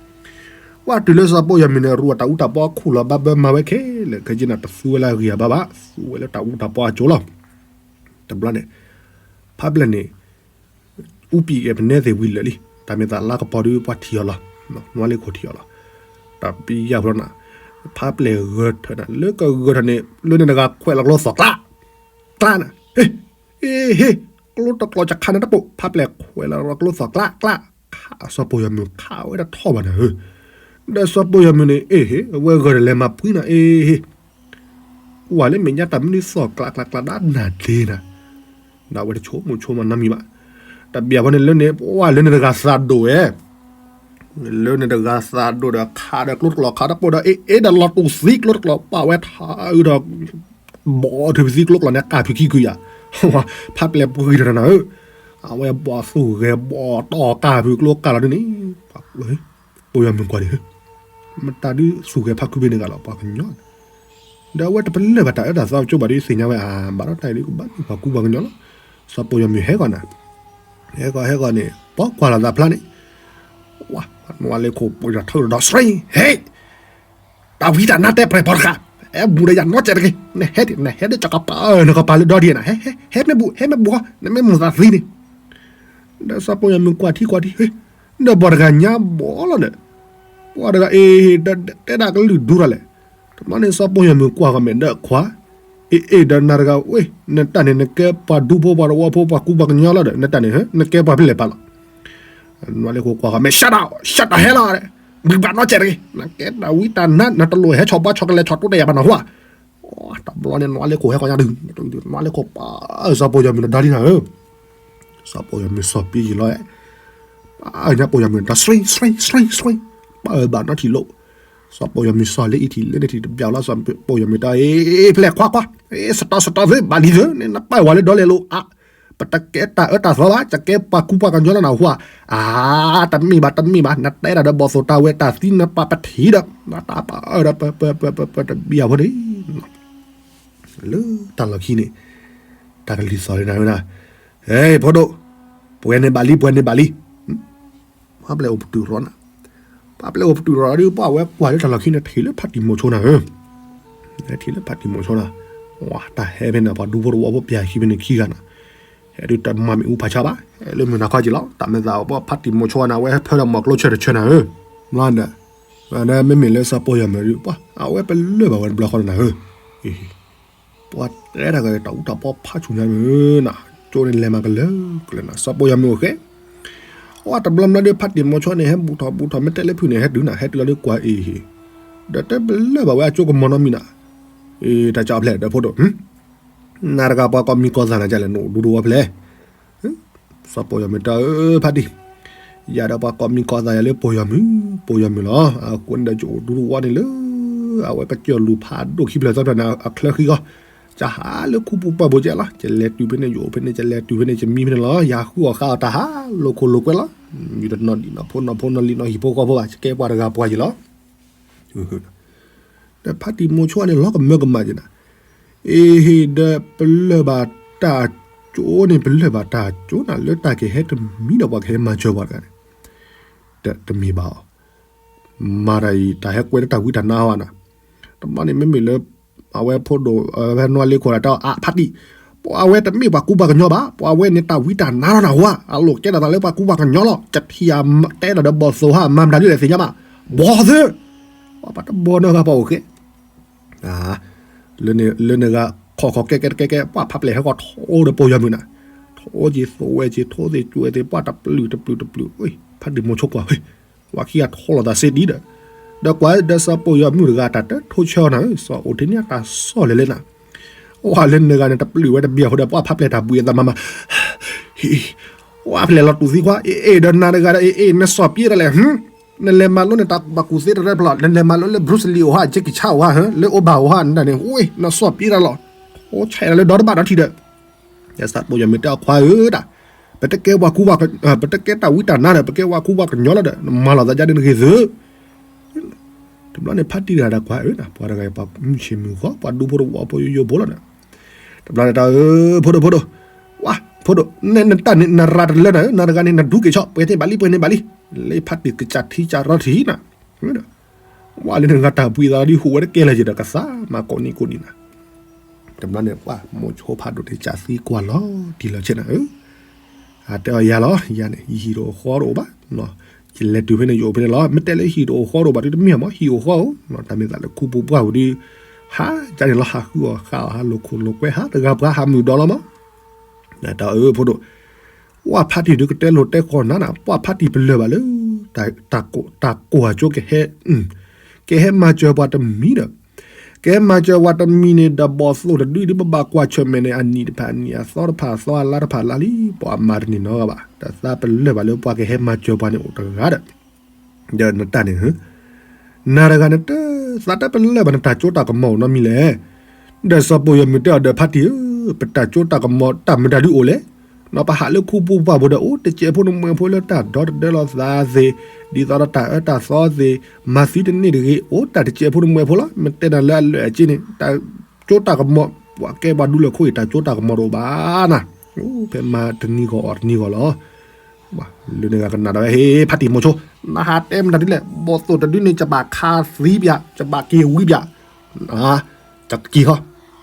ပှၤတုၤလၢစီၤပိၢ်ယီၤမုၢ်န့ၣ် ရူအတၢ်အူတၢ်ပီခူၣ်လီၤဘၣ်ဘၢမၤဝဲခဲလၢာ်ခဲဆ့နၤ တသူဝဲလၢအဂံၢ်အဘါဘၣ်, သူဝဲလၢတၢ်အူတၢ်ပီအကၠိလီၤ. တဘျီန့ၣ် ဖးပျဲၢ်န့ၣ် အူပံာ်ကဲပနဲသ့ၣ်ဝံၤလၢာ်လံ, တၢ်မ့ၢ်သးလါကပီၤဒုးပှၤထံၣ်အီၤလီၤ, နွါလၢခိၣ်ထံၣ်အီၤလီၤ, တၢ်ပံယၢ်ဖျီနၤ, ဖးပျဲၢ်ဂၢၢ်ထၢၣ်နၤ လၢကဂၢၢ်ထၢၣ်န့ၣ် လၢန့ၣ်တဂၤခွဲးလီၤကျိသီၣ်ကျး, ကျးနၤ, ဟ့ ဟ့ ဟ့ ကျိတကျိာ်ကခါန့ၣ်တပိာ် ဖးပျဲၢ်ခွဲးလီၤကျိသီၣ်ကျး ကျး, စီၤပိၢ်ယီၤမုၢ်ခးဝဲတထီၣ်ဘၣ်နၤဧၢ, ဒီးစီၤပိၢ်ယီၤမုၢ်န့ၣ် အ့ဟ့ အဝဲဂၢၢ်တလဲၤမၤဖှံနၤ အ့ဟ့ ကွၢ်လၢမဲာ်ညါတၢ်မနုၤသီၣ်ကျးကျးကျးဒၣ်နၤဒ့နၤ, ဒီးအဝဲတဆိကမိၣ်ဆိကမးနီတမံၤဘၣ်, တဘျီဖိန့ၣ်လၢန့ၣ် ပှၤလၢန့ၣ်တဂၤသးဒိၣ်ဝဲ လၢန့ၣ်တဂၤသးဒိၣ်ဒီးခးဒီးကျိတကျိာ်ခးတပိာ်ဒီး အ့အ့ဒီးလီၤတူာ်သံကျိတကျိာ် ပာ်ဝဲထးအုးဒီး ဘီၣ်ထုးဖုးသံကျိကျိာ်န့ၣ် ကၢ်ဖုးခံခုယၤ, ဖးပျဲၢ်ပှံၤတရၢနၤဧၢ, အဝဲဘီၣ်သူၣ်ဂဲၤဘီၣ်တီၢ်ကၢ်ဖုးကျိကၢ်လီၤဒ်န့ၣ်, ပိၢ်ယီၤမုၢ်ကွၢ်ဒံး မတၤဒုးသူၣ်ဂဲၤဖးခုဘ့ၣ်န့ၣ်ဂၤလီၤ ပှၤကညီ, ဒီးအဝဲတပလၢၢ်ဘၣ်တၢ်အၢတၢ်သီကၠိဘၣ်ဒ်သ့ၣ်ညါဝဲအါ ဘၣ်ဒီးတၢ်အံၤဒုးကဘၣ်မ့ၢ်ပှၤကူပှၤကညီလီၤ, စီၤပိၢ်ယီၤမုၢ်ဟဲဂီၤနၤ, ဟဲဂီၤဟဲဂီၤန့ၣ် ပှၤကွၢ်လီၤသးဖျါန့ၣ်, ဝါ နွါလၢခိၣ်ပှ့ၤဒီးထၢဒီး straight ဟ့ၣ် တၢ်ဝံတၢ်နါတဲပှဲၤပှၤတဃာ်, အဲၣ်ဘူၣ်ဒီးယၤနီတစဲးတဂ့ၤ, နဟဲဒ် နဟဲဒ်ကပာ်အၢၣ်နကပာ်လၢဒီဒ်နၤ, ဟဲ ဟဲ ဟဲမ့ၢ်ဘူၣ် ဟဲမ့ၢ်ဘူၣ်ဃီ နမ့ၢ်မုာ်သးသံန့ၣ်, ဒီးစီၤပိၢ်ယီၤမုၢ်ကွၢ်ထံကွၢ်ထံ, ဒီးပှၤတဂၤညါဘီလီၤဒီး, ပှၤတဂၤအ့ၣ် ဒီးတဲဒၣ်ကလုၢ်ဒူထီၣ်လဲၣ်, တဘျီန့ၣ်စီၤပိၢ်ယီၤမုၢ်ကွၢ်ဃီမဲာ်ဒီးခွါ, အ့ၣ်အ့ၣ်ဒီးနၤတဂၤဝဲ, နတၢ်န့ၣ်နကဲပှၤဒူဖိပှၤတဝီဖိ ပှၤကူပှၤကညီလီၤဒီး နတၢ်န့ၣ် နကဲပှၤဖဲလဲၣ်ပာ်လီၤ နွါလၢခိၣ်ကွၢ်ဃီမဲာ် shut up, shut the hell up, ဘုးဘၣ်နီတစဲးတဂ့ၤ, နကဲတၢ်ဝံတၢ်နါ နတလိၣ်ဟဲဆီၣ်ဘါဆီၣ်ကလဲၤဆီၣ်တိတဲာ်ယၤဘၣ်နဟူဧါ, တဘျီန့ၣ်နွါလၢခိၣ်ဟဲဃီညါဒုး, နွါလၢခိၣ်ပာ်စီၤပိၢ်ယီၤမုၢ်ဒီးဒီနၤဧၢ, စီၤပိၢ်ယီၤမုၢ်စီၤပံယံၤလီၤ, ပာ်ညါပိၢ်ယီၤမုၢ်ဒီး straight straight straight straight, ပာ်ဘၣ်နီထံၣ်လိာ်, စီၤပိၢ်ယီၤမုၢ်စီၤလၢအံၤထံၣ်လၢန့ၣ်ထံၣ်တဘျီလီၤ, စီၤပိၢ်ယီၤမုၢ်တၢ်အ့ၣ်ဖဲလဲၣ်ခွါခွါ, စတီၢ်စတီၢ်သ့ ဘၣ်လံသ့ နပာ်ဝဲလၢဒီလဲၣ်လိာ်အါ ပတကဲတၢ်အၢတၢ်သီဘၣ်, တကဲပှၤကူပှၤကညီလီၤနဟူဧါ, အါ တမ့ၢ်ဘၣ် တမ့ၢ်ဘၣ်, နတဲဒၣ်ဒီးဘီၣ်သိၣ်တၢ်ဝဲတၢ်သံနပာ်ပထံၣ်ဒီး, နတၢ်ပာ်အၢဒီးပပပပတဘံၣ်အဖိန့ၣ်, လၢတၢ်လီၢ်ခံန့ၣ်, တၢ်ကလုၢ်သီၣ်လၢနၤဝဲဒၣ်, ဟဲ ဖိဒိၣ်, ပှဲၤန့ၣ်ဘၣ်လံ ပှဲၤန့ၣ်ဘၣ်လံ ဖးပျဲၢ်အိၣ်ပတုာ်ရီနၤ, ဖးပျဲၢ်အိၣ်ပတုာ်ရီဒီး ပှၤဝဲကွၢ်လၢတၢ်လီၢ်ခံန့ၣ် ထံၣ်လၢဖးတံၢ်မိၤဆိနၤဧၢ, ထံၣ်လၢဖးတံၢ်မိၤဆိနၤ, ဝါ တၢ်ဟဲဖဲန့ၣ် ပှၤဒူဖိတဝီဖိပျၢ်ခံဖဲန့ၣ်ခံဂၤနၤ, ဟဲ အဲၣ်ဒုးတမၤမ့ၣ်အူဖးဆါဘၣ်, အဲၣ်လၢမုၢ်နၤခီက့ၤလီၤ. တၢ်မ့ၢ်သးပှၤဖါတံၢ်မိၤဆိန့ၣ် အဝဲဟဲဖၢဒီးမီၤကျိဆၢတဆၢနၤဧၢ, မ့ၢ်ဒီး မ့မ့ၢ်လၢစီၤပီၢ်ယီၤမုၢ်ဒုး ပှၤအဝဲပလၢၢ်ဘၣ်ဝဲတဘျီဃီနၤဧၢ, ပှၤတဲတၢ်ဂ့ၢ်တၢ်အူတၢ်ပီဖးဆူၣ်ညါမုၢ်နၤ, ကၠိန့ၣ်လဲၤမၤကလၢာ်ကလၢာ်နၤ, စီၤပီၢ်ယီၤမုၢ်အိၣ်ဃဲ အတဘျီဘျီဒီး ဖါတံၢ်မိၤဆိန့ၣ် ဟဲဘူးထီၣ်ဘူးထီၣ် မ့ၢ်တဲလၢဖုန့ၣ် ဟဲတုၤနၤ ဟဲတုၤလီၤဒီးကွၢ်အံၤ, ဒီးတဲပလၢၢ်ဘၣ်ဝဲအကၠိကမီၤနီတမံၤနၤ, အ့ တၢ်ကၠီဖျဲၣ်ဒီးဖိဒိၣ်, နၤတဂၤပှၤကိးမံၤကိးသးနၤ ကလဲၣ် နအိၣ်ဒူတဝီဖဲလဲၣ် စီၤပီၢ်ယီၤမုၢ်တဲအၢ ဖါတံၢ်, ယၤဒီးပှၤကိးမံၤကိးသးယၤလၢပီၢ်ယီၤမုၢ်, ပီၢ်ယီၤမုၢ်လီၤ. အဃိန့ၣ်ဒီး ယအိၣ်ဒူတဝီန့ၣ်လၢ အဝဲကစၢၢ်လူၤဖးဒိၣ်ခံဖျၢၣ်သၢဖျၢၣ်န့ၣ် အချၢဃံဂီၢ်, ယဟးလၢခူပူၤပှၢ်ပူၤကဲလီၤ. ယလဲၤတုၤဖဲန့ၣ် ယအိၣ်ဖဲန့ၣ် ယလဲၤတုၤဖဲန့ၣ် ယမံဖဲန့ၣ်လီၤ. ယဟးဃုအီၣ်ဃါအီၣ်တၢ်ဟးလိာ်ခိၣ်လိာ်ကွဲလီၤ. မ့ၢ်တနီၤဒံးနီၤဖိနီၤဖိနီၤလံၤနီၤဟံၣ်ဖိဃီဖိဘၣ် ယကဲပှၤတဂၤပှၤယံၤလီၤ. ဒီးဖါတံၢ်မိၤဆိန့ၣ် လီၤကမၢကမၣ်က့ၤနၤ, အ့ဟ့ၣ်ဒီး ပလၢၢ်ဘၣ်တၢ်ကၠိန့ၣ် ပလၢၢ်ဘၣ်တၢ်ကၠိနၤ လၢတၢ်ကဟဲတမံၤဒီး ပှၤကဟဲမၤစၢၤပှၤတဂၤန့ၣ်, တမ့ၢ်ဘၣ်အီၤ, မၤတၢ်အံၤ တၢ်ဟဲကွဲလၢတၢ်ဝံတၢ်နါအီၤနၤ, တဘျီန့ၣ် မ့မ့ၢ်လၢ အဝဲဖိဒိၣ် ဖဲနီၢ်လ့ခိၣ်တၢ်တဲအီၤ အါ ဖါတံၢ်, ပှၤအဝဲတမ့ၢ်ပှၤကူပှၤကညီဘၣ်, ပှၤအဝဲန့ၣ်တၢ်ဝံတၢ်နါလီၤနၤဝါ, အလိၣ်ကဲထီၣ်သးလၢပှၤကူပှၤကညီလီၤ. ကထံၣ်ယၤတဲဒီးဒီးဘီၣ်သိၣ်ဟါ မၤမတၤဒ်လဲၣ်သ့ၣ်ညါဘၣ်, ဘီၣ်သိၣ်, ပှၤပတဘီၣ်နီတဂၤပှၤအိၣ်ဃဲ လၢနဂၤခီၣ်ခီၣ်ကဲကဲတကဲကဲ ပှၤဖးပျဲၢ်ဟဲကီၢ်ထီဒီးပီၢ်ယီၤမုၢ်နၤ, ထီက့ၤသိဝဲက့ၤ ထိသ့ၣ်ကွဲသ့ၣ် ပှၤတပျုာ်တပျုာ်တပျုာ်, ဖါတံၢ်မိၤဆိကွၢ်ဝဲ, ပှၤခံဂၤထီလိာ်သးစ့ဒံဒီး, ဒီးကွၢ်ဒီးစီၤပီၢ်ယီၤမုၢ်တဂၤ တၢ်တထိဆၢနၤဧၢ, စီၤအိၣ်ထံန့ၣ်တၢ်ဆီၣ်လဲၤလၢနၤ, ဝဲလၢနဂၤန့ၣ် တပျုာ်ဝဲတဘျီဃီဒီး ပှၤဖးပျဲၢ်တၢ်ဘှံးအသးမၤမၤ ဟံၣ်, ဝဲဖျဲၣ်လီၤတူာ်သံခွါ အ့ၣ်အ့ၣ်ဒီးနၤတဂၤဒီး အ့ၣ်အ့ၣ် နဆီၣ်ပျံၤတၢ်လဲၣ်, နလဲၤမၤလိန့ၣ် တၢ်ကူၣ်သ့တရဲဖျီၣ် နလဲၤမၤလိလၢ Bruce Lee အိၣ်ဟါ Jackie Chan အိၣ်ဟါ လၢအိၣ်ဘၣ်အိၣ်ဟါ နတၢ်န့ၣ် ဝ့ၢ် နဆီၣ်ပျံၤတၢ်လီၤ, အိၣ်ဆဲးတၢ်လၢဒီတဘၣ်ဒီထံၣ်ဒီး, စီၤပီၢ်ယီၤမုၢ်တဲအီၤခွါဧၢတၢ်, ပတကဲပှၤကူပှၤ ပတကဲတၢ်ဝံတၢ်နါဒီး ပကဲပှၤကူပှၤကညီလီၤဒီး နမၤလိာ်သးဒ်န့ၣ်တဂ့ၤသု တဘျီန့ၣ် ဖါတံၢ်တဂၤဒီးကွၢ်အၢနၤ ပှၤတဂၤအံၤပှၤမုၢ်ဆ့ၣ်မုၢ်ဂီၤ ပှၤဒူဖိတဝီဖိယိယိဖိလီၤနၤ, တဘျီန့ၣ်တၢ်အၢ ဖိဒိၣ်ဖိဒိၣ်, ဝါ ဖိဒိၣ် နတၢ်န့ၣ် နရၤတလၢနၤဧၢ နၤတဂၤန့ၣ် နဒူက့ၤဆီၣ် ပှဲၤန့ၢ်ဘၣ်လံ ပှဲၤန့ၢ်ဘၣ်လံ, လၢဖါတံၢ်ကစၢ်ထံကစၢ်ရီထံၣ်နၤ, ဝါလၢနဂၤတၢ်ဘှံးသးဒီးဟူးဝဲတကဲလၢၤယဒီးကသးမၤကိးနံၤကိးနံၤနၤ တဘျီန့ၣ် ပှၤမိၤဆိဖးဒိၣ်န့ၣ် ကစၢ်သံကွၢ်လီၤတံၢ်လီၤဆဲးနၤဧၢ, အတဲအီၤယၤလီၤ ယၤန့ၣ် ယဟံၣ်တအိၣ်ဃီတအိၣ်ဘၣ်, ယလဲၤတုၤဖဲန့ၣ် ယအိၣ်ဖဲန့ၣ်လီၤ, မ့ၢ်တဲလၢဟံၣ်တအိၣ်ဃီတအိၣ်ဘၣ်ဒီး တမ့ၢ်မး ဟံၣ်အိၣ်ဃီဧိၤ, တၢ်မ့ၢ်သးလၢခူပူၤပှၢ်ပူၤဒီး ဟးကန့ၣ်လီၤ ဟးဃုအီၣ်ဃာ်အီၣ် ဟးလိာ်ခိၣ်လိာ်ကွဲ ဟးတဂၤပှၤဟးမုာ်ဒီလီၤမး, တၢ်အၢ ဖိဒိၣ်, ဝၢ်ဖါတံၢ်ဒုးကတဲလိာ်တဲဃီၤနၤနၤ ပှၤဖါတံၢ်ပလၢၢ်ဘၣ်လၢ တၢ်ကိၢ်အကၠိကဟဲ ကဟဲမၤစၢၤပှၤတမံၤဒီး, ကဟဲမၤစၢၤပှၤတမံၤန့ၣ်ဒီး ဘီၣ်သိၣ်တဒုဒ်ပဘၣ်ကွၢ်ဆၢၣ်မဲာ်န့ၣ် အနံၣ်တဖၣ်အနံၣ် အသီတဖၣ်အသီအလါတဖၣ်အလါလံ ပှၤမၤတန့ၢ်နီတဂၤဘၣ်, ဒီးသးပလၢၢ်ဘၣ်လၢပှၤကဟဲမၤစၢၤပှၤန့ၣ်အိၣ်တဂၤဒီး, ဒီးနတၢ်န့ၣ် နၤတဂၤန့ၣ် သးတပလၢၢ်ဘၣ် နတၢ်ကၠိတၢ်ကမီၤအိၣ်နီတမံၤလဲၣ်, ဒီးစီၤပီၢ်ယီၤမုၢ်တဲအီၤဒီး ဖါတံၢ်ဧၢ, ပတၢ်ကၠိတၢ်ကမီၤတၢ်မတၤဒုအိၣ်လဲၣ်, ပဟးလၢခူပူၤပှၢ်ပူၤဒီး အိၣ်တစဲးဖိနမှဲဖိလၢတၢ်ဒီတဒၢလီၤသးသ့ၣ်, ဒ်သိးဒီးတၢ်အၢတၢ်သီသ့ၣ်, မၤသံတန့ၢ်တဂ့ၤ, အိၣ်တၢ်တစဲးဖိနမှဲဖိလီၤ, မ့ၢ်တဲနၤလၢအလၢာ်အက့န့ၣ် တၢ်ကၠိတၢ်ကမီၤ ပှၤကဲပှၤဒူလၢခိအံၤ တၢ်ကၠိတၢ်ကမီၤတအိၣ်ဘၣ်နၤ, ဖဲမၤတနံၤဂီၤအီၣ်တနံၤဂီၤလီၤ လၢန့ၣ်ဂၤကနၣ်ဒီး ဟ့ ဖါတံၢ်မိၤဆိ, နဟးတဲမတၤဒ်လဲၣ်, ဘီၣ်သိၣ်တဒုန့ၣ် ကဘၣ်ခးသံပၠး, ကဘၣ်က့ၤဝံပၠး, ကက့ၤဃီ,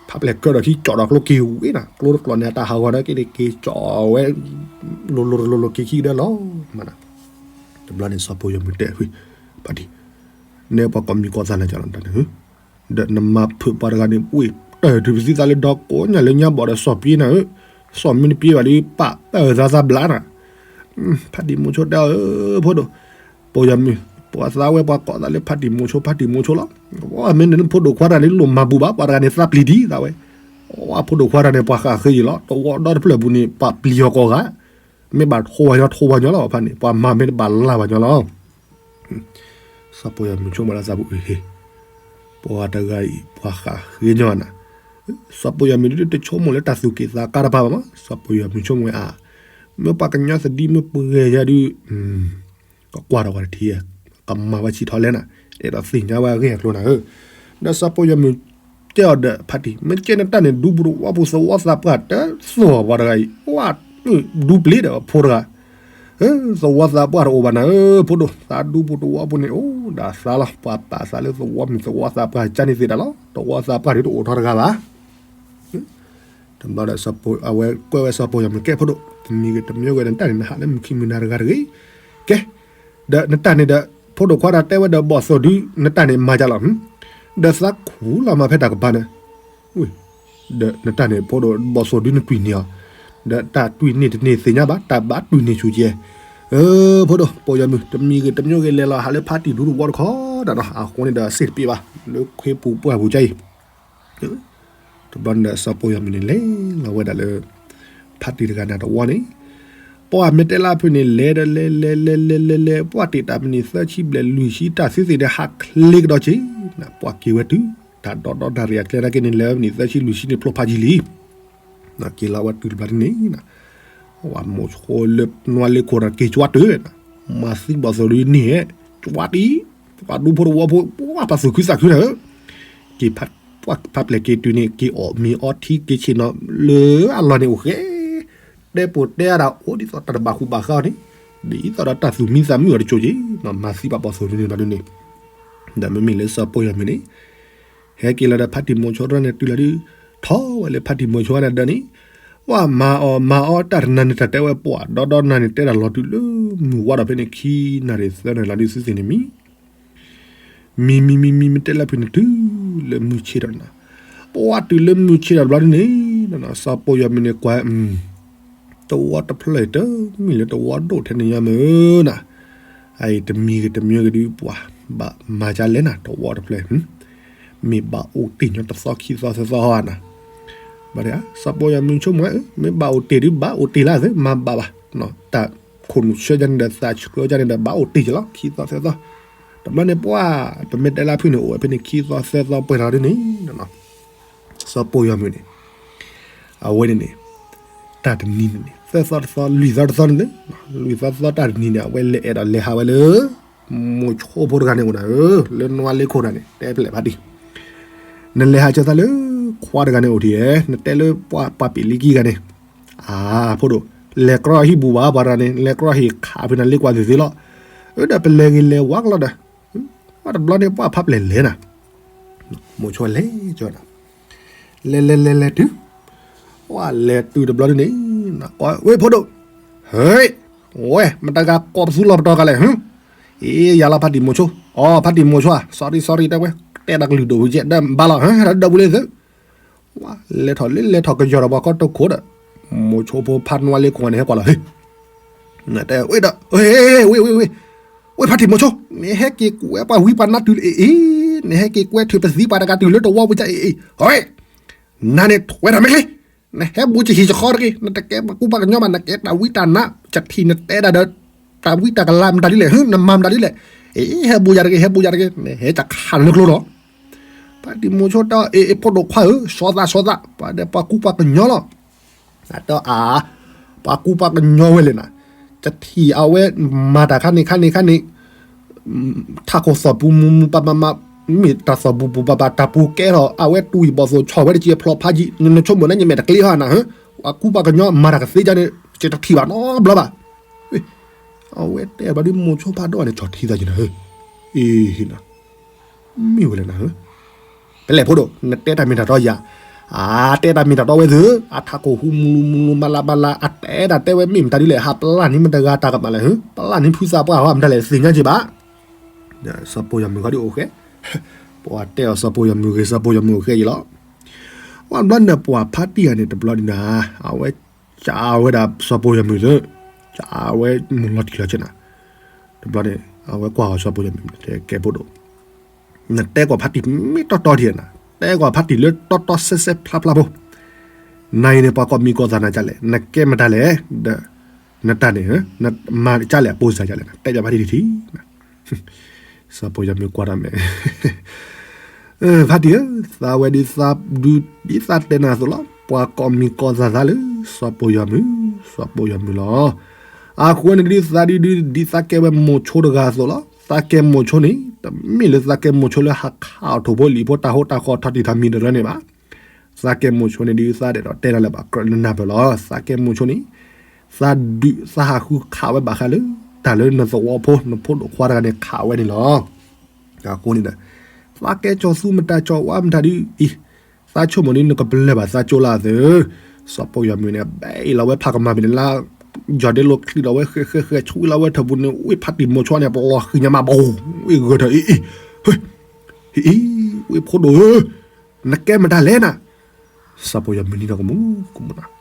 ဖးပျဲၢ်ကၢဒီးခံကၠီၣ်ဒီးကျိက့ၤဝံနၤ, ကျိတကျိာ်န့ၣ် အတၢ်ဟးဂီၤဒီးက့ၤန့ၣ် က့ၤကၠီၣ်ဝဲ လိၤလိၤတလိၤလိၤက့ၤခံကဒၢလီၤ, မနၤ, တဘျီန့ၣ်စီၤပီၢ်ယီၤမုၢ်တဲဝံ ဖါတံၢ်, နဲပှၤကိးမံၤကိးသးနၤကလီတၢ်န့ၣ် ဒီးနမၤဖုးပှၤတဂၤန့ၣ် ဝ့ၢ်တၢ်ထုးပသံသးလၢဒီကိးညၣ်လၢညါဘီၣ်ဒီး စီၤပျံၤနၤဧၢ, စီၤမ့ၢ်တပျံၤဘၣ်ဒီး ပာ်ပၢၢ်သးသးဘျးနၤ, ဖါတံၢ်မိၤဆိတဲအီၤ ဖိဒိၣ်, ပီၢ်ယီၤမုၢ်, ပှၤသးဝဲပှၤကိးသးလၢဖါတံၢ်မိၤဆိ ဖါတံၢ်မိၤဆိလီၤ, မ့ၢ်နဖိဒိၣ်ခွါတဂၤန့ၣ် လိၣ်မၤဘူၣ်ဘၣ် ပှၤတဂၤန့ၣ် သးပျံၤဒံးသးဝဲ, ဖိဒိၣ်ခွါတဂၤန့ၣ် ပှၤဃၣ်ဃ့ယံၤလီၤ, တဝီဒီတဖျၢၣ်ပူၤန့ၣ် ပှၤပျံၤအီၤကိးဂၤ, မ့ၢ်ဘၣ်ထိဝဲညီထိဝဲညီလီၤ ဖါန့ၣ် ပှၤမၤမ့ၢ်တဘၣ်လၢ်ဝဲညီလီၤ စီၤပီၢ်ယီၤမုၢ်ဆိကမိၣ်လၢသးပူၤအံၤ, ပှၤတဂၤအံၤ ပှၤဃၣ်ဃ့ညီနၤ, စီၤပီၢ်ယီၤမုၢ်ဒုးတဆိကမိၣ်လၢတၢ်သူၣ်က့ၣ်သးကါတဖၣ်ဘၣ်မး, စီၤပီၢ်ယီၤမုၢ်ဆိကမိၣ်ဝဲအါ, မ့ၢ်ပှၤကညီသဒံမ့ၢ်ပှဲၤယၤဒုး ကကွၢ်ထီၣ်ဝဲတထံၣ်, ကမၤဝဲဆံးထီၣ်လဲၣ်နၤ, အဲၣ်ဒိးသ့ၣ်ညါဝဲအဂ့ၢ်အကျိၤနၤဧၢ, ဒီးစီၤပီၢ်ယီၤမုၢ်တဲအီၤဒီး ဖါတံၢ် မ့ၢ်ကဲနတၢ်န့ၣ် ဒူပူၤတဝီပူၤ သဝီသးပှၢ်တသိၣ်ပှၤတဂၤအံၤ, ဝဲ ဒူပျံၤဒီးဖိတဂၤ သဝီသးပှၢ်တအိၣ်ဘၣ်နၤဧၢ ဖိဒိၣ်သးဒူပူၤတဝီပူၤန့ၣ် အိၣ်ဒၣ်သးလီၤ ပှၤပာ်သးလၢသဝီမုၢ်သဝီသးပှၢ်ကန့ၣ်သ့ဒၣ်လီၤ သဝီသးပှၢ်ဒ်တအိၣ်ထီတဂၤဘၣ် တဘျီဒီး အဝဲကွဲးဝဲစီၤပီၢ်ယီၤမုၢ် ကဲ ဖိဒိၣ်, တမံၤဂ့ၤတမံၤဂ့ၤဒီး နတၢ်န့ၣ် နဟးလၢမုၢ်ခံမုၢ်နၤတဂၤတဂ့ၤ, ကဲ, ဒီးနတၢ်န့ၣ်ဒီး ဖိဒိၣ်ခွါဒီးတဲဝဲဒီး ဘီၣ်သိၣ်ဒု နတၢ်န့ၣ်မၤယါလီၤ, ဒီးသးခူၣ်လီၤမၤဖဲတၢ်ကပၤန့ၣ်, ဒီးနတၢ်န့ၣ် ဖိဒိၣ် ဘီၣ်သိၣ်ဒု နတွံၢ်န့ၢ်အီၤ, ဒီးတၢ်တွံၢ်န့ၢ်တန့ၢ်သ့ၣ်ညါဘၣ်, တၢ်ဘၣ်တွံၢ်န့ၢ်ဆူၣ်ကဲ, ဖိဒိၣ် ပီၢ်ယီၤမုၢ် တမံၤဂ့ၤတမံၤဂ့ၤ လဲၤလီၤဟးလၢဖါတံၢ်ဒူတဝီတခီဒီးနီၤ, အဃိန့ၣ်ဒီး စ့ၢ်တပ့ၢ်ဘၣ် လၢခွ့ပူၤပှၢ်ပူၤကါအံၤ တဘျီန့ၣ်ဒီး စီၤပီၢ်ယီၤမုၢ်န့ၣ် လဲၤလီၤဝဲဒၣ်လၢ ဖါတံၢ်တဂၤန့ၣ်တဝီန့ၣ်, ပှၢ်မ့ၢ်တဲလၢဖုန့ၣ် လဲၤဒီးလဲၤလဲၤလဲၤလဲၤလဲၤလဲၤ ပှၢ်တ့ၢ်တၢ်မံးနံးသၢဆံဘျဲၣ်လွံၢ်ဆံ တၢ်သ့သ့ၣ်န့ၣ်ဟးချ့ကဒီးက့ၤ, ပှၢ်က့ၤဝဲတုၤ တၢ်ဒီဒီတၢ်ရဲၣ်အကျဲနာ်က့န့ၣ် လဲၤဝဲမံးနံးသၢဆံလွံၢ်ဆံန့ၣ် ဖျိဖးယံာ်လံ က့ၤလီၤဝဲတုၤတဘျီဒ်န့ၣ်, ဝဲမိၤဆိလၢနွါလ့ခိၣ်ဒီးက့ၤကွၢ်တုၤ, မၤသံဘီၣ်သိၣ်ဒုန့ၣ်, ကွၢ်တံၢ်, ပှၤဒူဖိတဝီဖိ ပှၢ်ပှၤသူၣ်ခုသးခုနၤဧၢ, က့ၤဖးပှၢ်ဖးပျဲၢ်က့ၤတုၤန့ၣ် က့ၤအီၣ်မ့ၤအီထံက့ၤဆ့ၣ်နီၤလၢအလီၢ်န့ၣ်အိၣ်ဃဲ, တဲပိာ်တဲအါဒီးအိၣ်ဒ်သိးတၢ်တဘၣ်ဃူဘၣ်ဃးအီၤန့ၣ်, ဒ်သိးဒီးတၢ်သူၣ်မံသးမုာ်အီၤတကၠိက့ၤ, မၤသံဘၣ်ဘီၣ်သိၣ်ဒုန့ၣ်ဘျီဒ်န့ၣ်, ဒီးမ့မ့ၢ်လၢစီၤပီၢ်ယီၤမုၢ်န့ၣ် ဟဲက့ၤလီၤဒီးဖါတံၢ်မိၤဆိတဖၣ်န့ၣ်တုၤလီၤဒုး, ထီၣ်ဝဲလၢဖါတံၢ်မိၤဆိန့ၣ်ဒီးန့ၣ်, ပှၢ်မၤအီၣ်မၤအီတၢ်တနၤန့ၣ် တၢ်တဲဝဲပှၢ်ဒီဒီနၤန့ၣ် တဲတၢ်လီၤတုၤလၢမုၢ်ဝါဒီးဖဲန့ၣ် ခံနၣ်ရံၣ်သၢနၣ်ရံၣ်လီၤဒုး သုသ့ၣ်န့ၣ်မံ မံမံမံမံမံတဲလၢဖုန့ၣ်တုၤလၢမုၢ်ဆ့ၣ်ဒီးနၤ, ပှၢ်တုၤလၢမုၢ်ဆ့ၣ်ဒီးဘျီဒ်န့ၣ်, စီၤပီၢ်ယီၤမုၢ်န့ၣ်ကွၢ် တဝီတဖျၢၣ်အံၤတမ့ၢ်လၢတဝီဒိၣ်ထဲန့ၣ်ညါမုၢ်နၤ, အအံၤတမံၤဂ့ၤတမံၤဂ့ၤဒုး ပှၢ်ဘၣ်မၤဒ်လဲၣ်နၤ တဝီတဖျၢၣ်, မ့ၢ်ဘၣ်အိၣ်တ့ၢ်ညီတသီခံသီသၢသီဧါနၤ, ဘၣ်ဒ် စီၤပီၢ်ယီၤမုၢ်ဆိကမိၣ် မ့ၢ်ဘၣ်အိၣ်တ့ၢ်ဒုး ဘၣ်အိၣ်တ့ၢ်လၢသ့ မၤဘၣ်ဘၣ်, တၢ်ခိၣ်နူာ်ဆၢဒ်န့ၣ်ဒီး သးဆှၢဒ်န့ၣ်ဒီး ဘၣ်အိၣ်တ့ၢ်က့ၤလီၤ ခံသီသၢသီ, တဘျီန့ၣ်ပှၢ် ပမ့ၢ်တဲလၢဖုန့ၣ် အိၣ်ဝဲဖဲန့ၣ်ခံသီသၢသီပှဲၤလီၤဒ်န့ၣ် စီၤပီၢ်ယီၤမုၢ်န့ၣ် အဝဲန့ၣ်န့ၣ် တၢ်တနံၤန့ၣ်န့ၣ် သၢသီတသီ လွံၢ်သီတသီန့ၣ်လၢ လွံၢ်သီတသီတၢ်တနံၤန့ၣ် အဝဲလဲၤအဲၣ်ဒိးလဲၤဟးဝဲလၢ မိၤဆိဖိတဂၤန့ၣ်အိၣ်နၤဧၢ, လၢနွါလ့ခိၣ်တဂၤန့ၣ် တဲဖျဲးဖါတံၢ်, နလဲၤဟးကၢသးလၢ ခွါတဂၤန့ၣ်အိၣ်ထံၣ်ဧဲ, နတဲလၢပှၤပှၤပ့ၤလံကံတဂၤန့ၣ်, အၢ ဖိဒိၣ်, လဲၤကြီဟံၣ်ဘူၣ်ဘၣ်ပှၤတဂၤန့ၣ် လဲၤကြီဟံၣ်ခးဖဲန့ၣ်လ့ကွၢ်သ့ၣ်သ့လီၤ, အၢ ဒီးပလဲၤဂ့ၤလဲၤဝါကလီၤဒီး တဘျီန့ၣ်ပှၢ်ဖးပျဲၢ်လဲၤနၤ, မိၤဆိလဲၤကၠီနၤ, လဲၤလဲၤလဲၤလဲၤတုၤ, ပှၢ်လဲၤတုၤတဘျီဒ်န့ၣ်, ဝဲဖိဒိၣ်, ဟဲ, ဝဲ မတၤဂၤကိးပသူလီၤပတီၢ်ဂၤလဲၣ်, အ့ ယၤလီၤဖါတံၢ်မိၤဆိ, အီ ဖါတံၢ်မိၤဆိဧါ, sorry sorry တဲဝဲ, တဲဒၣ်ကလုၢ်ဒိၣ်ဝံၤကဲ ဒီးဘၣ်လီၤ ဟဲဒီးဘူးလံသု, လဲၤထီၣ်လၢလဲၤထီၣ်ကယီၤဒီးပှၤကီၢ်တိခိၣ်ဒီး, မိၤဆိဖိဖါနွါလ့ခိၣ်န့ၣ် ဟဲကွၢ်လီၤ ဟ့ၣ် နတဲဝဲဒီး, ဝဲ ဝဲ ဝဲ ဝဲဖါတံၢ်မိၤဆိ, နဟဲက့ၤကွဲပှၤဝံပှၤနါတုၤလၢအ့ၣ်အ့ၣ်, နဟဲက့ၤကွဲထုးပသံပှၤတဂၤတုၤလၢတဝီဝံၤကဲအ့ၣ်အ့ၣ်, ဟဲ, နၤန့ၣ်ထွဲတၢ်မ့ၢ်ချ့, နဟဲဘူးကဟံၣ်ကဃီတဂ့ၤ, နတကဲပှၤကူပှၤကညီဘၣ်, နကဲတၢ်ဝံတၢ်နါ, ကထံၣ်နတဲဒၣ်ဒီး တၢ်ဝံတၢ်ကလၤမတၤဒ်လဲၣ်, နမၤမတၤဒ်လဲၣ်, အ့ ဟဲဘူးယၤတဂ့ၤ, ဟဲဘူးယၤတဂ့ၤ, နဟဲတၢ်ခးလၢကျိလီၤ ဖါတံၢ်မိၤဆိတဲအီၤ အ့ၣ် အ့ၣ် ဖိဒိၣ်ခွါဧၢ, စီၤသး စီၤသး, ပှၤဒီးပှၤကူပှၤကညီလီၤ. အတဲအီၤ ပှၤကူပှၤကညီဝဲလဲၣ်နၤ, တထံၣ်အဝဲမၤတၢ်ခါန့ၣ်ခါန့ၣ်ခါန့ၣ်, ထးခိၣ်သီၣ်ပူၤမူမူပၤပၤမး, မ့ၢ်တၢ်သီၣ်ပူၤပူၤပၤပၤ တၢ်ပူၤကဲထီၣ် အဝဲတူၢ်ယံၣ်ဘီၣ်သိၣ်ဆီၣ်ဝဲတက့ၢ် ဖျိဖးယံာ်, နဆိကမိၣ်လၢညမဲာ်တကျ့ဟီနၤဧၢ, ပှၤကူပှၤကညီမၤတၢ်ကသ့ကါန့ၣ် ကတထံၣ်ဘၣ်နီတဘျီဘၣ်. အဝဲတဲဘၣ်ဒ်မိၤဆိဖးဒိၣ်န့ၣ် ကၠီၣ်ထံသးက့ၤနၤဧၢ, အ့ၣ် မ့ၢ်ဝဲလဲၣ်နၤဧၢ, ဖဲလဲၣ်ဖိဒိၣ် နတဲတၢ်မ့ၢ်တၢ်တီယၤ, အတဲတၢ်မ့ၢ်တၢ်တီဝဲသု, အထးခိၣ်ဟူမူလူမူလူမၤလၤမၤလၤ အတဲဒၣ်တဲဝဲမ့ၢ်မတၤဒ်လဲၣ် ဟးပျၢ်န့ၢ်မတၤဂၤတၢ်ကမၣ်လဲၣ်ဧၢ, ပျၢ်န့ၢ်ဖုသးပှၢ်ဟီမတၤလဲၣ်သ့ၣ်ညါက့ၤဘၣ်. စီၤပီၢ်ယီၤမုၢ်ဃီဒ်အိၣ်ဃဲ, ပှၤတဲအီၤစီၤပီၢ်ယီၤမုၢ်ဂ့ၤ စီၤပီၢ်ယီၤမုၢ်အိၣ်ဃဲယံၤလီၤ. ဝံၤဘျီန့ၣ်ပှၤဖါတံၢ်ဂၤန့ၣ် တဘျီဒုနၤ, အဝဲကးဝဲဒၣ်စီၤပီၢ်ယီၤမုၢ်သု, ကးဝဲမုၢ်လီၤတံၢ်လီၤဆဲးနၤ, တဘျီန့ၣ် အဝဲကွၢ်အီၤစီၤပီၢ်ယီၤမုၢ်တဲကဲဖိဒိၣ် နတဲကွၢ်ဖါတံၢ်မ့ၢ်တီတီဒံးနၤ, တဲကွၢ်ဖါတံၢ်လၢတီတီစဲစဲဖျါဖျါဖိ, နၤအံၤန့ၣ် ပှၤကိးမံၤကိးသးနၤကလဲၣ်, နကဲမတၤလဲၣ်, ဒီး နတၢ်န့ၣ် မၤကလဲၣ် အပိစၢ်ကလဲၣ်, တဲပၠးဖါတံၢ်တထံၣ်, စီၤပီၢ်ယီၤမုၢ်ကွၢ်တၢ်မဲာ် ဖါတံၢ်ဧၢ, သးဝဲဒ်သးဒုး ဒ်သးတဲနၤအသိးလီၤ, ပှၤကိးမံၤကိးသးသးလၢ စီၤပီၢ်ယီၤမုၢ်, စီၤပီၢ်ယီၤမုၢ်လီၤ. အဃိန့ၣ်ဒုးသးဒုးဒုး ဒ်သးကဲဝဲမိၤဆိတဂၤအသိးလီၤ. သးကဲမိၤဆိန့ၣ် တမ့ၢ်လၢသးကဲမိၤဆိလၢဟးခးအီၣ်ထိၣ်ဖိလံၣ်ဖိတၢ်ဟိတၢ်ဃီထီၣ်တံၢ်ထီၣ်မံၤတရၢန့ၣ်ဘၣ်. သးကဲမိၤဆိန့ၣ်ဒုး သးဒဲးဒီးတဲတၢ်လၢဘၣ်ကြၢးလၢနၢ်ပၢၢ်လီၤ. သးကဲမိၤဆိန့ၣ် သးဒုး သးဟးဃုခးဝဲဘၣ်ဃးလၢ တၢ်လၢနသဝီဖိ နဖိဒိၣ်ခွါတဂၤန့ၣ်ခးဝဲန့ၣ်လီၤ. အဃိန့ၣ်ဒီး သးကဲကၠီၤသူမတၤကၠီၤဝါမတၤဒုးအံၤ, သးဆိကမိၣ်ဒုး နကပလၢၢ်ဘၣ်သးကၠိလၢအသၢ စီၤပီၣ်ယီၤမုၣ်န့ၣ် ဘဲအ့ၣ်လီၤဝဲဖးကမၤမံၤန့ၣ်လၢ ယီၤဒ့လိာ်ချံဒီးဝဲဃဲဃဲဃဲဆူလီၤဝဲထၢၣ်ပူၤန့ၣ် ဝ့ၢ်ဖးတံၢ်မိၤဆိန့ၣ် ပလီၤဃံညါမးဘၣ်, ဝ့ၢ်ဂၢၢ်ထၢၣ်အ့ၣ်အ့ၣ်, ဟ့ၣ်အ့ၣ်, ဝ့ၢ်ဖိဒိၣ်ဧၢ, နကဲမတၤလဲၣ်နၤ, စီၤပီၣ်ယီၤမုၣ်နံၤဒီးကမူၤကမူၤနၤ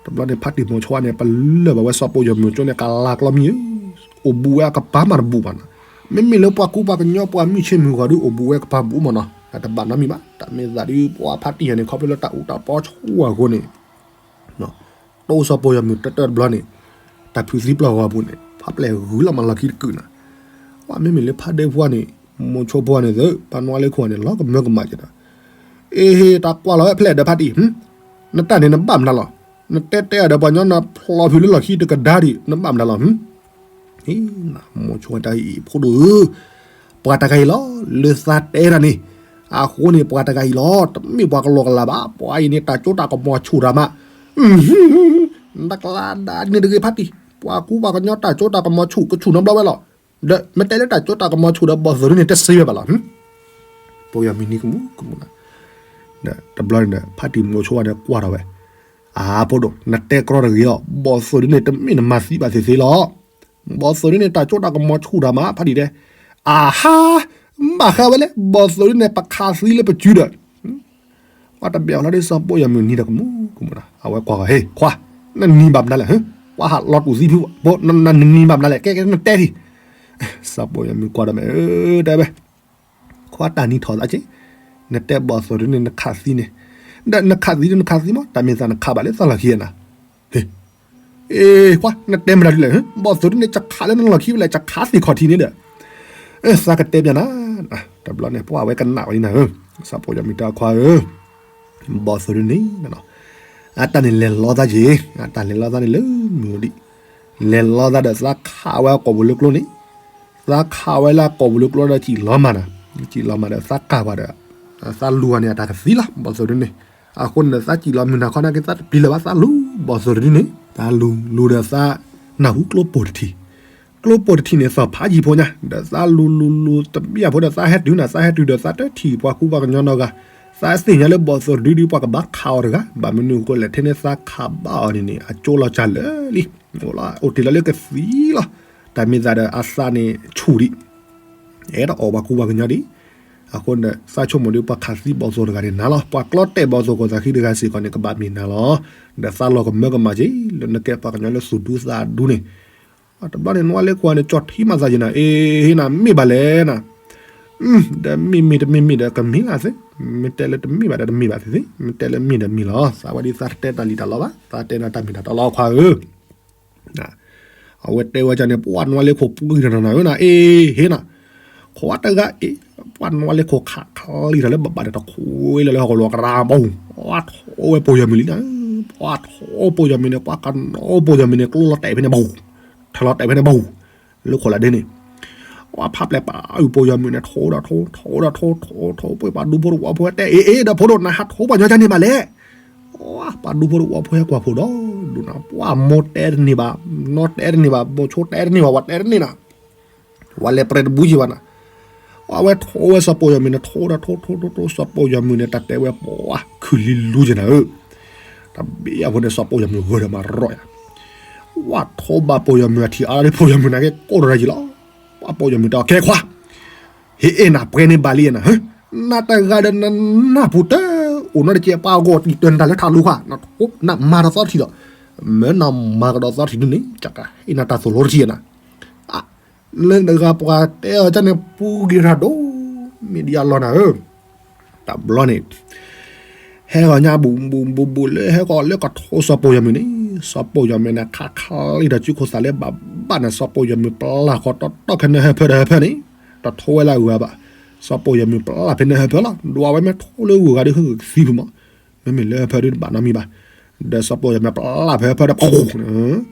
တဘျီန့ၣ် ဖးတံၢ်မိၤဆိန့ၣ် ပလၢၢ်ဘၣ်ဝဲစီၤပီၣ်ယီၤမုၣ်ကၠိန့ၣ် ကလၤကျီမံၤဧၢ, အိၣ်ဘူးဝဲအကပၤမးတဘူးဘၣ်နီၤ, မ့မ့ၢ်လၢပှၤကူပှၤကညီပှၤမုၢ်ဆ့ၣ်မုၢ်ဂီၤဒုး အိၣ်ဘူးဝဲကပၤဘူးမးနီၤ, တဘၣ်နီတမံၤဘၣ်, တၢ်မ့ၢ်သးဒုး ပှၤဖးတံၢ်ယီၤန့ၣ် ခီဖျိလၢတၢ်အူတၢ်ပီဆိၣ်အဂီၢ်န့ၣ် တိၢ်စီၤပီၣ်ယီၤမုၣ်တၢၢ်တၢၢ်တဘျီန့ၣ်, တၢ်ဖုးသံပျီၢ်ဂီၤပူၤန့ၣ် ဖးပျဲၢ်ဂုၤလီၤမးလီၢ်ခံတကုာ်နၤ, ပှၤမ့မ့ၢ်လၢဖးဒ့ဖိန့ၣ်, မိၤဆိဖိန့ၣ်သ့, ပှၤနွါလၢခိၣ်န့ၣ် လီၤကမၢကမၣ်က့ၤဒီး, အ့ဟ့ၣ် တၢ်ကွၢ်လီၤဝဲဖျဲၣ်ဒီးဖးတံၢ်, နတၢ်န့ၣ်နဘၣ်မနုၤလီၤ, နတဲတဲအီၤဒီးပှၤကညီနဖျီဖုးလၢလီၢ်ခံတကဒါဒံး နဘၣ်မနုၤလီၤ, မိၤဆိတၢ်အံၤ ဖိဒိၣ်ဧၢ, ပှၤတဂၤအံၤလီၤ, လၢသးတဲတၢ်န့ၣ်, အဃိန့ၣ် ပှၤတဂၤအံၤလီၤ, တမ့ၢ်ပှၤကလီကလီဘၣ်, ပှၤအံၤန့ၣ် တၢ်စိတၢ်ကမီၤဆူၣ်တၢ်မး, နတကျါဒၣ်န့ၣ်တဂ့ၤဖးတံၢ်, ပှၤကူပှၤကညီတၢ်စိတၢ်ကမီၤဆူၣ် ကဆူၣ်နီတဘျီဝဲလီၤ, ဒီးမ့ၢ်တဲလၢတၢ်စိတၢ်ကမီၤဆူၣ်ဒီး ဘီၣ်သိၣ်ဒုန့ၣ် တစ့ဝဲဘၣ်လီၤ, ပီၢ်ယီၤမုၣ်နံၤကမူၤကမူၤနၤ, ဒီးတဘျီန့ၣ်ဒီး ဖးတံၢ်မိၤဆိန့ၣ်ကွၢ်ထီၣ်ဝဲ, အါ ဖိဒိၣ် နတဲကြီတဂ့ၤအီၤ, ဘီၣ်သိၣ်ဒုန့ၣ် တမ့ၢ်နမၤသံဘၣ်သ့ၣ်သ့ၣ်လီၤ, ဘီၣ်သိၣ်ဒုန့ၣ် တၢ်စိတၢ်ကမီၤဆူၣ်တၢ်မး ဖးတံၢ်တဲ, အါဟါ, ဘၣ်ဃးဝဲလဲၣ်, ဘီၣ်သိၣ်ဒုန့ၣ် ပခးသံလၢပစုဒီး ပှၤတဘၣ်လီၤဒ်စီၤပီၢ်ယီၤမုၣ်နံၤဒီးကမူၤကမူၤနၤ, အဝဲကွၢ်ဂီၤ ဟ့ၣ် ခွါ, နနံၤဘၣ်မနုၤလဲၣ်, ပှၤဟးလီၤတူၢ်သံဖု, နနံၤဘၣ်မနုၤလဲၣ်, ကဲကဲ နတဲထံၣ်, စီၤပီၢ်ယီၤမုၣ်ကွၢ်ဒီးမ့ၢ် တဲဝဲ, ခွါတၢ်နံၤထီၣ်သးက့, နတဲဘီၣ်သိၣ်ဒုန့ၣ် နခးသံန့ၣ်, ဒီးနခးသံဒု နခးသံမး, တၢ်မ့ၢ်သးနခးဘၣ်လၢသးလီၢ်ခံနၤ, ဟ့ၣ် အ့ ခွါ နတဲမတၤဒ်လဲၣ်, ဘီၣ်သိၣ်ဒုန့ၣ် ကခးလၢနလီၢ်ခံဖဲလဲၣ်, ကခးသ့ၣ်ခီၣ်ထံးန့ၣ်ဒီး, သးကတဲပျးနၤ, တဘျီန့ၣ် ပှၤဝဲကနၣ်ဝဲလံနၤဧၢ, စီၤပီၢ်ယီၤမုၣ်တဲခွါဧၢ, ဘီၣ်သိၣ်ဒုန့ၣ်, အတၢ်န့ၣ်လဲၤလီသးက့ၤ, အတၢ်လဲၤလီသးန့ၣ်လၢမုၢ်ဒံး, လဲၤလီသးဒီးသးခးဝဲအကိာ်ပူၤလၢကျိန့ၣ်, သးခးဝဲလၢအကိာ်ပူၤလၢကျိဒီးစံၣ်လီၤမးနၤ, စံၣ်လီၤမးဒီးသးကၢ်ပှၤဒီး, သးလူၤအီၤန့ၣ် အတၢ်ကသံလီၤ ဘီၣ်သိၣ်ဒုန့ၣ်, အဃိန့ၣ်ဒီးသးစံၣ်လီၤမုၢ်နၤခီနာ်က့ သးတပျံၤလၢၤဘၣ် သးလူၤ ဘီၣ်သိၣ်ဒုန့ၣ်, သးလူၤလူၤဒီးသး နၢ်ဟူကျိပိာ်တထံၣ်, ကျိပိာ်တထံၣ်န့ၣ် သီၣ်ဖးယံၤဖိညါ, ဒီးသးလူၤလူၤလူၤတဘၣ်ဖိဒီးသးဟဲတုၤနၤ, သးဟဲတုၤဒီးသးတထံၣ်ပှၤကူပှၤကညီနီတဂၤ, သးသ့ၣ်ညါလၢဘီၣ်သိၣ်တဒုဒုပှၤကဘၣ်ခးအီၤတဂၤ, ဘၣ်မနုၤအဃိလဲၣ် ထဲန့ၣ်သးခးဘၣ်အီၤန့ၣ်န့ၣ် အကၠိလီၤစၢ်လၢာ်လံ, အိၣ်လီၤအိၣ်တ့ၢ်လီၤလၢကသံလီၤ, တၢ်မ့ၢ်သးဒီးအသးန့ၣ်ဆူၣ်ဒံး အဲၣ်ဒိးအီၣ်ပှၤကူပှၤကညီဒံး, အဃိန့ၣ်ဒီး သးဆိကမိၣ်ဒီးပှၤခးသံဘီၣ်သိၣ်တဂၤန့ၣ်နၤလီၤ, ပှၤကျီတဲာ်ဘီၣ်သိၣ်ခိၣ်သးခံတဂၤစ့ၢ်ကီးန့ၣ် ကဘၣ်မ့ၢ်နၤလီၤ, ဒီးသးလီၤကမၢကမၣ်က့ၤ လၢနကဲပှၤကညီလၢသူၣ်ဒူသးဒူန့ၣ်, တဘျီန့ၣ် နွါလၢခိၣ်န့ၣ် ကၠီၣ်ထံမးသးယံၤနၤ, အ့ ဟ့ၣ်နၤ မ့ၢ်ဘၣ်လဲၣ်နၤ, ဒီးမ့ၢ်မ့ၢ်တမ့ၢ်မ့ၢ်ဒီးကမ့ၢ်လၢသ့, မ့ၢ်တဲလၢတမ့ၢ်ဘၣ်ဒီးတမ့ၢ်ဘၣ်သ့သ့, မ့ၢ်တဲလၢမ့ၢ်ဒီးမ့ၢ်လီၤ, သးဝဲဒ်သးတတဲတၢ်လံၣ်တၢ်လီဘၣ်, သးတဲနၤတၢ်မ့ၢ်တၢ်တီလီၤခွါဧၢ အဝဲတဲဝဲဒ်န့ၣ် ပှၤနွါလၢခိၣ်ပှံၤတနီၤနီၤဧၢနၤ, အ့ ဟ့ၣ်နၤ, ခွါတဂၤအံၤ, ပှၤနွါလၢခိၣ်ခးခလံတၢ်လၢဘၣ်ဘၣ်ဒီးတခိၣ်လၢလၢဟီၣ်ကဝီၤကရၢဘၣ်, ပှၤထိဝဲပီၢ်ယီၤမုၢ်လံနၤ, ပှၤထိပီၢ်ယီၤမုၢ်န့ၣ် ပှၤကနီပီၢ်ယီၤမုၢ်န့ၣ် ကျိလီၤတဲာ်ဖဲန့ၣ်ဘၣ်, ထလီၤတဲာ်ဖဲန့ၣ်ဘၣ်, လၢခိၣ်လၢဒ်န့ၣ် ပှၤဖးပျဲၢ်ပာ်အုၣ်ပီၢ်ယီၤမုၢ်န့ၣ် ထိဒီးထိ ထိဒီးထိ ထိ ထိ ပှၤဒူဖိတဝီဖိတဲ အ့ အ့ ဒီးဖိဒိၣ် နဟးထိပှၤညီကန့ၣ်ဘၣ်လဲၣ်, ပှၤဒူဖိတဝီဖိဟဲကွၢ်ဖိဒီးဒူနၤ, ပှၤမိၢ်တဲတန့ၢ်ဘၣ်, နီၢ်တဲတန့ၢ်ဘၣ်, မိၢ်ဆိတဲတန့ၢ်ဘၣ်, ဝၤတဲတန့ၢ်နၤ, ဝၤလဲၤပြဲတဘူးယံၤဘၣ်နၤ, အဝဲထိဝဲစီၤပီၢ်ယီၤမုၢ်န့ၣ် ထိဒီးထိ ထိ ထိ ထိ စီၤပီၢ်ယီၤမုၢ်န့ၣ် တၢ်တဲဝဲပှၤခုၣ်လံလူယံၤနၤဧၢ, တဘ့ၣ်အဖိန့ၣ် စီၤပီၢ်ယီၤမုၢ်ဂၢၢ်ဒီးမၤရီၣ်ယၤ ဝၤထိဘၣ်ပီၢ်ယီၤမုၢ်အထံၣ်အါဒီးပီၢ်ယီၤမုၢ်နၤက့ၤကိးဒီးတၢ်ယံၤလီၤ, ပှၤပီၢ်ယီၤမုၢ်တဲအီၤ ကဲခွါ, ဟ့ၣ်အ့ၣ်နၤပှဲၤန့ၢ်ဘၣ်လံနၤ, နတဂၤဒီးနနၢ်ပူၤတအိၣ်နီတကဲး ပှၤဂီၢ်တံာ်တၢၢ်နတၢ်လၢထးလူၤခွါ, နမၤတသီတထံၣ်ဒီး, မ့ၢ်နမၤကဒီးသီတထံၣ်ဒ်န့ၣ် ကဟ့ၣ်နၤတၢ်သိၣ်လိတထံၣ်နၤ လၢနဂၤပှၤတဲအီၤကန့ၣ် ပူၤက့ၤထီၣ်ဒိၣ် မ့ၢ်ဒ်အလီၢ်နၤဧၢ, တဘျီန့ၣ် ဟဲဂီၤညါဘူးဘူးဘူးဘူးလၢဟဲဂီၤလၢကထိစီၤပီၢ်ယီၤမုၢ်န့ၣ်, စီၤပီၢ်ယီၤမုၢ်န့ၣ် ခးခးလံဒီးစုခိၣ်သးလၢဘၣ်ဘၣ်န့ၣ် စီၤပီၢ်ယီၤမုၢ်ပျၢ်ဃီတီတီခဲန့ၣ်ဟၢဖၢဒီးဟၢဖၢန့ၣ်, တထိဝဲလၢအဂၤဘၣ်, စီၤပီၢ်ယီၤမုၢ်ပျၢ်ဖဲန့ၣ်ဟၢဖၢလီၤ, ဒွးဝဲမ့ၢ်ထိလၢဂုၤဂၤဒီးဟုကသံဖုမး မ့မ့ၢ်လၢဟၢဖၢဒုးတဘၣ်နီတမံၤဘၣ်, ဒီးစီၤပီၢ်ယီၤမုၢ်ပျၢ်ဖဲဟၢဖၢဒီး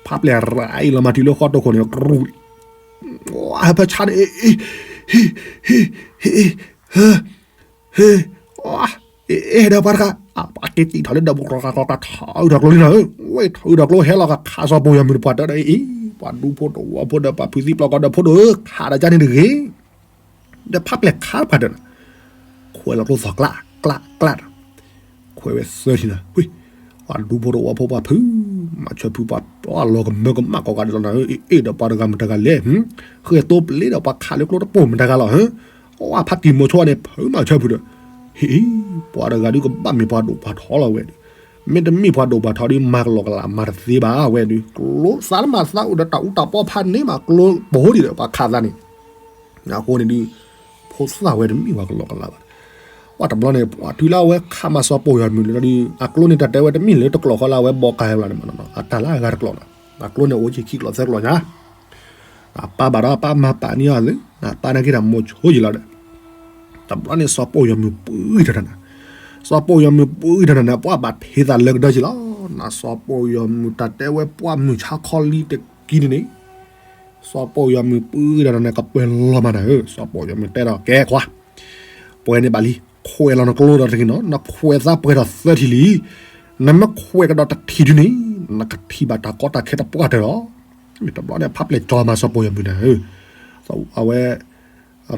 ဖးပျဲၢ်ရၤအံၤလီၤမၤတုၤလၢဃီတိၢ်ခိၣ်န့ၣ် ကရူၢ် ဟၢဖၢဆါန့ၣ် ဟ့ၣ် ဟ့ၣ် ဟ့ၣ် အ့ၣ် ဒီးပှၤတဂၤ အက့ၤတံာ်ထီၣ်လၢဒီး ပူၤကျီကျီကျီကျီ ထီၣ်အုးထီၣ်ကျိလံနၤဧၢ, ဝဲထီၣ်အုးထီၣ်ကျိဟဲလီၤကခးစီၤပီၢ်ယီၤမုၢ်တပှၢ်တၢၢ်ဒီးအံၤ, ပှၤဒူဖိတဝီဖိဒီးပှၤဖုးသံပျီၢ်ကီဒီး ဖိဒိၣ်ဧၢ ခးဒီးကန့ၣ်တဂ့ၤ, ဒီးဖးပျဲၢ်ခးပှၤတၢၢ်နၤ, ခွဲးလီၤကျိသီၣ်ကျး ကျး ကျး, ခွဲးဝဲသၢထံၣ်နၤ, ဝ့ၢ် ပှၤဒူဖိတဝီဖိပှၤဖုး, မၤဆၢဖုးပှၤလီၤကမၢကမၣ်ကိးဂၤဒဲးလီၤနၤဧၢ, အ့ၣ်ဒီးပှၤတဂၤမတၤဂၤလဲၣ်, ဃဲၢ်သိပလ့ဒီးပှၤခးလၢကျိတပိၢ်မတၤဂၤလီၤဧၢ, ဝဲဖါတံၢ်မိၤဆိန့ၣ် ဖုးမၤဆၢဖုးဒီး, ဟ့ၣ်, ပှၤတဂၤဒုးကဘၣ်မ့ၢ်ပှၤဒိၣ်ပှၤထီလီၤဝဲဒုး, မ့တမ့ၢ်ပှၤဒိၣ်ပှၤထီဒုး မၤကလီကလးမၤတသ့ဘၣ်ဝဲဒုး, ကျိသးလၢမၤသးအိၣ်ဒီးတၢ်အူတၢ်ပီဖးန့ၢ်မးကျိပဟိဒံးဒီးပှၤခးသးန့ၣ် အဃိန့ၣ်ဒုး, ဖိသၣ်ဝဲတမ့ၢ်ပှၤကလီကလးဘၣ်. ပှၤတဘျီန့ၣ် ပှၤတုၤလၢအဝဲခးမၤစီၤပိာ်ယီၤမုၢ်န့ၣ်ဒီး, အကျိန့ၣ်တၢ်တဲဝဲတမ့ၢ်လၢတကျိာ်ဃီလၢအဝဲဘီကၤဝဲလီၤန့ၣ်မး, အတၢ်လၢအဂၤတကျိာ်နီၤ, အကျိန့ၣ်အိၣ်က့ၤခံကျိာ်သၢကျိာ်ညါ, အပၢ်ဘၣ်ဒီးအပၢ်မၤပာ်န့ၢ်အီၤသု, အပၢ်နာ်က့တၢ်မိၤဆိယံၤလီၤဒီး, တဘျီန့ၣ်စီၤပိာ်ယီၤမုၢ်ပှံၤထီၣ်တၢ်နၤ, စီၤပိာ်ယီၤမုၢ်ပှံၤထီၣ်တၢ်နၤန့ၣ် ပှၤဘၣ်ထံးသးလၢကဒၢက့ၤလီၤ, နစီၤပိာ်ယီၤမုၢ်တၢ်တဲဝဲပှၤမုၢ်ဆါခီလံတကံန့ၣ်န့ၣ် စီၤပိာ်ယီၤမုၢ်ပှံၤဒီးနကပှဲၤလီၤမးနၤဧၢ, စီၤပိာ်ယီၤမုၢ်တဲဒီးကဲခွါ, ပှဲၤန့ၢ်ဘၣ်လံ, ခွဲးလီၤနကျိဒီးတဂ့ၤနီၤ, နခွဲးသးပှဲၤထီၣ်သၢထံၣ်လံ, နမ့ၢ်ခွဲးကဒီးတထံၣ်ဒုန့ၣ်, နကထံၣ်ဘၣ်တၢ်ကီတၢ်ခဲတပှၢ်တၢၢ်လီၤ. မ့ၢ်တဘျီန့ၣ် ဖးပျဲၢ်ကၠီမၤစီၤပိာ်ယီၤမုၢ်နၤဧၢ, အဝဲ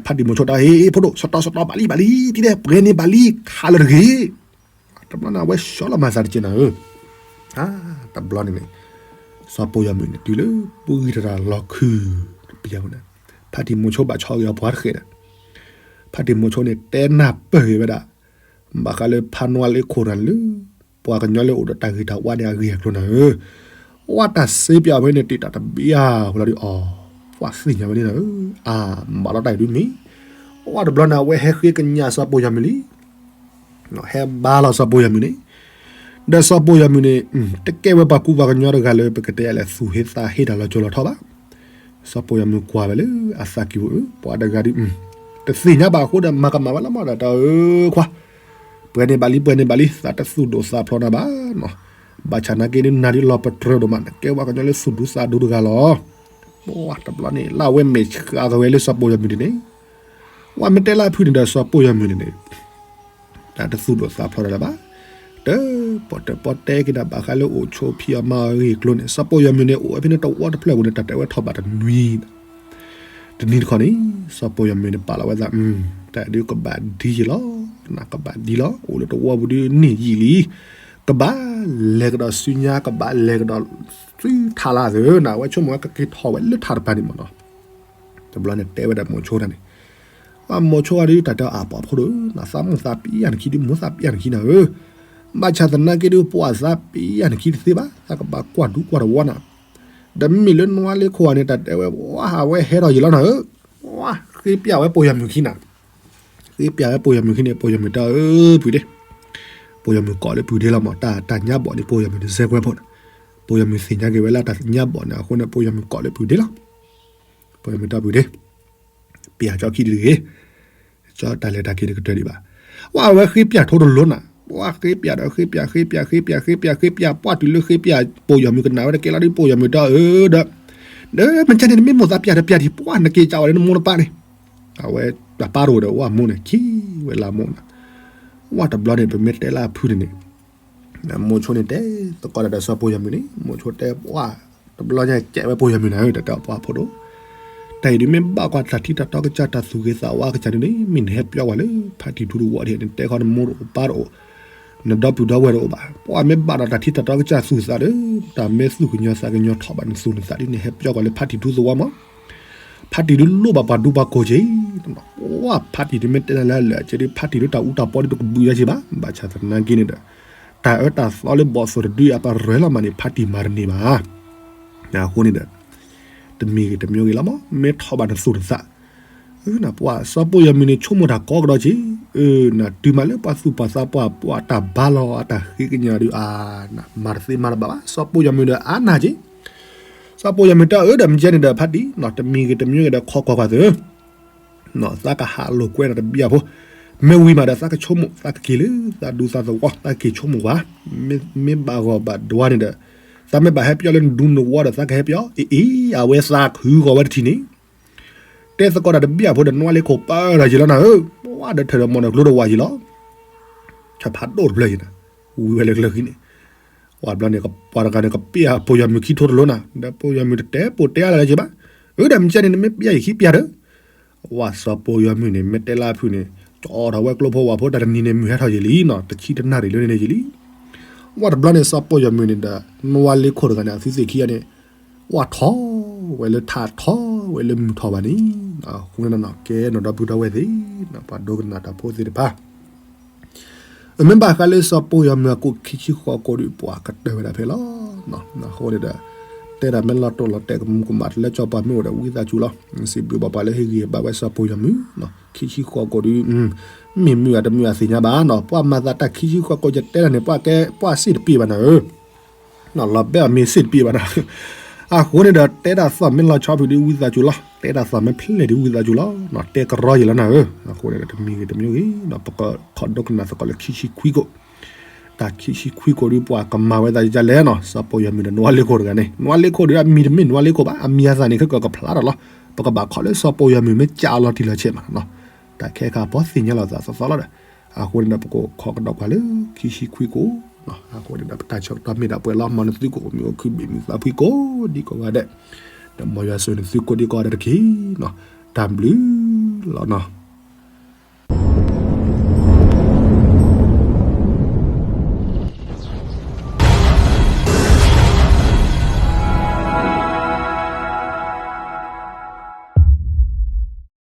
ဖါတံၢ်မိၤဆိတၢ် ဟ့ၣ် ဖိဒိၣ် စတီစတီ ဘၣ်လံဘၣ်လံ တံၤဒဲး ပှဲၤန့ၢ်ဘၣ်လံ ခးလၢတဂ့ၤ, တဘျီန့ၣ် အဝဲဆှီလီၤမၤသးတက့ၢ်နၤဧၢ, တဘျီန့ၣ်န့ၣ် စီၤပိာ်ယီၤမုၢ်န့ၣ် တုၤလၢပှံၤတၢ်လီၤခုၣ်တပျၢ်န့ၣ်, ဖါတံၢ်မိၤဆိဘၣ်ဆီဂ့ၤအပှၤတဃဲးဒီး, ဖါတံၢ်မိၤဆိန့ၣ် တဲနၢ်ပၢၢ်ဂ့ၤဝဲဒၣ် ဘၣ်ဃးလၢဖါနွါလ့ခိၣ်တၢ်လၢ ပှၤကညီလၢအိၣ်ဒီးတၢ်ဂ့ၤတၢ်ဝါန့ၣ် အဂ့ၢ်အကျိၤနၤဧၢ, ဝဲတၢ်စ့ပၠးဝဲန့ၣ် တ့ၢ်တၢ်တဘျီဝဲလီၤဒီး အီၤ ပှၤသ့ၣ်ညါဝဲန့ၣ်နၤဧၢ, အါ ဘၣ်လီၤတၢ်အံၤဒုမ့ၢ်, ဝဲတဘျီန့ၣ် အဝဲဟဲဃ့ကညးစီၤပိာ်ယီၤမုၢ်လံ ဟဲဘါလီၤစီၤပိာ်ယီၤမုၢ်န့ၣ်, ဒီးစီၤပိာ်ယီၤမုၢ်န့ၣ် တကဲဝဲပှၤကူပှၤကညီတဂၤလၢ ပကတဲလဲၤသူၣ်ဟ့သးဟ့တၢ်လီၤကၠိလီၤထီဘၣ်, စီၤပိာ်ယီၤမုၢ်ကွၢ်ဝဲလၢအသးကံၢ်ပူၤဧၢ, ပှၤတဂၤဒုး တသ့ၣ်ညါဘၣ်အဃိဒီး မၤကမၣ်ဝဲလီၤမးဒီး တၢ်ဧၢခွါ, ပှဲၤန့ၢ်ဘၣ်လံ ပှဲၤန့ၢ်ဘၣ်လံ သးတသူၣ်ဒိၣ်သးဖျိးနၤဘၣ်နီၤ, ဘၣ်ဆၣ်နာ်က့ဒုး နၤဒုးလီၤပတြၢၤဒိၣ်မး နကဲပှၤကညီလၢသူၣ်ဒူသးဒူတဂၤလီၤ, ပှၤတဘျီန့ၣ် လၢအဝဲမဲာ်ဆှးကဝဲလၢစီၤပိာ်ယီၤမုၢ်ဒ်န့ၣ် ဝဲမ့ၢ်တဲလၢအဖုၣ်န့ၣ်ဒီး စီၤပိာ်ယီၤမုၢ်န့ၣ်န့ၣ် တၢ်တသူၣ်ဒိၣ်သးဖျိးတၢ်လၢၤဘၣ်, တပီၣ်တပီၣ်တဲက့ၤဒၣ်ဘၣ်ဃးလၢအိၣ်ဆိးဖံးအီၣ်မၤအီၣ်အဂ့ၢ်အကျိၤန့ၣ်, စီၤပိာ်ယီၤမုၢ်န့ၣ် အိၣ်ဝဲဖဲန့ၣ်တဝီတဖျၢၣ်ပူၤန့ၣ် တၢ်တဲဝဲထီၣ်ဘၣ်တနွံ, တနံၤတခီန့ၣ် စီၤပိာ်ယီၤမုၢ်န့ၣ် ပာ်လီၤဝဲသး တၢ်ဒုးကဘၣ်ဒ်ယံၤလီၤ, နကဘၣ်ဒ်လီၤ, အိၣ်လၢတဝီပူၤဒုးန့ၢ်ယံာ်လံ, ကဘၣ်လဲၤကဒီးဆူညါ ကဘၣ်လဲၤကဒီးဆူထးလၢ်သၢနၤ, အဝဲဆိကမိၣ်ဝဲကက့ၤထီၣ်ဝဲလၢထးတဖၣ်န့ၣ်မးနီၤ တဘျီန့ၣ်တဲဝဲဒၣ်မိၤဆိတၢ်န့ၣ်, ပှၤမိၤဆိဂၤဒုး တၢ်တဲအပှၤဖိဒိၣ်ဧၢ, နသးမိၢ်သးပျၢ်နခံဒုး မိၢ်သးပျၢ်နခံနၤဧၢ, ဘၣ်ဆၣ်သနာ်က့ဒုး ပှၤသးပျၢ်နခံတသ့ဘၣ်, သးကဘၣ်ကွၢ်ဒူကွၢ်တဝီနၤ, ဒီးမ့ၢ်လၢနွါလ့ခိၣ်ဂၤန့ၣ် တၢ်တဲဝဲ ပှၤဟးဝဲဟဲထီၣ်ယံာ်လီၤနၤဧၢ, ပှၤဃ့ပျးဝဲပိာ်ယီၤမုၢ်ခံနၤ, ဃ့ပျးဝဲပိာ်ယီၤမုၢ်ခံန့ၣ် ပိာ်ယီၤမုၢ်တၢ်အၢ ပုၢ်ဒ့, ပိာ်ယီၤမုၢ်ကိးလၢပုၢ်ဒ့လီၤမး, တၢ်ညါဘီၣ်န့ၣ် ပိာ်ယီၤမုၢ်တစဲးကွဲဖိန့ၣ်, ပိာ်ယီၤမုၢ်သ့ၣ်ညါက့ၤဝဲလၢတၢ်ညါဘီၣ်န့ၣ် အဃိန့ၣ် ပိာ်ယီၤမုၢ်ကိးလၢပုၢ်ဒ့လီၤ ပှၤမုၢ်တၢ်ပုၢ်ဒ့, ပျးကၠီခံတဂ့ၤ, ကၠီတၢ်လဲၤတၢ်က့ၤတကတၢၢ်ဒံးဘၣ်, ပှၤဝဲဃ့ပျးထိတလိၤနၤ, ပှၤဃ့ပျးဒီးဃ့ပျး ဃ့ပျး ဃ့ပျး ဃ့ပျး ဃ့ပျး ပှၤတုၤလၢဃ့ပျး ပိာ်ယီၤမုၢ်ကနၣ်ဝဲတကဲလီၤဒုး ပိာ်ယီၤမုၢ်တၢ်အၢဒီး, ဒီးမ့ၢ်ကဲန့ၣ် နမ့ၢ်မိၢ်သးပျးဒီးပျးထံၣ် ပှၤနက့ၤကးဝဲလၢနမိၢ်နပၢ်န့ၣ်, အဝဲအပၢ်တအိၣ်ဒီး ဝဲမိၢ်န့ၣ် ခံဝဲလၢမိၢ်နၤ, ဝဲတဘျီန့ၣ် ပမ့ၢ်တဲလၢအဖုၣ်န့ၣ်န့ၣ် မိၤဆိန့ၣ်တဲသကိးတၢ်ဒီးစီၤပိာ်ယီၤမုၢ်န့ၣ်, မိၤဆိတဲပှၤ တဘျီညါကဲဝဲပိာ်ယီၤမုၢ်နၤဧၢ, တၢ်တဲပှၤဖိဒိၣ်, တၢ်အံၤဒုးမ့ၢ်ဘၣ်ကွၢ်တၢ်ထံတၢ်တီကစၢ်တၢ်သူၣ်ဂ့ၤသးဝါကစၢ်ဒုးန့ၣ် မ့ၢ်နဟဲပျီကွၢ်လၢဖါတံၢ်ထူတဝီဒ်န့ၣ် နတဲခီနမိၢ်တအိၣ်ပၢ်တအိၣ်, နဒီပုၢ်ဒီဝဲၢ်တအိၣ်ဘၣ်, ပှၤမ့ၢ်ဘၣ်ဒီးတၢ်ထံတၢ်တီကစၢ်သူၣ်သးဒီး တၢ်မ့ၢ်သူၣ်ကညီၤသးကညီၤထီၣ်ဘၣ်နသူၣ်နသးဒ်န့ၣ် ဟဲပျီကွၢ်လၢဖါတံၢ်ထူသဝီမး ဖါတံၢ်ဒုးလိၣ်ဘၣ်ပှၤဒူပှၤကိၢ်က့ၤ, ပှၤဖါတံၢ်ဒုးမ့ၢ်တဲလၢလၢာ်က့ၤဒုး ဖါတံၢ်ဒုးတၢ်အူတၢ်ပီဒုးပကဘုးယါက့ၤဘၣ်, ဘၣ်ဆၣ်သနာ်က့န့ၣ်ဒီး တၢ်အၢတၢ်သီလၢဘီၣ်သိၣ်တဒုအပရၢလီၤမးန့ၣ် ဖါတံၢ်မၤတန့ၢ်ဘၣ်. အဃိန့ၣ်ဒီး တမံၤဂ့ၤတမံၤဂ့ၤလီၤမး မ့ၢ်ထီၣ်ဘၣ်နသူၣ်နသး ပှၤစီၤပိာ်ယီၤမုၢ်န့ၣ် ဆိကမိၣ်တၢ်ကီကဒီးက့ၤ, နတုၤမးလၢပှၤသူၣ်ပှၤသးပှၢ် ပှၤတၢ်ဘါလီၤအတၢ်ဃ့ကညးဒုး အါ နမၤတသ့မၤတဘၣ်ဘၣ် စီၤပိာ်ယီၤမုၢ်ဒီးအါနၢ်က့ၤ စီၤပိာ်ယီၤမုၢ်တၢ်အၢဒီး မ့ၢ်ကဲန့ၣ်ဒီး ဖါတံၢ် တမံၤဂ့ၤတမံၤဂ့ၤဒီး ခိးကွၢ်ကွၢ်သု သးကဟးလိာ်ကွဲဒီးတဘျီဖိ, မ့ၢ်ဝံၤမးဒီး သးကဆိကမိၣ် သးကက့ၤလၢ သးဒူသးသဝီ သးက့ၤဆိကမိၣ်ကွၢ်, မ့ၢ်ဘၣ်ဂီၤဘၣ်ဒွါန့ၣ်ဒီး သးမ့ၢ်ဘၣ်ဟဲပျီလၢနဒူနဝီဒီး သးကဟဲပျီ အ့ အ့ အဝဲသးခုဂီၤဝဲတထံၣ်န့ၣ် တဲသကိးတၢ်တဘျီဖိဒီး နွါလ့ခိၣ်ပၢၢ်ထီၣ်ယံာ်လီၤနၤဧၢ, ပှၤဒီးထၢၣ်ဒီးမီၢ်ဒီးကျိတဝးယံာ်လီၤ ဆၣ်ဖးဒိၣ်တဖျၢၣ်ယံာ်နၤ, ဝံၤဝဲလၢကျၢၤဃံန့ၣ်, ဝံၤဘျီန့ၣ် ပှၤတဂၤန့ၣ် ကပျးပိာ်ယီၤမုၢ်ခံထိတလိၤနၤ, ဒီးပိာ်ယီၤမုၢ်တတဲပိာ်တဲလၢၤလၢၤက့ၤဘၣ်, အၢ ဒီးမ့ၢ်ကဲန့ၣ် နမ့ၢ်ပျးယခံပျးဒီး, ဝဲစီၤပိာ်ယီၤမုၢ်န့ၣ် မ့ၢ်တဲလၢအဖုၣ်န့ၣ် ကအိးထီၣ်ဝဲကျိဖိဝၤဖိ တၢ်တနံၤန့ၣ် မုၢ်ဟဲထီၣ်ယံာ်လံနီၤ, တဆံတနၣ်ရံၣ်လၢန့ၣ်ယံာ်လံ, ဝဲတဘျီန့ၣ် စီၤပီယီၤမုၢ်န့ၣ်ဒီး နွားလ့ခိၣ်တဂၤန့ၣ် အသုသ့ၣ်ခံဂၤန့ၣ် ဝဲထီၣ်ဝဲလၢထးထီၣ်ဝဲလၢမုၢ်ထီၣ်ဘၣ်န့ၣ်, အဃိန့ၣ် ကဲနီၢ်ဒီပုၢ်ဒီဝဲၢ်သ့ၣ် ပှၤဒိကနၣ်တၢ်ဖိသ့ၣ်တဖၣ် အမ့ၢ်ဘၣ်ဃးလၢစီၤပီယီၤမုၢ်အကိးခံဆံဃိးကိးဒုး ပှၤကတၢၢ်ဝဲဒၣ်ဖဲလီၤ. အဃိန့ၣ်ဒီး တဲဒၣ်မ့ၢ်လီၤတိၢ်လီၤတဲာ်ကမူးကမၣ်တလၢကၠီပှၤမ့ၢ်အိၣ်ဒီး ဝံသးစူၤလီၤ. စံးဘျုးဘၣ်ပှၤလၢဟ့ၣ်ဂံၢ်ဘၣ်ဝဲစီၤပီယီၤမုၢ် ခံဆံဃိးကိးဒုး မ့ၢ်မုာ်အတမုာ်အသ့ၣ်ညါဘၣ်နီၤ. ပှၤမၤသးတၢ်ခံဆံဃိးကိး ယတဲဒၣ်န့ၣ် ပှၤကဲ ပှၤစ့ၣ်တပ့ၢ်ဘၣ်နၤဧၢ လီၤဘဲအမ့ၢ်စ့ၣ်တပ့ၢ်ဘၣ်နၤ. အဃိန့ၣ်ဒီး တဲဒၣ်သီၣ်မ့ၢ်လီၤဆီဖုးဒုး ဝံသးစူၤလီၤ. တဲဒၣ်သီၣ်မ့ၢ်ဖျဲၣ်ဒုး ဝံသးစူၤလီၤ. တဲကရီယံာ်လီၤနၤဧၢ. အဃိန့ၣ်ဒီး တမံၤဂ့ၤတမံၤဂ့ၤ ပကခီဒိကနၣ်သကိးလၢခံဆံခွံကိး တၢ်ခံဆံခွံကိးဒုး ပှၤကမၤဝဲသးဒ်လဲၣ်နီၤ. စီၤပီယီၤမုၢ်ဒီး နွားလ့ခိၣ်တဂၤန့ၣ် နွားလ့ခိၣ်ဒုး အမံၤတမ့ၢ်နွားလ့ခိၣ်ဘၣ်, အမံၤအသးန့ၣ် ခဲကကဖျါထီၣ်လီၤ. ပကဘၣ်ခီလၢစီၤပီယီၤမုၢ်မ့ၢ်ကးအီၤလီၤတံၢ်လီၤဆဲးမးနီၤ. တၢ်ခဲခါပှၤသ့ၣ်ညါလီၤသးသီသီလီၤဒီး အဃိန့ၣ်ဒီး ပကခီကဒီးပှၤလၢခံဆံခွံကိး အဃိန့ၣ်ဒီး ပတၢ်ဆၢကတီၢ်မ့ၢ်ဒၣ်ပှဲၤလီၤ. မ်နသုကအိၣ်မုာ်အိၣ်ခုဘ့ၣ်မုာ်သးဖှံကိးဒံကိးဂၤဒဲး, ဒီးမ်ယွၤဆိၣ်ဂ့ၤနသုကိးဒံကိးဂၤဒဲးတက့ၢ်နီၤ. တၢ်ဘျုးလီၤနီၤ.